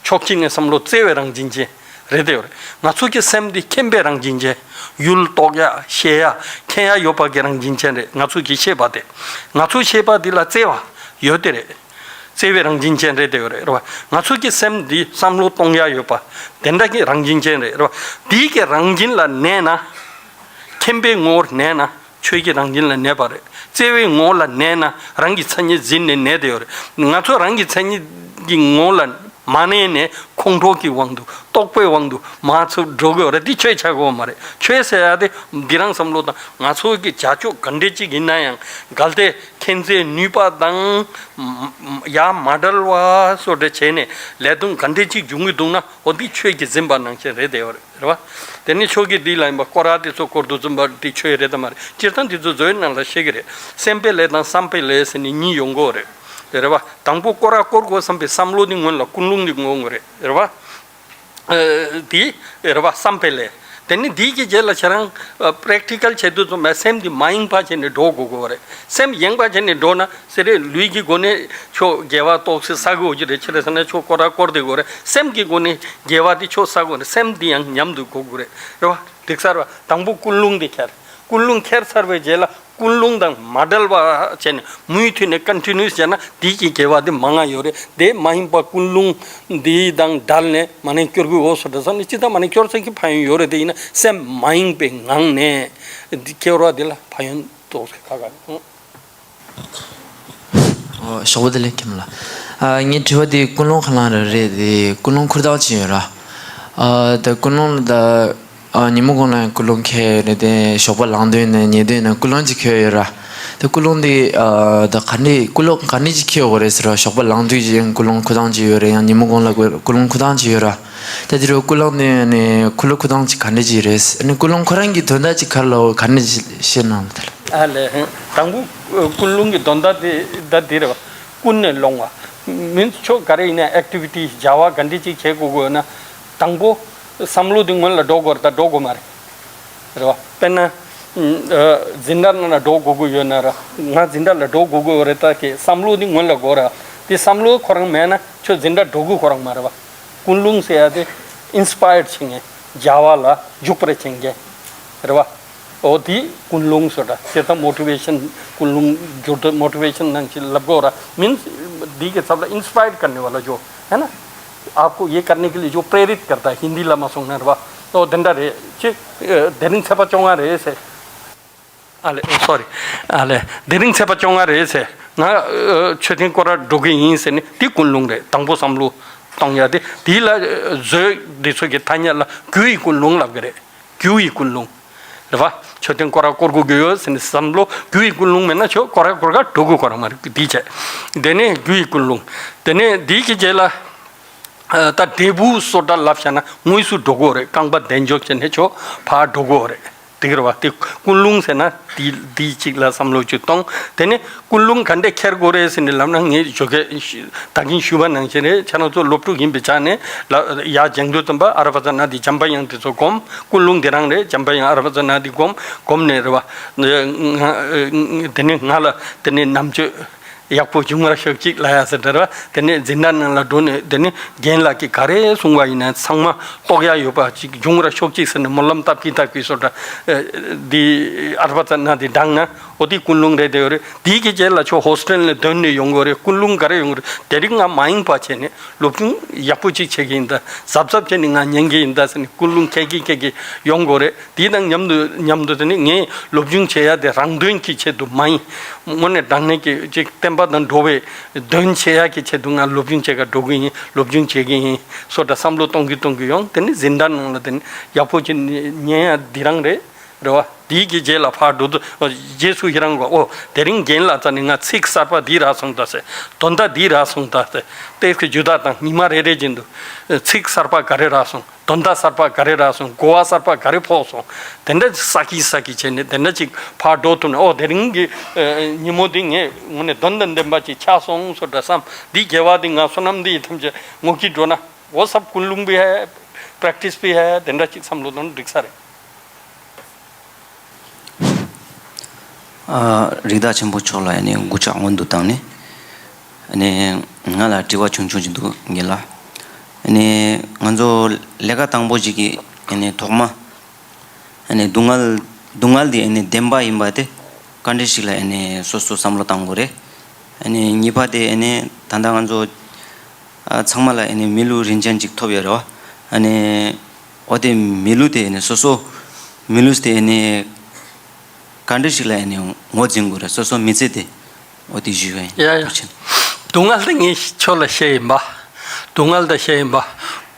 ཕྱོགས་གཅིག་ནས་བསམ་བློ་བརྩེ་བའི་རང་བཞིན་ཅན་རེད་དེ་ཡོད་རེད། ང་ཚོ་གི་སེམས་འདི་མཁྱེན་པའི་རང་བཞིན་ཅན། ཡུལ་རྟོགས་ཡ་ཤེས་ཡ་མཁྱེན་ཡ་ཡོད་པ་གི་རང་བཞིན་ཅན་རེད། ང་ཚོ་གི་ཤེས་པ་དེ། ང་ཚོ་ཤེས་པ་འདི་ལ་བརྩེ་བ་ཡོད་དེ་རེད། བརྩེ་བའི་རང་བཞིན་ཅན་རེད་དེ་ཡོད་རེད། རེད་བ། ང་ཚོ་གི་སེམས་འདི་བསམ་བློ་གཏོང་ཡ་ཡོད་པ་དེ་འདྲ་གི་རང་བཞིན་ཅན་རེད། རེད་བ། དེའི་གི་རང་བཞིན་ལ་གནས་ན། མཁྱེན་པའི་ངོ་བོར་གནས་ན་ཆོས་ཀྱི་རང་བཞིན་ལ་གནས་པ་རེད། བརྩེ་བའི་ངོ་བོ་ལ་གནས་ན་རང་གི་མཚན་ཉིད་འཛིན་ནས་གནས་དེ་ཡོད་རེད། ང་ཚོ་རང་གི་མཚན་ཉིད་ཀྱི་ངོ་བོ་ལ་མ་གནས་ནས་ཁོང་ཁྲོ་གི་དབང་དུ་རྟོག་པའི་དབང་དུ་མ་ཚུར་འགྲོ་གི་ཡོད་རེད། འདི་ཆོས་ཆགས་ཀྱི་ཡོད་མ་རེད། ཆོས་ཟེར་ཡ་དེ་འདི་རང་བསམ་བློ་དང་ང་ཚོ་གི་བྱ་སྤྱོད་ག་འདྲ་ཅིག་ཡིན་ན་ཡང་གལ་ཏེ་མཁྱེན་བརྩེའི་ནུས་པ་དང་ཡ་མ་བྲལ་བ་སོགས་འདྲ་བྱས་ནས་ལས་དོན་ག་འདྲ་ཅིག་འབྱུང་གི་འདུག་ན་འོ་འདི་ཆོས་ཀྱི་འཛིན་པ་ནང་བཞིན་རེད་དེ་ཡོད་རེད། རེད་བ། དེ་ནི་ཆོས་ཀྱི་སྡིག་ལ་ཡིན་པ་སྐོར་ར་དེ་ཚོ་སྐོར་དུ་འཛིན་པ་དེ་ཆོས་རེད་དམ་མ་རེད། སྤྱིར་བཏང་དེ་ཚོ་མཛོད་ནང་ལ་བཤད་ཀྱི་རེད། སེམས་པའི་ལས་དང་བསམ་པའི་ལས་ཟེར་ནས་གཉིས་ཡོང་གི་ཡོད་རེད། རེད་བ། དང་པོ་སྐོར་ར་སྐོར་དགོས་བསམ་པའི་བསམ་བློ་དེ་སྔོན་ལ་ཀུན་སློང་དེ་ངོ་དགོས་རེད། རེད་བ། ཨ་དེ་རེད་བ་བསམ་པའི་ལས། དེ་ནི་དེའི་གི་རྗེས་ལ་ཁྱེད་རང་པེ་རེག་ཊི་ཀལ་བྱེད་དུས་ཙམ་པ་སེམས་དེ་མ་ཡེངས་པ་བྱས་ནས་འགྲོ་དགོས་དགོས་རེད། སེམས་ཡེངས་པ་བྱས་ནས་འགྲོ་ན། ཟེར་རེད། ལུས་ཀྱི་སྒོ་ནས་ཆོས་དགེ་བ་ཏོག་ཙམ་བསགས་དགོས་ཀྱི་རེད། ཆི་རེད་ཟེར་ན་ཆོས་སྐོར་ར་སྐོར་བསྡད་དགོས་རེད། སེམས་ཀྱི་སྒོ་ནས་དགེ་བ་དེ་ཆོས་བསགས་དགོས་རེད། སེམས་དེ་ཡང་ཉམས་སུ་དགོས་དགོས་རེད། རེད་བ། འགྲིག་ས་རེད་བ། དང་པོ་ཀུན་སློང་དེ་འཁྱེར། ཀུན་སློང་འཁྱེར་ཚར་བའི་རྗེས་ལ་ཀུན་སློང་དང་མ་བྲལ་བ་བྱས་ནས་མུ་མཐུད་ནས་ཀོན་ཊི་ནུ་ཨས་བྱས་ན་དེའི་གི་དགེ་བ་དེ་མང་ང་ཡོད་རེད། དེ་མ་ཡིན་པ་ཀུན་སློང་འདི་དང་བྲལ་ནས་མ་ཎི་སྐྱོར་གི་འོ་སོ་འདྲ་ས་ནི་ཅི་ལྟར་མ་ཎི་སྐྱོར་ས་གི་ཕན་ཡོན་ཡོད་རེད། དེ་ཡིན་ན་སེམས་མ་ཡེངས་པའི་ངང་ནས་འདི་སྐྱོར་བ་དེ་ལ་ཕན་ཡོན་ཏོག་ཙམ་ཁག་ཁག་རེད། ཨོ། ཞོགས་པ་བདེ་ལེགས་མཁན་ལགས། ཨ་ངའི་དྲི་བ་དེ་ཀུན་སློང་ཁ་ལང་ར་རེད་དེ། ཀུན་སློང་ཁུར་དག་ཅིག་ཡོད་ར། ཨ་ད་ཀུན་སློང་ལ་ད་ ཨ། ཉིན་མོ་གུང་ལ་ཀུན་སློང་འཁྱེར་ནས་དེ་ཞོགས་པ་ལངས་དུས་ནས་ཉལ་དུས་ནས་ཀུན་སློང་ཅིག་འཁྱེར་ཡོད་ར། དེ་ཀུན་སློང་འདི་ཨ་ད་ག་འདྲ་ཀུན་སློང་ག་འདྲ་ཅིག་འཁྱེར་དགོས་རེད་ཟེར་བ། ཞོགས་པ་ལངས་དུས་ཀྱི་ཀུན་སློང་འཁུར་སྟངས་ཅིག་ཡོད་རེད། ཡང་ཉིན་མོ་གུང་ལ་ཀུན་སློང་འཁུར་སྟངས་ཅིག་ཡོད་ར། དེ་དེ་རུ་ཀུན་སློང་འདི་ནས་ཁུ་ལུ་འཁུར་སྟངས་ཅིག་ག་འདྲ་ཅིག་རེད། ཨ་ནི་ཀུན་སློང་ཁོ་རང་གི་དོན་དག་ཅིག་ག་རེ་ལབ་ག་འདྲ་ཅིག་བཤད་གནང་ལ་དེ་ལ། ཨ་ལས། དང་པོ་ཀུན་སློང་གི་དོན་དག་དེ་ད་འདི་རེད་བ། ཀུན་ནས་སློང་བ། མིན་ཆོ་ག་རེ་ཡིན་ན་ཨེག་ཊི་བི་ཊི་བྱ་བ་ག་འདྲ་ཅིག་བྱེད་དགོས་དགོས་ན། དང་པོ་བསམ་བློ་དེ་སྔོན་ལ་འགྲོ་དགོས་རེད་ད་འགྲོ་དགོས་མ་རེད། རེད་བ། དཔེར་ན། ཨ། འཛིན་གྲྭ་ནང་ལ་འགྲོ་དགོས་ཀྱི་ཡོད་ན་ར། ང་འཛིན་གྲྭ་ལ་འགྲོ་དགོས་ཀྱི་ཡོད་རེད་ད་ཀྱི་བསམ་བློ་འདི་སྔོན་ལ་དགོས་ར། དེ་བསམ་བློ་ཁོ་རང་མེད་ན་ཁྱོད་འཛིན་གྲྭ་འགྲོ་དགོས་ཁོ་རང་མ་རེད་བ། ཀུན་སློང་ཟེར་ཡ་དེ་ཨིན་སི་པ་ཡར་བྱེད་མཁན། བྱ་བ་ལ་འཇུག་པར་བྱེད་མཁན། རེད་བ། འོ་དེ་ཀུན་སློང་ཟེར་ར། དེ་ད་མོ་ཊི་ཝེ་ཤན། ཀུན་སློང་འགྱུར་ཏེ་མོ་ཊི་ཝེ་ཤན་ནང་བཞིན་ལབ་དགོས་ར། མིན་འདི་གི་ཚབ་ལ་ཨིན་སི་པ་ཡར་ཀར་ནེ་ཝ་ལ་འཇོ། ཧེ་ན། आपको ये करने के लिए जो प्रेरित करता है हिंदी ལ་མ་སོང་ན་རེད་བ། འོ་དེ་འདྲ་རེད་ཅེས། དེ་རིང་ཚེས་པ་བཅོ་ལྔ་རེད་ཟེར། ཨ་ལེ། ཨོ་སོ་རི། ཨ་ལེ། དེ་རིང་ཚེས་པ་བཅོ་ལྔ་རེད་ཟེར། ང་ཨ་མཆོད་རྟེན་སྐོར་ར་འགྲོ་གི་ཡིན་ཟེར་ནས་དེ་ཀུན་སློང་རེད། དང་པོ་བསམ་བློ་གཏོང་ཡ་དེ། དེ་ལ་ཨ་བཟོས་འདི་ཚོ་གི་ཐ་སྙད་ལ་རྒྱུ་ཡི་ཀུན་སློང་ལབ་གི་རེད། རྒྱུ་ཡི་ཀུན་སློང་། རེད་བ། མཆོད་རྟེན་སྐོར་ར་སྐོར་དགོས་ཀྱི་ཡོད་ཟེར་ནས་བསམ་བློ་རྒྱུ་ཡི་ཀུན་སློང་མེད་ན་ཆོ་སྐོར་ར་སྐོར་ག་འགྲོ་དགོས་ཁོ་རང་མ་རེད། དེ་བྱས། དེ་ནས་རྒྱུ་ཡི་ཀུན་སློང་། དེ་ནས་དེའི་གི་རྗེས་ལ། ཨ་ད་འབྲས་བུ་སོགས་ལ་ལབ་བྱས་ན་དངོས་སུ་འགྲོ་དགོས་རེད། རྐང་པ་བདེ་འཇོག་བྱས་ནས་ཆོ་ཕར་འགྲོ་དགོས་རེད། དེ་གི་རེད་བ། དེ་ཀུན་སློང་ཟེར་ན་དེ་དེ་གཅིག་ལ་བསམ་བློ་གཅིག་གཏོང་། དེ་ནས་ཀུན་སློང་ག་འདྲས་འཁྱེར་དགོས་རེད་ཟེར་ནས་ལབ་ན། ངས་ཞོགས་ཀས་ད་གིན་ཞུས་པ་ནང་བཞིན་རེད། ཁྱེད་རང་ཚོ་སློབ་ཕྲུག་ཡིན་པའི་ཆ་ནས་ལ་ཡར་སྦྱང་དུས་ཙམ་པ་ཨ་ར་པ་ཙ་ན་དི་ཇམ་པ་ཡང་དེ་ཚོ་སྒོམ། ཀུན་སློང་དེ་རང་རེད། ཇམ་པ་ཡང་ཨ་ར་པ་ཙ་ན་དི་སྒོམ། སྒོམ་ནས་རེད་བ། ང་དེ་ནས་ང་ལ་དེ་ནས་རྣམ་དཔྱོད་ཡག་པོ་བྱུང་བར་ཤོག་ཅིག་ལབ་ཡ་ཟེར་དེ་རེད་བ། དེ་ནས་འཛིན་གྲྭ་ནང་ལ་འགྲོ་ནས་དེ་ནས་རྒན་ལགས་ཀྱིས་ག་རེ་གསུངས་པ་ཡིན་ན་ཚང་མ་རྟོགས་ཡ་ཡོད་པ་ཅིག་བྱུང་བར་ཤོག་ཅིག་ཟེར་ནས་སྨོན་ལམ་བཏབ་ཀྱི་བཏབ་ཀྱི་སོ་འདྲ། འདི་ཨ་ར་པ་ཙ་ན་དི་འདྲ་ན། འོ་དེ་ཀུན་སློང་རེད་དེ་ཡོད་རེད། དེའི་གི་རྗེས་ལ་ཁྱོད་ཧོ་སི་ཊེལ་ནས་འདོན་ནས་ཡོང་དགོས་རེད། ཀུན་སློང་ག་རེ་ཡོང་གི་རེད། དེ་རིང་ང་མ་ཡེངས་པ་བྱས་ནས་སློབ་སྦྱོང་ཡག་པོ་ཅིག་བྱེད་ཀྱི་ཡིན་ད། གཟབ་གཟབ་བྱས་ནས་ང་ཉན་གྱི་ཡིན་ད་ཟེར་ནས་ཀུན་སློང་འཁྱེར་གྱི་འཁྱེར་གྱི་ཡོང་དགོས་རེད། དེ་དང་མཉམ་དུ་མཉམ་དུ་དེ་ནི་ངས་སློབ་སྦྱོང་བྱེད་ཡ་དེ་རང་དོན་གྱི་ཆེད་དུ་མ་ཡིན། དངོས་གནས་དྲང་གནས་ཀྱི་ཅིག་བསྟན་པ་དང་འགྲོ་བའི་དོན་བྱེད་ཡ་གི་ཆེད་དུ་ང་སློབ་སྦྱོང་བྱེད་ག་འགྲོ་གི་ཡིན། སློབ་སྦྱོང་བྱེད་ཀྱི་ཡིན་སོ་འདྲ་བསམ་བློ་གཏོང་གི་གཏོང་གི་ཡོང་། དེ་ནི་འཛིན་གྲྭ་ནང་ལ་དེ་ནི་ཡག་པོ་ཅིག་ཉན་ཡ་འདི་རང་རེད། རེད་བ། དེའི་གི་རྗེས་ལ་ཕར་འགྲོ་དུས་རྗེས་སུ་ཡི་རང་གོ། ཨོ་དེ་རིང་རྒན་ལགས་རྩ་ནས་ང་ཚིག་གསར་པ་འདི་རག་སོང་ད་ཟེར། དོན་དག་འདི་རག་སོང་ད་ཟེར། ཏེག་གི་རྒྱུ་དག་དང་ཉི་མ་རེ་རེ་བཞིན་དུ་ཚིག་གསར་པ་ག་རེ་རག་སོང་། དོན་དག་གསར་པ་ག་རེ་རག་སོང་། གོ་བ་གསར་པ་ག་རེ་ཕོག་སོང་། དེ་འདྲ་ས་ཀི་ས་ཀི་བྱས་ནས་དེ་འདྲ་ཅིག་ཕར་འགྲོ་ཐུབ་ན། ཨོ་དེ་རིང་གི་ཉིན་མོ་འདི་ངས་དངོས་གནས་དོན་དང་ལྡན་པ་ཅིག་ཆགས་སོང་སོ་འདྲ་བསམ། འདི་དགེ་བ་འདི་ང་བསོད་ནམས་འདི་ཡི་ཐམས་ཅད་ངོ་སྐྱིད་འགྲོ་ན། वो सब कुल्लुंग भी है, प्रैक्टिस भी है, དེ་འདྲ་ཅིག་བསམ་བློ་གཏོང་འགྲིག་ས་རེད། ཨ། རིགས་བདག་ཆེན་པོ་མཆོག་ལ་ཨ་ནི་སྐུ་ཕྱག་སྔོན་དུ་བཏང་ནས། ཨ་ནི་ང་ལ་དྲི་བ་ཆུང་ཆུང་ཅིག་འདུག་རྒན་ལགས། ཨ་ནི་ང་ཚོ་ལས་ཀ་དང་པོ་ཞིག་གི་ཨ་ནི་ཐོག་མ། ཨ་ནི་སྡུག་བསྔལ། སྡུག་བསྔལ་འདི་ཨ་ནི་བདེན་པ་ཡིན་པ་དེ་ག་འདྲ་ཞིག་ལ་ཨ་ནི་སོ་སོ་བསམ་བློ་བཏང་དགོས་རེད། ཨ་ནི་གཉིས་པ་དེ་ཨ་ནི་ད་ལྟ་ང་ཚོ་ཨ་ཚང་མ་ལ་ཨ་ནི་མི་ལུས་རིན་ཆེན་ཅིག་ཐོབ་ཡོད་རེད་བ། ཨ་ནི་འོ་དེ་མི་ལུས་དེ་ཨ་ནི་སོ་སོ་མི་ལུས་དེ་ཨ་ནི་ག་འདྲ་ཞིག་ལ་ཨ་ནི་ངོས་འཛིན་དགོས་རེད། སོ་སོ་མི་ཚེ་དེ། འོ་དེ་ཞུས་པ་ཡིན། ཡ་ཡ། ཐུགས་རྗེ་ཆེ། སྡུག་བསྔལ་དེ་ངས་ཁྱོད་ལ་བཤད་ཡིན་པ། སྡུག་བསྔལ་དེ་བཤད་ཡིན་པ།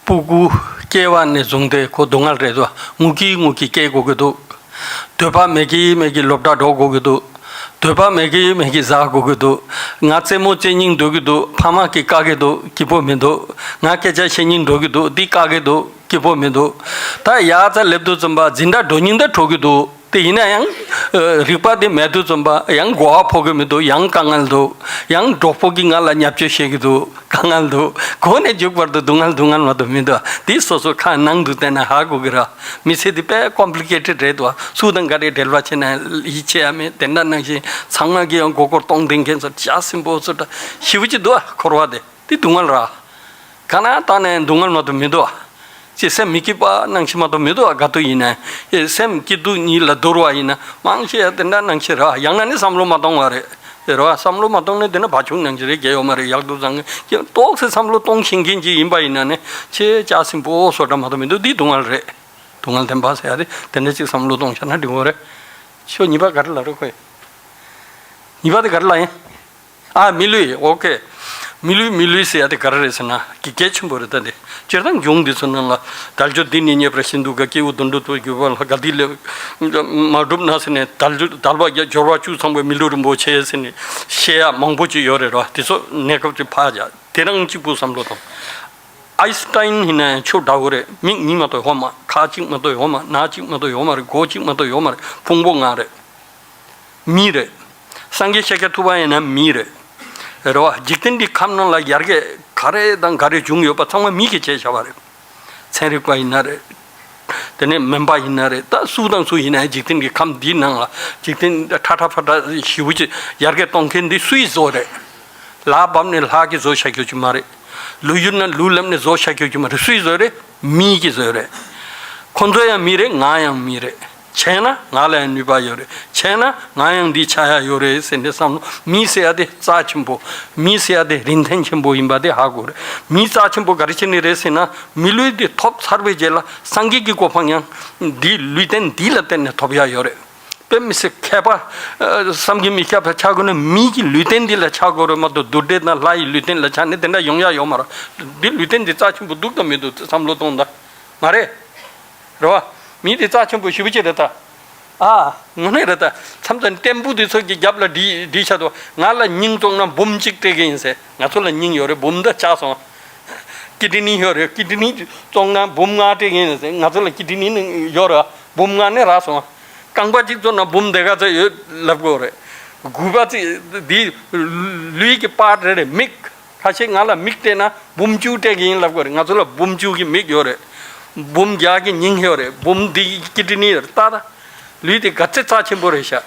སྤུ་གུ་སྐྱེ་བ་ནས་བཟུང་སྟེ་ཁོ་སྡུག་བསྔལ་རེད་དོ། ངུ་གི་ངུ་གི་སྐྱེ་དགོས་ཀྱི་འདུག་འདོད་པ་མེད་ཀི་མེད་ཀི་སློབ་གྲྭ་འགྲོ་དགོས་ཀྱི་འདུག་འདོད་པ་མེད་ཀི་མེད་ཀི་ཟ་དགོས་ཀྱི་འདུག་ང་རྩེད་མོ་རྩེ་སྙིང་འདོད་ཀྱི་འདུག་ཕ་མ་གི་བཀག་གི་འདུག་སྐྱིད་པོ་མི་འདུག་ང་སྐད་ཆ་བཤད་སྙིང་འདོད་ཀྱི་འདུག་འདི་བཀག་གི་འདུག་སྐྱིད་པོ་མི་འདུག་ད་ཡར་ཙམ་སླེབས་དུས་ཙམ་པ་འཛིན་གྲྭ་འགྲོ་སྙིང་ད་འདོད་ཀྱི་འདུག་དེ་ཡིན་ན་ཡང་། ཨ། རིག་པ་དེ་མེད་དུས་ཙམ་པ་ཡང་གོ་བ་ཕོག་གི་མི་འདུག་ཡང་དཀའ་ངལ་འདུག་ཡང་གྲོགས་པོ་གིས་ང་ལ་བརྙས་བཅོས་བྱེད་ཀྱི་འདུག་དཀའ་ངལ་འདུག་གོ་ནས་མཇུག་བར་དུ་སྡུག་བསྔལ་སྡུག་བསྔལ་མ་གཏོགས་མི་འདུག་འདི་སོ་སོ་ཁ་ནང་དུ་བལྟས་ན་ཧ་གོ་གི་ར། མི་ཚེ་འདི་དཔེ་ཀོམ་པི་ལི་ཀེ་ཊེཌ་རེད་དོ། སུ་དང་ག་རེ་འབྲེལ་བ་བྱེད་ན་ཡིད་ཆེས་ཡ་མེད། དེ་འདྲ་ནང་བཞིན་ཚང་མ་གིས་ཡང་མགོ་སྐོར་གཏོང་བསྡད་མཁན་ཚོ་བྱ་ཟིན་པོ་ཚོ་འདྲ་ཞེ་པོ་ཅིག་འདུག་འཁོར་བ་དེ། འདི་སྡུག་བསྔལ་ར། ག་ན་བཏང་ནས་སྡུག་བསྔལ་མ་གཏོགས་མི་འདུག་ཨ། ཅེས་སེམས་མི་སྐྱིད་པ་ནང་བཞིན་མ་གཏོགས་མི་འདུག་ཨ། དགའ་སྡུག་ཡིན་ན། ཨེ་སེམས་སྐྱིད་སྡུག་གཉིས་ལ་བསྡུར་བ་ཡིན་ན་མང་ཆེ་བ་དེ་འདྲ་ནང་བཞིན་རེད་བ། ཡང་ན་ནི་བསམ་བློ་མ་གཏོང་བ་རེད། རེད་བ། བསམ་བློ་མ་གཏོང་ནས་དེ་ན་བ་ཆུང་ནང་བཞིན་རེད། རྒྱལ་ཡོད་མ་རེད། ཡག་སྡུག་བཟང་ངན་ཏོག་ཙམ་བསམ་བློ་གཏོང་ཤེས་མཁན་ཅིག་ཡིན་པ་ཡིན་ན་ནི་ཆེས་ལྕགས་སྲིན་པོ་སོ་འདྲ་མ་གཏོགས་མི་འདུག་འདི་སྡུག་བསྔལ་རེད། སྡུག་བསྔལ་བདེན་པ་ཟེར་ཡ་དེ་དེ་འདྲ་ཅིག་བསམ་བློ་གཏོང་བྱ་ན་འགྲིག་གི་རེད། ཁྱོད་གཉིས་པ་ག་རེ་ལབ་རེད་ཁོས། གཉིས་པ་དེ་ག་རེ་ལབ་ཡིན། ཨ། མི་ལུས། ཨོ་ཁེ། མི་ལུས་མི་ལུས་ཟེར་ཡ་དེ་ག་རེ་རེད་ཟེར་ན་གི་གལ་ཆེན་པོ་རེད། ད་དེ་སྤྱིར་བཏང་གཞུང་འདི་ཚོ་ནང་ལ་དལ་འབྱོར་འདི་ནི་རྙེད་པར་བཞིན་དུ་ག་སྐྱེས་བུ་དོན་གྲུབ་ཏུ་གྱུར་པ་ལ་ག་འདི་ལས་མ་གྲུབ་ན་ཟེར་ནས་དལ་འབྱོར་དལ་བ་བརྒྱད་འབྱོར་བ་བཅུ་ཚང་བའི་མི་ལུས་རིན་པོ་ཆེ་ཟེར་ནས་བཤད་ཡ་མང་པོ་ཅིག་ཡོད་རེད་ར། དེ་ཚོ་གནས་སྐབས་ཅིག་ཕར་བཞག་དེ་རང་གཅིག་པུ་བསམ་བློ་གཏོང་། ཨའི་སི་ཏཱིན་ཡིན་ན་ཡང་ཆོས་འདྲ་བོ་རེད། མིག་གཉིས་མ་གཏོགས་ཡོད་མ། ཁ་གཅིག་མ་གཏོགས་ཡོད་མ། སྣ་གཅིག་མ་གཏོགས་ཡོད་མ་རེད། མགོ་གཅིག་མ་གཏོགས་ཡོད་མ་རེད། ཕུང་པོ་ལྔ་རེད། མི་རེད། སངས་རྒྱས་ཤཱཀྱ་ཐུབ་པ་ཡིན་ན་མི་རེད། རེད་བ། འཇིག་རྟེན་འདི་ཁམས་ནང་ལ་ཡར་རྒྱས་ག་རེ་དང་ག་རེ་བྱུང་ཡོད་པ་ཚང་མ་མི་གིས་བྱས་བཞག་པ་རེད། ཚན་རིག་པ་ཡིན་ན་རེད། དེ་ནས་སྨན་པ་ཡིན་ན་རེད། ད་སུ་དང་སུ་ཡིན་ན་འཇིག་རྟེན་གྱི་ཁམས་འདིའི་ནང་ལ་འཇིག་རྟེན་ཁྲ་ཁྲ་ཕྲ་ཕྲ་ཞེ་པོ་ཅིག་ཡར་རྒྱས་གཏོང་མཁན་འདི་སུའི་བཟོ་རེད། ལྷ་བབས་ནས་ལྷ་གིས་བཟོ་བཞག་རྒྱུ་ཅིག་མ་རེད། ལུས་ཡོད་ན་ལུས་ལེན་ནས་བཟོ་བཞག་རྒྱུ་ཅིག་མ་རེད། སུའི་བཟོ་རེད། མིའི་གི་བཟོ་རེད། ཁོ་ཚོ་ཡང་མི་རེད། ང་ཡང་མི་རེད། བྱས་ན་ང་ལ་ཡང་ནུས་པ་ཡོད་རེད། བྱས་ན་ང་ཡང་འདི་ཆགས་ཡ་ཡོད་རེད་ཟེར་ནས་བསམ་བློ། མི་ཟེར་ཡ་དེ་རྩ་ཆེན་པོ། མི་ཟེར་ཡ་དེ་རིན་ཐང་ཆེན་པོ་ཡིན་པ་དེ་ཧ་གོ་རེད། མི་རྩ་ཆེན་པོ་ག་རེ་བྱས་ནས་རེད་ཟེར་ན། མི་ལུས་དེ་ཐོབ་ཚར་བའི་རྗེས་ལ་སངས་རྒྱས་ཀྱི་གོ་འཕང་ཡང་འདི་ལུས་རྟེན་འདི་ལ་བརྟེན་ནས་ཐོབ་ཡ་ཡོད་རེད། དཔེ་མི་སྲིད་མཁས་པ། ཨ། བསམ་གྱིས་མི་ཁྱབ་པ་ཆགས་དགོས་ན་མི་གི་ལུས་རྟེན་འདི་ལ་ཆགས་དགོས་རེད་མ་གཏོགས། རྡུལ་བྲལ་དང་ལྷ་ཡི་ལུས་རྟེན་ལ་ཆགས་ནས་དེ་འདྲ་ཡོང་ཡ་ཡོད་མ་རེད། འདི་ལུས་རྟེན་འདི་རྩ་ཆེན་པོ་འདུག་དང་མི་འདུག་བསམ་བློ་གཏོང་དང་། མ་རེད། རེད་བ། མི་འདི་རྩ་ཆེན་པོ་ཞེ་པོ་ཅིག་རེད་ད། ཨ། དངོས་གནས་རེད་ད། མཚམས་མཚམས་བསྟན་པོ་འདི་ཚོ་གི་རྒྱབ་ལ་བྲིས་བྲིས་བཞག་འདུག་ང་ལ་སྙིང་བཙོག་ན་འབུམ་གཅིག་སྤྲད་ཀྱི་ཡིན་ཟེར། ང་ཚོ་ལ་སྙིང་ཡོད་རེད། འབུམ་ད་ཆག་སོང་། ཀི་ཌི་ནི་ཡོད་རེད། ཀི་ཌི་ནི་བཙོག་ན་འབུམ་ལྔ་སྤྲད་ཀྱི་ཡིན་ཟེར། ང་ཚོ་ལ་ཀི་ཌི་ནི་ནི་ཡོད་རེད། འབུམ་ལྔ་ནི་རག་སོང་། རྐང་པ་གཅིག་བཙོག་ན་འབུམ་དེ་ག་ཚོད་ཡོད་ལབ་དགོས་རེད། དགུ་པ་ཚིག་འདི་ལུས་ཀྱི་པར་རེ་རེ། མིག་ཁ་ཤས་ང་ལ་མིག་སྤྲད་ན་འབུམ་བཅུ་སྤྲད་ཀྱི་ཡིན་ལབ་དགོས་རེད། ང་ཚོ་ལ་འབུམ་བཅུ་གི་མིག་ཡོད་རེད། འབུམ་བརྒྱ་གི་སྙིང་ཡོད་རེད། འབུམ་འདི་ཀི་ཌི་ནི་ཡོད་རེད། ལྟ་ད། ལུས་དེ་ག་ཚད་རྩ་ཆེན་པོ་རེད་ཤག་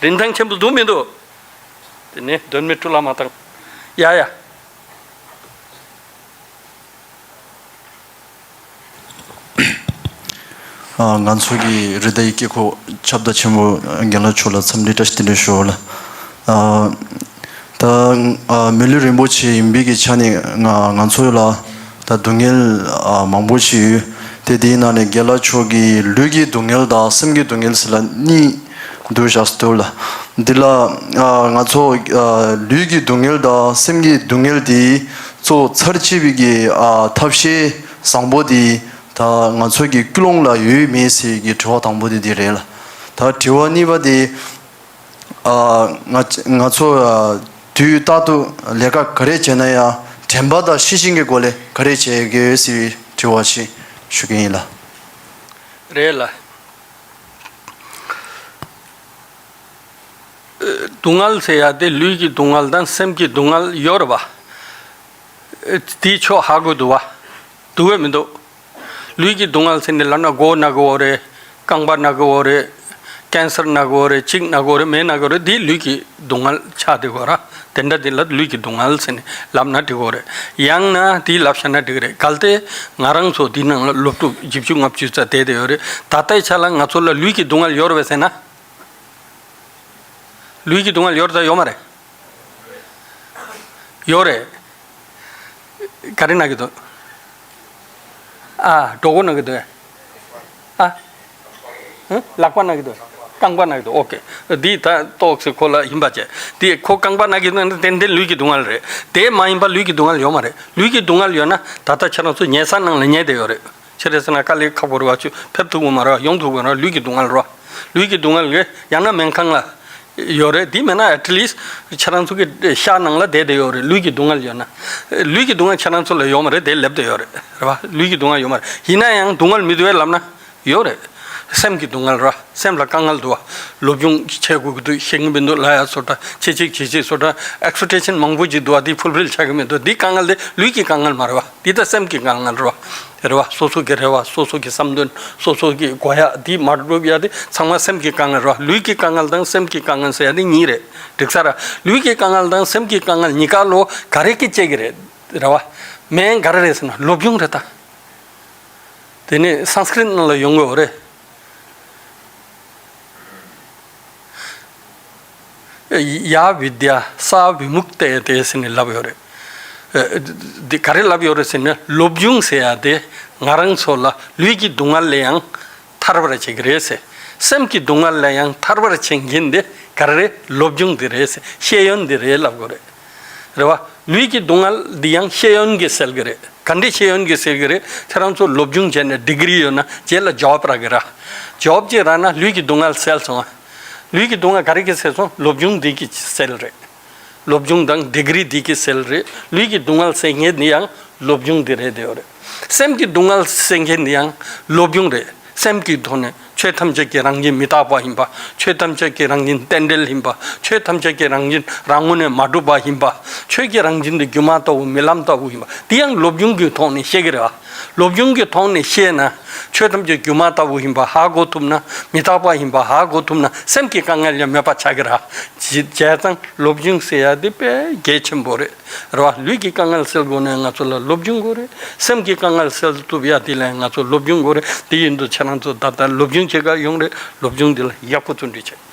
རིན་ཐང་ཆེན་པོ་འདུག་མི་འདུག་དེ་ནས་དོན་མེད་འཁྲུལ་ལ་མ་བཏང་། ཡ་ཡ། ཨ། ང་ཚོ་གི་རེད་ད་ཡི་དཀྱིལ་འཁོར་ཁྱབ་བརྡལ་ཆེན་མོ་རྒན་ལགས་མཆོག་ལ་འཚམས་འདྲི་བཀྲ་ཤིས་བདེ་ལེགས་ཞུ་ལ། ཨ། ད། ཨ། མི་ལུས་རིན་པོ་ཆེ་ཡིན་པའི་གི་ཆ་ནས་ང་ང་ཚོ་ལ་ད་སྡུག་བསྔལ། ཨ། མང་པོ་ཞིག་ཡོད། དེ་དེའི་ནང་ནས་རྒན་ལགས་མཆོག་གིས་ལུས་ཀྱི་སྡུག་བསྔལ་དང་སེམས་ཀྱི་སྡུག་བསྔལ་ཟེར་ལ་གཉིས་འདུས་བཞག་སྟོད་ལ། འདི་ལ། ཨ། ང་ཚོ། ཨ། ལུས་ཀྱི་སྡུག་བསྔལ་དང་སེམས་ཀྱི་སྡུག་བསྔལ་དེ་གཙོ་བོ་ཚར་གཅོད་པའི་གི། ཨ། ཐབས་ཤེས་བཟང་པོ་དེ་ད་ང་ཚོ་གི་ཀུན་སློང་ལ་ཡོད་མེད་ཟེར་གི་དྲི་བ་དང་པོ་དེ་འདི་རེད་ལ། ད་དྲི་བ་གཉིས་པ་དེ། ཨ། ང་ང་ཚོ། ཨ། དུས་རྟག་ཏུ་ལས་ཀ་ག་རེ་བྱས་ན་ཡང་དྲན་པ་དང་ཤེས་བཞིན་གྱི་སྒོ་ལས་ག་རེ་བྱེད་དགོས་ཟེར་བའི་དྲི་བ་ཞིག་ཞུ་གི་ཡིན་ལ། རེད་ལ། སྡུག་བསྔལ་ཟེར་ཡ་དེ་ལུས་ཀྱི་སྡུག་བསྔལ་དང་སེམས་ཀྱི་སྡུག་བསྔལ་ཡོད་རེད་བ། དེའི་ཕྱོགས་ཧ་གོ་འདུག་བ། འདུག་གས་མི་འདུག་ལུས་ཀྱི་སྡུག་བསྔལ་ཟེར་ནས་ལབ་ན་མགོ་ན་གི་ཡོད་རེད། རྐང་པ་ན་གི་ཡོད་རེད། ཀན་སར་ན་གི་ཡོད་རེད། གཅིན་ན་གི་ཡོད་རེད། མེད་ན་གི་ཡོད་རེད། དེ་ལུས་ཀྱི་སྡུག་བསྔལ་ཆགས་བསྡད་ཡོད་ར། དེ་འདྲ་དེ་ལ་ལུས་ཀྱི་སྡུག་བསྔལ་ཟེར་ནས་ལབ་ན་འགྲིག་གི་ཡོད་རེད། ཡང་ན་དེ་ལབ་བཞག་ན་འགྲིག་གི་རེད། གལ་ཏེ་ང་རང་ཚོ་འདི་ནང་ལ་སློབ་ཕྲུག་བཞི་བཅུ་ལྔ་བཅུ་ཙམ་བསྡད་བསྡད་ཡོད་རེད། ད་ལྟའི་ཆ་ལ་ང་ཚོ་ལ་ལུས་ཀྱི་སྡུག་བསྔལ་ཡོད་རེད་པས་ཟེར་ན། ལུས་ཀྱི་སྡུག་བསྔལ་ཡོད་རེད་ད་ཡོད་མ་རེད། ཡོད་རེད། ག་རེ་ན་གི་འདུག་ཨ། གྲོད་ཁོག་ན་གི་འདུག་ཨ། ཧུ། ལག་པ་ན་གི་འདུག་རྐང་པ་ན་གི་འདུག་ཨོ་ཀེ། འདི་ད་ཏོག་ཙམ་ཁོ་ལ་ཡིན་པ་བྱས། འདི་ཁོ་རྐང་པ་ན་གི་འདུག་ན་ཏན་ཏན་ལུས་ཀྱི་སྡུག་བསྔལ་རེད། དེ་མ་ཡིན་པ་ལུས་ཀྱི་སྡུག་བསྔལ་ཡོད་མ་རེད། ལུས་ཀྱི་སྡུག་བསྔལ་ཡོད་ན་ད་ལྟ་ཁྱེད་རང་ཚོ་ཉལ་ས་ནང་ལ་ཉལ་བསྡད་ཡོད་རེད། ཆི་རེད་ཟེར་ན་དཀའ་ལས་ཁག་པོ་རེད་བ། ཆུ་ཕེབས་ཐུབ་ཀྱི་མ་རེད་བ། ཡོང་ཐུབ་ཀྱི་མ་རེད་བ། ལུས་ཀྱི་སྡུག་བསྔལ་རེད་བ། ལུས་ཀྱི་སྡུག་བསྔལ་གྱི་ཡང་ན་སྨན་ཁང་ལ་ཡོད་རེད། དེ་མེད་ན་at least་ཁྱེད་རང་ཚོ་གི་ཤག་ནང་ལ་བསྡད་བསྡད་ཡོད་རེད། ལུས་ཀྱི་སྡུག་བསྔལ་ཡོད་ན། ལུས་ཀྱི་སྡུག་བསྔལ་ཁྱེད་རང་ཚོ་ལ་ཡོད་མ་རེད། དེ་སླེབས་བསྡད་ཡོད་རེད། རེད་བ། ལུས་ཀྱི་སྡུག་བསྔལ་ཡོད་མ་རེད། ཡིན་ན་ཡང་སྡུག་བསྔལ་མི་འདུག་བས་ལབ་ན་ཡོད་རེད། སེམས་ཀྱི་སྡུག་བསྔལ་རེད་བ། སེམས་ལ་དཀའ་ངལ་འདུག་བ། སློབ་སྦྱོང་བྱེད་དགོས་ཀྱི་འདུག་ཤེས་ཀྱི་མི་འདུག་ལབ་ཡ་བཟོ་འདྲ། བྱེད་ཅིག་བྱེད་ཅིག་བཟོ་འདྲ། expectation་མང་པོ་ཅིག་འདུག་བ། དེ་fulfill་བྱ་གི་མི་འདུག་འདི་དཀའ་ངལ་དེ་ལུས་ཀྱི་དཀའ་ངལ་མ་རེད་བ། འདི་ད་སེམས་ཀྱི་དཀའ་ངལ་རེད་བ། རེད་བ། སོ་སོ་གི་རེ་བ། སོ་སོ་གི་བསམ་དོན། སོ་སོ་གི་དགོས་ཡ་འདི་མ་འགྲུབ་ཡ་དེ་ཚང་མ་སེམས་ཀྱི་དཀའ་ངལ་རེད་བ། ལུས་ཀྱི་དཀའ་ངལ་དང་སེམས་ཀྱི་དཀའ་ངལ་ཟེར་ཡ་དེ་གཉིས་རེད། འགྲིག་ས་ར། ལུས་ཀྱི་དཀའ་ངལ་དང་སེམས་ཀྱི་དཀའ་ངལ་གཉིས་ཀ་ལོ་ག་རེ་གིས་སྤྱད་ཀྱི་རེད། རེད་བ། མེན་ག་རེ་རེད་ཟེར་ན་སློབ་སྦྱོང་རེད་ད། དེ་ནས་སཾ་སྐྲྀཏ་ནང་ལ་ཡོང་གི་ཡོད་རེད། ཡ་བི་དྱ་ས་བི་མུག་ཏེ་ཏེ་ཟེར་ནས་ལབ་ཡོད་རེད། འདི་ག་རེ་ལབ་ཡོད་རེད་ཟེར་ན་སློབ་སྦྱོང་ཟེར་ཡ་དེ་ང་རང་ཚོ་ལ་ལུས་ཀྱི་སྡུག་བསྔལ་ལས་ཡང་ཐར་བར་བྱེད་ཀྱི་རེད་ཟེར། སེམས་ཀྱི་སྡུག་བསྔལ་ལས་ཡང་ཐར་བར་བྱེད་མཁན་དེ་ག་རེ་རེད། སློབ་སྦྱོང་དེ་རེད་ཟེར། ཤེས་ཡོན་དེ་རེད་ལབ་དགོས་རེད། རེད་བ། ལུས་ཀྱི་སྡུག་བསྔལ་འདི་ཡང་ཤེས་ཡོན་གྱིས་སེལ་གི་རེད། ག་འདྲས་ཤེས་ཡོན་གྱིས་སེལ་གི་རེད། ཁྱེད་རང་ཚོ་སློབ་སྦྱོང་བྱས་ནས་ཌི་གི་རི་ཡོད་ན་རྗེས་ལ་ཇོབ་རག་གི་ར། ཇོབ་ཅིག་རག་ན་ལུས་ཀྱི་སྡུག་བསྔལ་སེལ་སོང་ང་། ལུས་ཀྱི་སྡུག་བསྔལ་ག་རེ་གིས་སེལ་སོང་། སློབ་སྦྱོང་འདི་གིས་སེལ་རེད། སློབ་སྦྱོང་དང་ཌི་གི་རི་འདི་གིས་སེལ་རེད། ལུས་ཀྱི་སྡུག་བསྔལ་སེལ་མཁན་འདི་ཡང་སློབ་སྦྱོང་འདི་རེད་བསྡད་ཡོད་རེད། སེམས་ཀྱི་སྡུག་བསྔལ་སེལ་མཁན་འདི་ཡང་སློབ་སྦྱོང་རེད། སེམས་ཀྱི་ཐོག་ནས་ཆོས་ཐམས་ཅད་ཀྱི་རང་བཞིན་མི་རྟག་པ་ཡིན་པ། ཆོས་ཐམས་ཅད་ཀྱི་རང་བཞིན་རྟེན་འབྲེལ་ཡིན་པ། ཆོས་ཐམས་ཅད་ཀྱི་རང་བཞིན་རང་ངོས་ནས་མ་གྲུབ་པ་ཡིན་པ། ཆོས་ཀྱི་རང་བཞིན་དེ་སྒྱུ་མ་ལྟ་བུ་རྨི་ལམ་ལྟ་བུ་ཡིན་པ། དེ་ཡང་སློབ་སྦྱོང་གི་ཐོག་ནས་ཤེས་ཀྱི་རེད་བ། སློབ་སྦྱོང་གི་ཐོག་ནས་ཤེས་ན། ཆོས་ཐམས་ཅད་སྒྱུ་མ་ལྟ་བུ་ཡིན་པ་ཧ་གོ་ཐུབ་ན། མི་རྟག་པ་ཡིན་པ་ཧ་གོ་ཐུབ་ན། སེམས་ཀྱི་དཀའ་ངལ་ཡང་མེད་པ་ཆགས་ཀྱི་རེད། བྱས་ཙང་སློབ་སྦྱོང་ཟེར་ཡ་དེ་དཔེ་གལ་ཆེན་པོ་རེད། རེད་བ། ལུས་ཀྱི་དཀའ་ངལ་སེལ་དགོས་ན་ང་ཚོ་ལ་སློབ་སྦྱོང་དགོས་རེད། སེམས་ཀྱི་དཀའ་ངལ་སེལ་ཐུབ་ཡ་དེ་ལ་ང་ཚོ་སློབ་སྦྱོང་དགོས་རེད། དེ་ཡིན་དུས་ཁྱེད་རང་ཚོ་ད་ལྟ་སློབ་སྦྱོང་བྱེད་ག་ཡོང་རེད། སློབ་སྦྱོང་འདི་ལ་ཡག་པོ་བརྩོན་འགྲུས་བྱེད།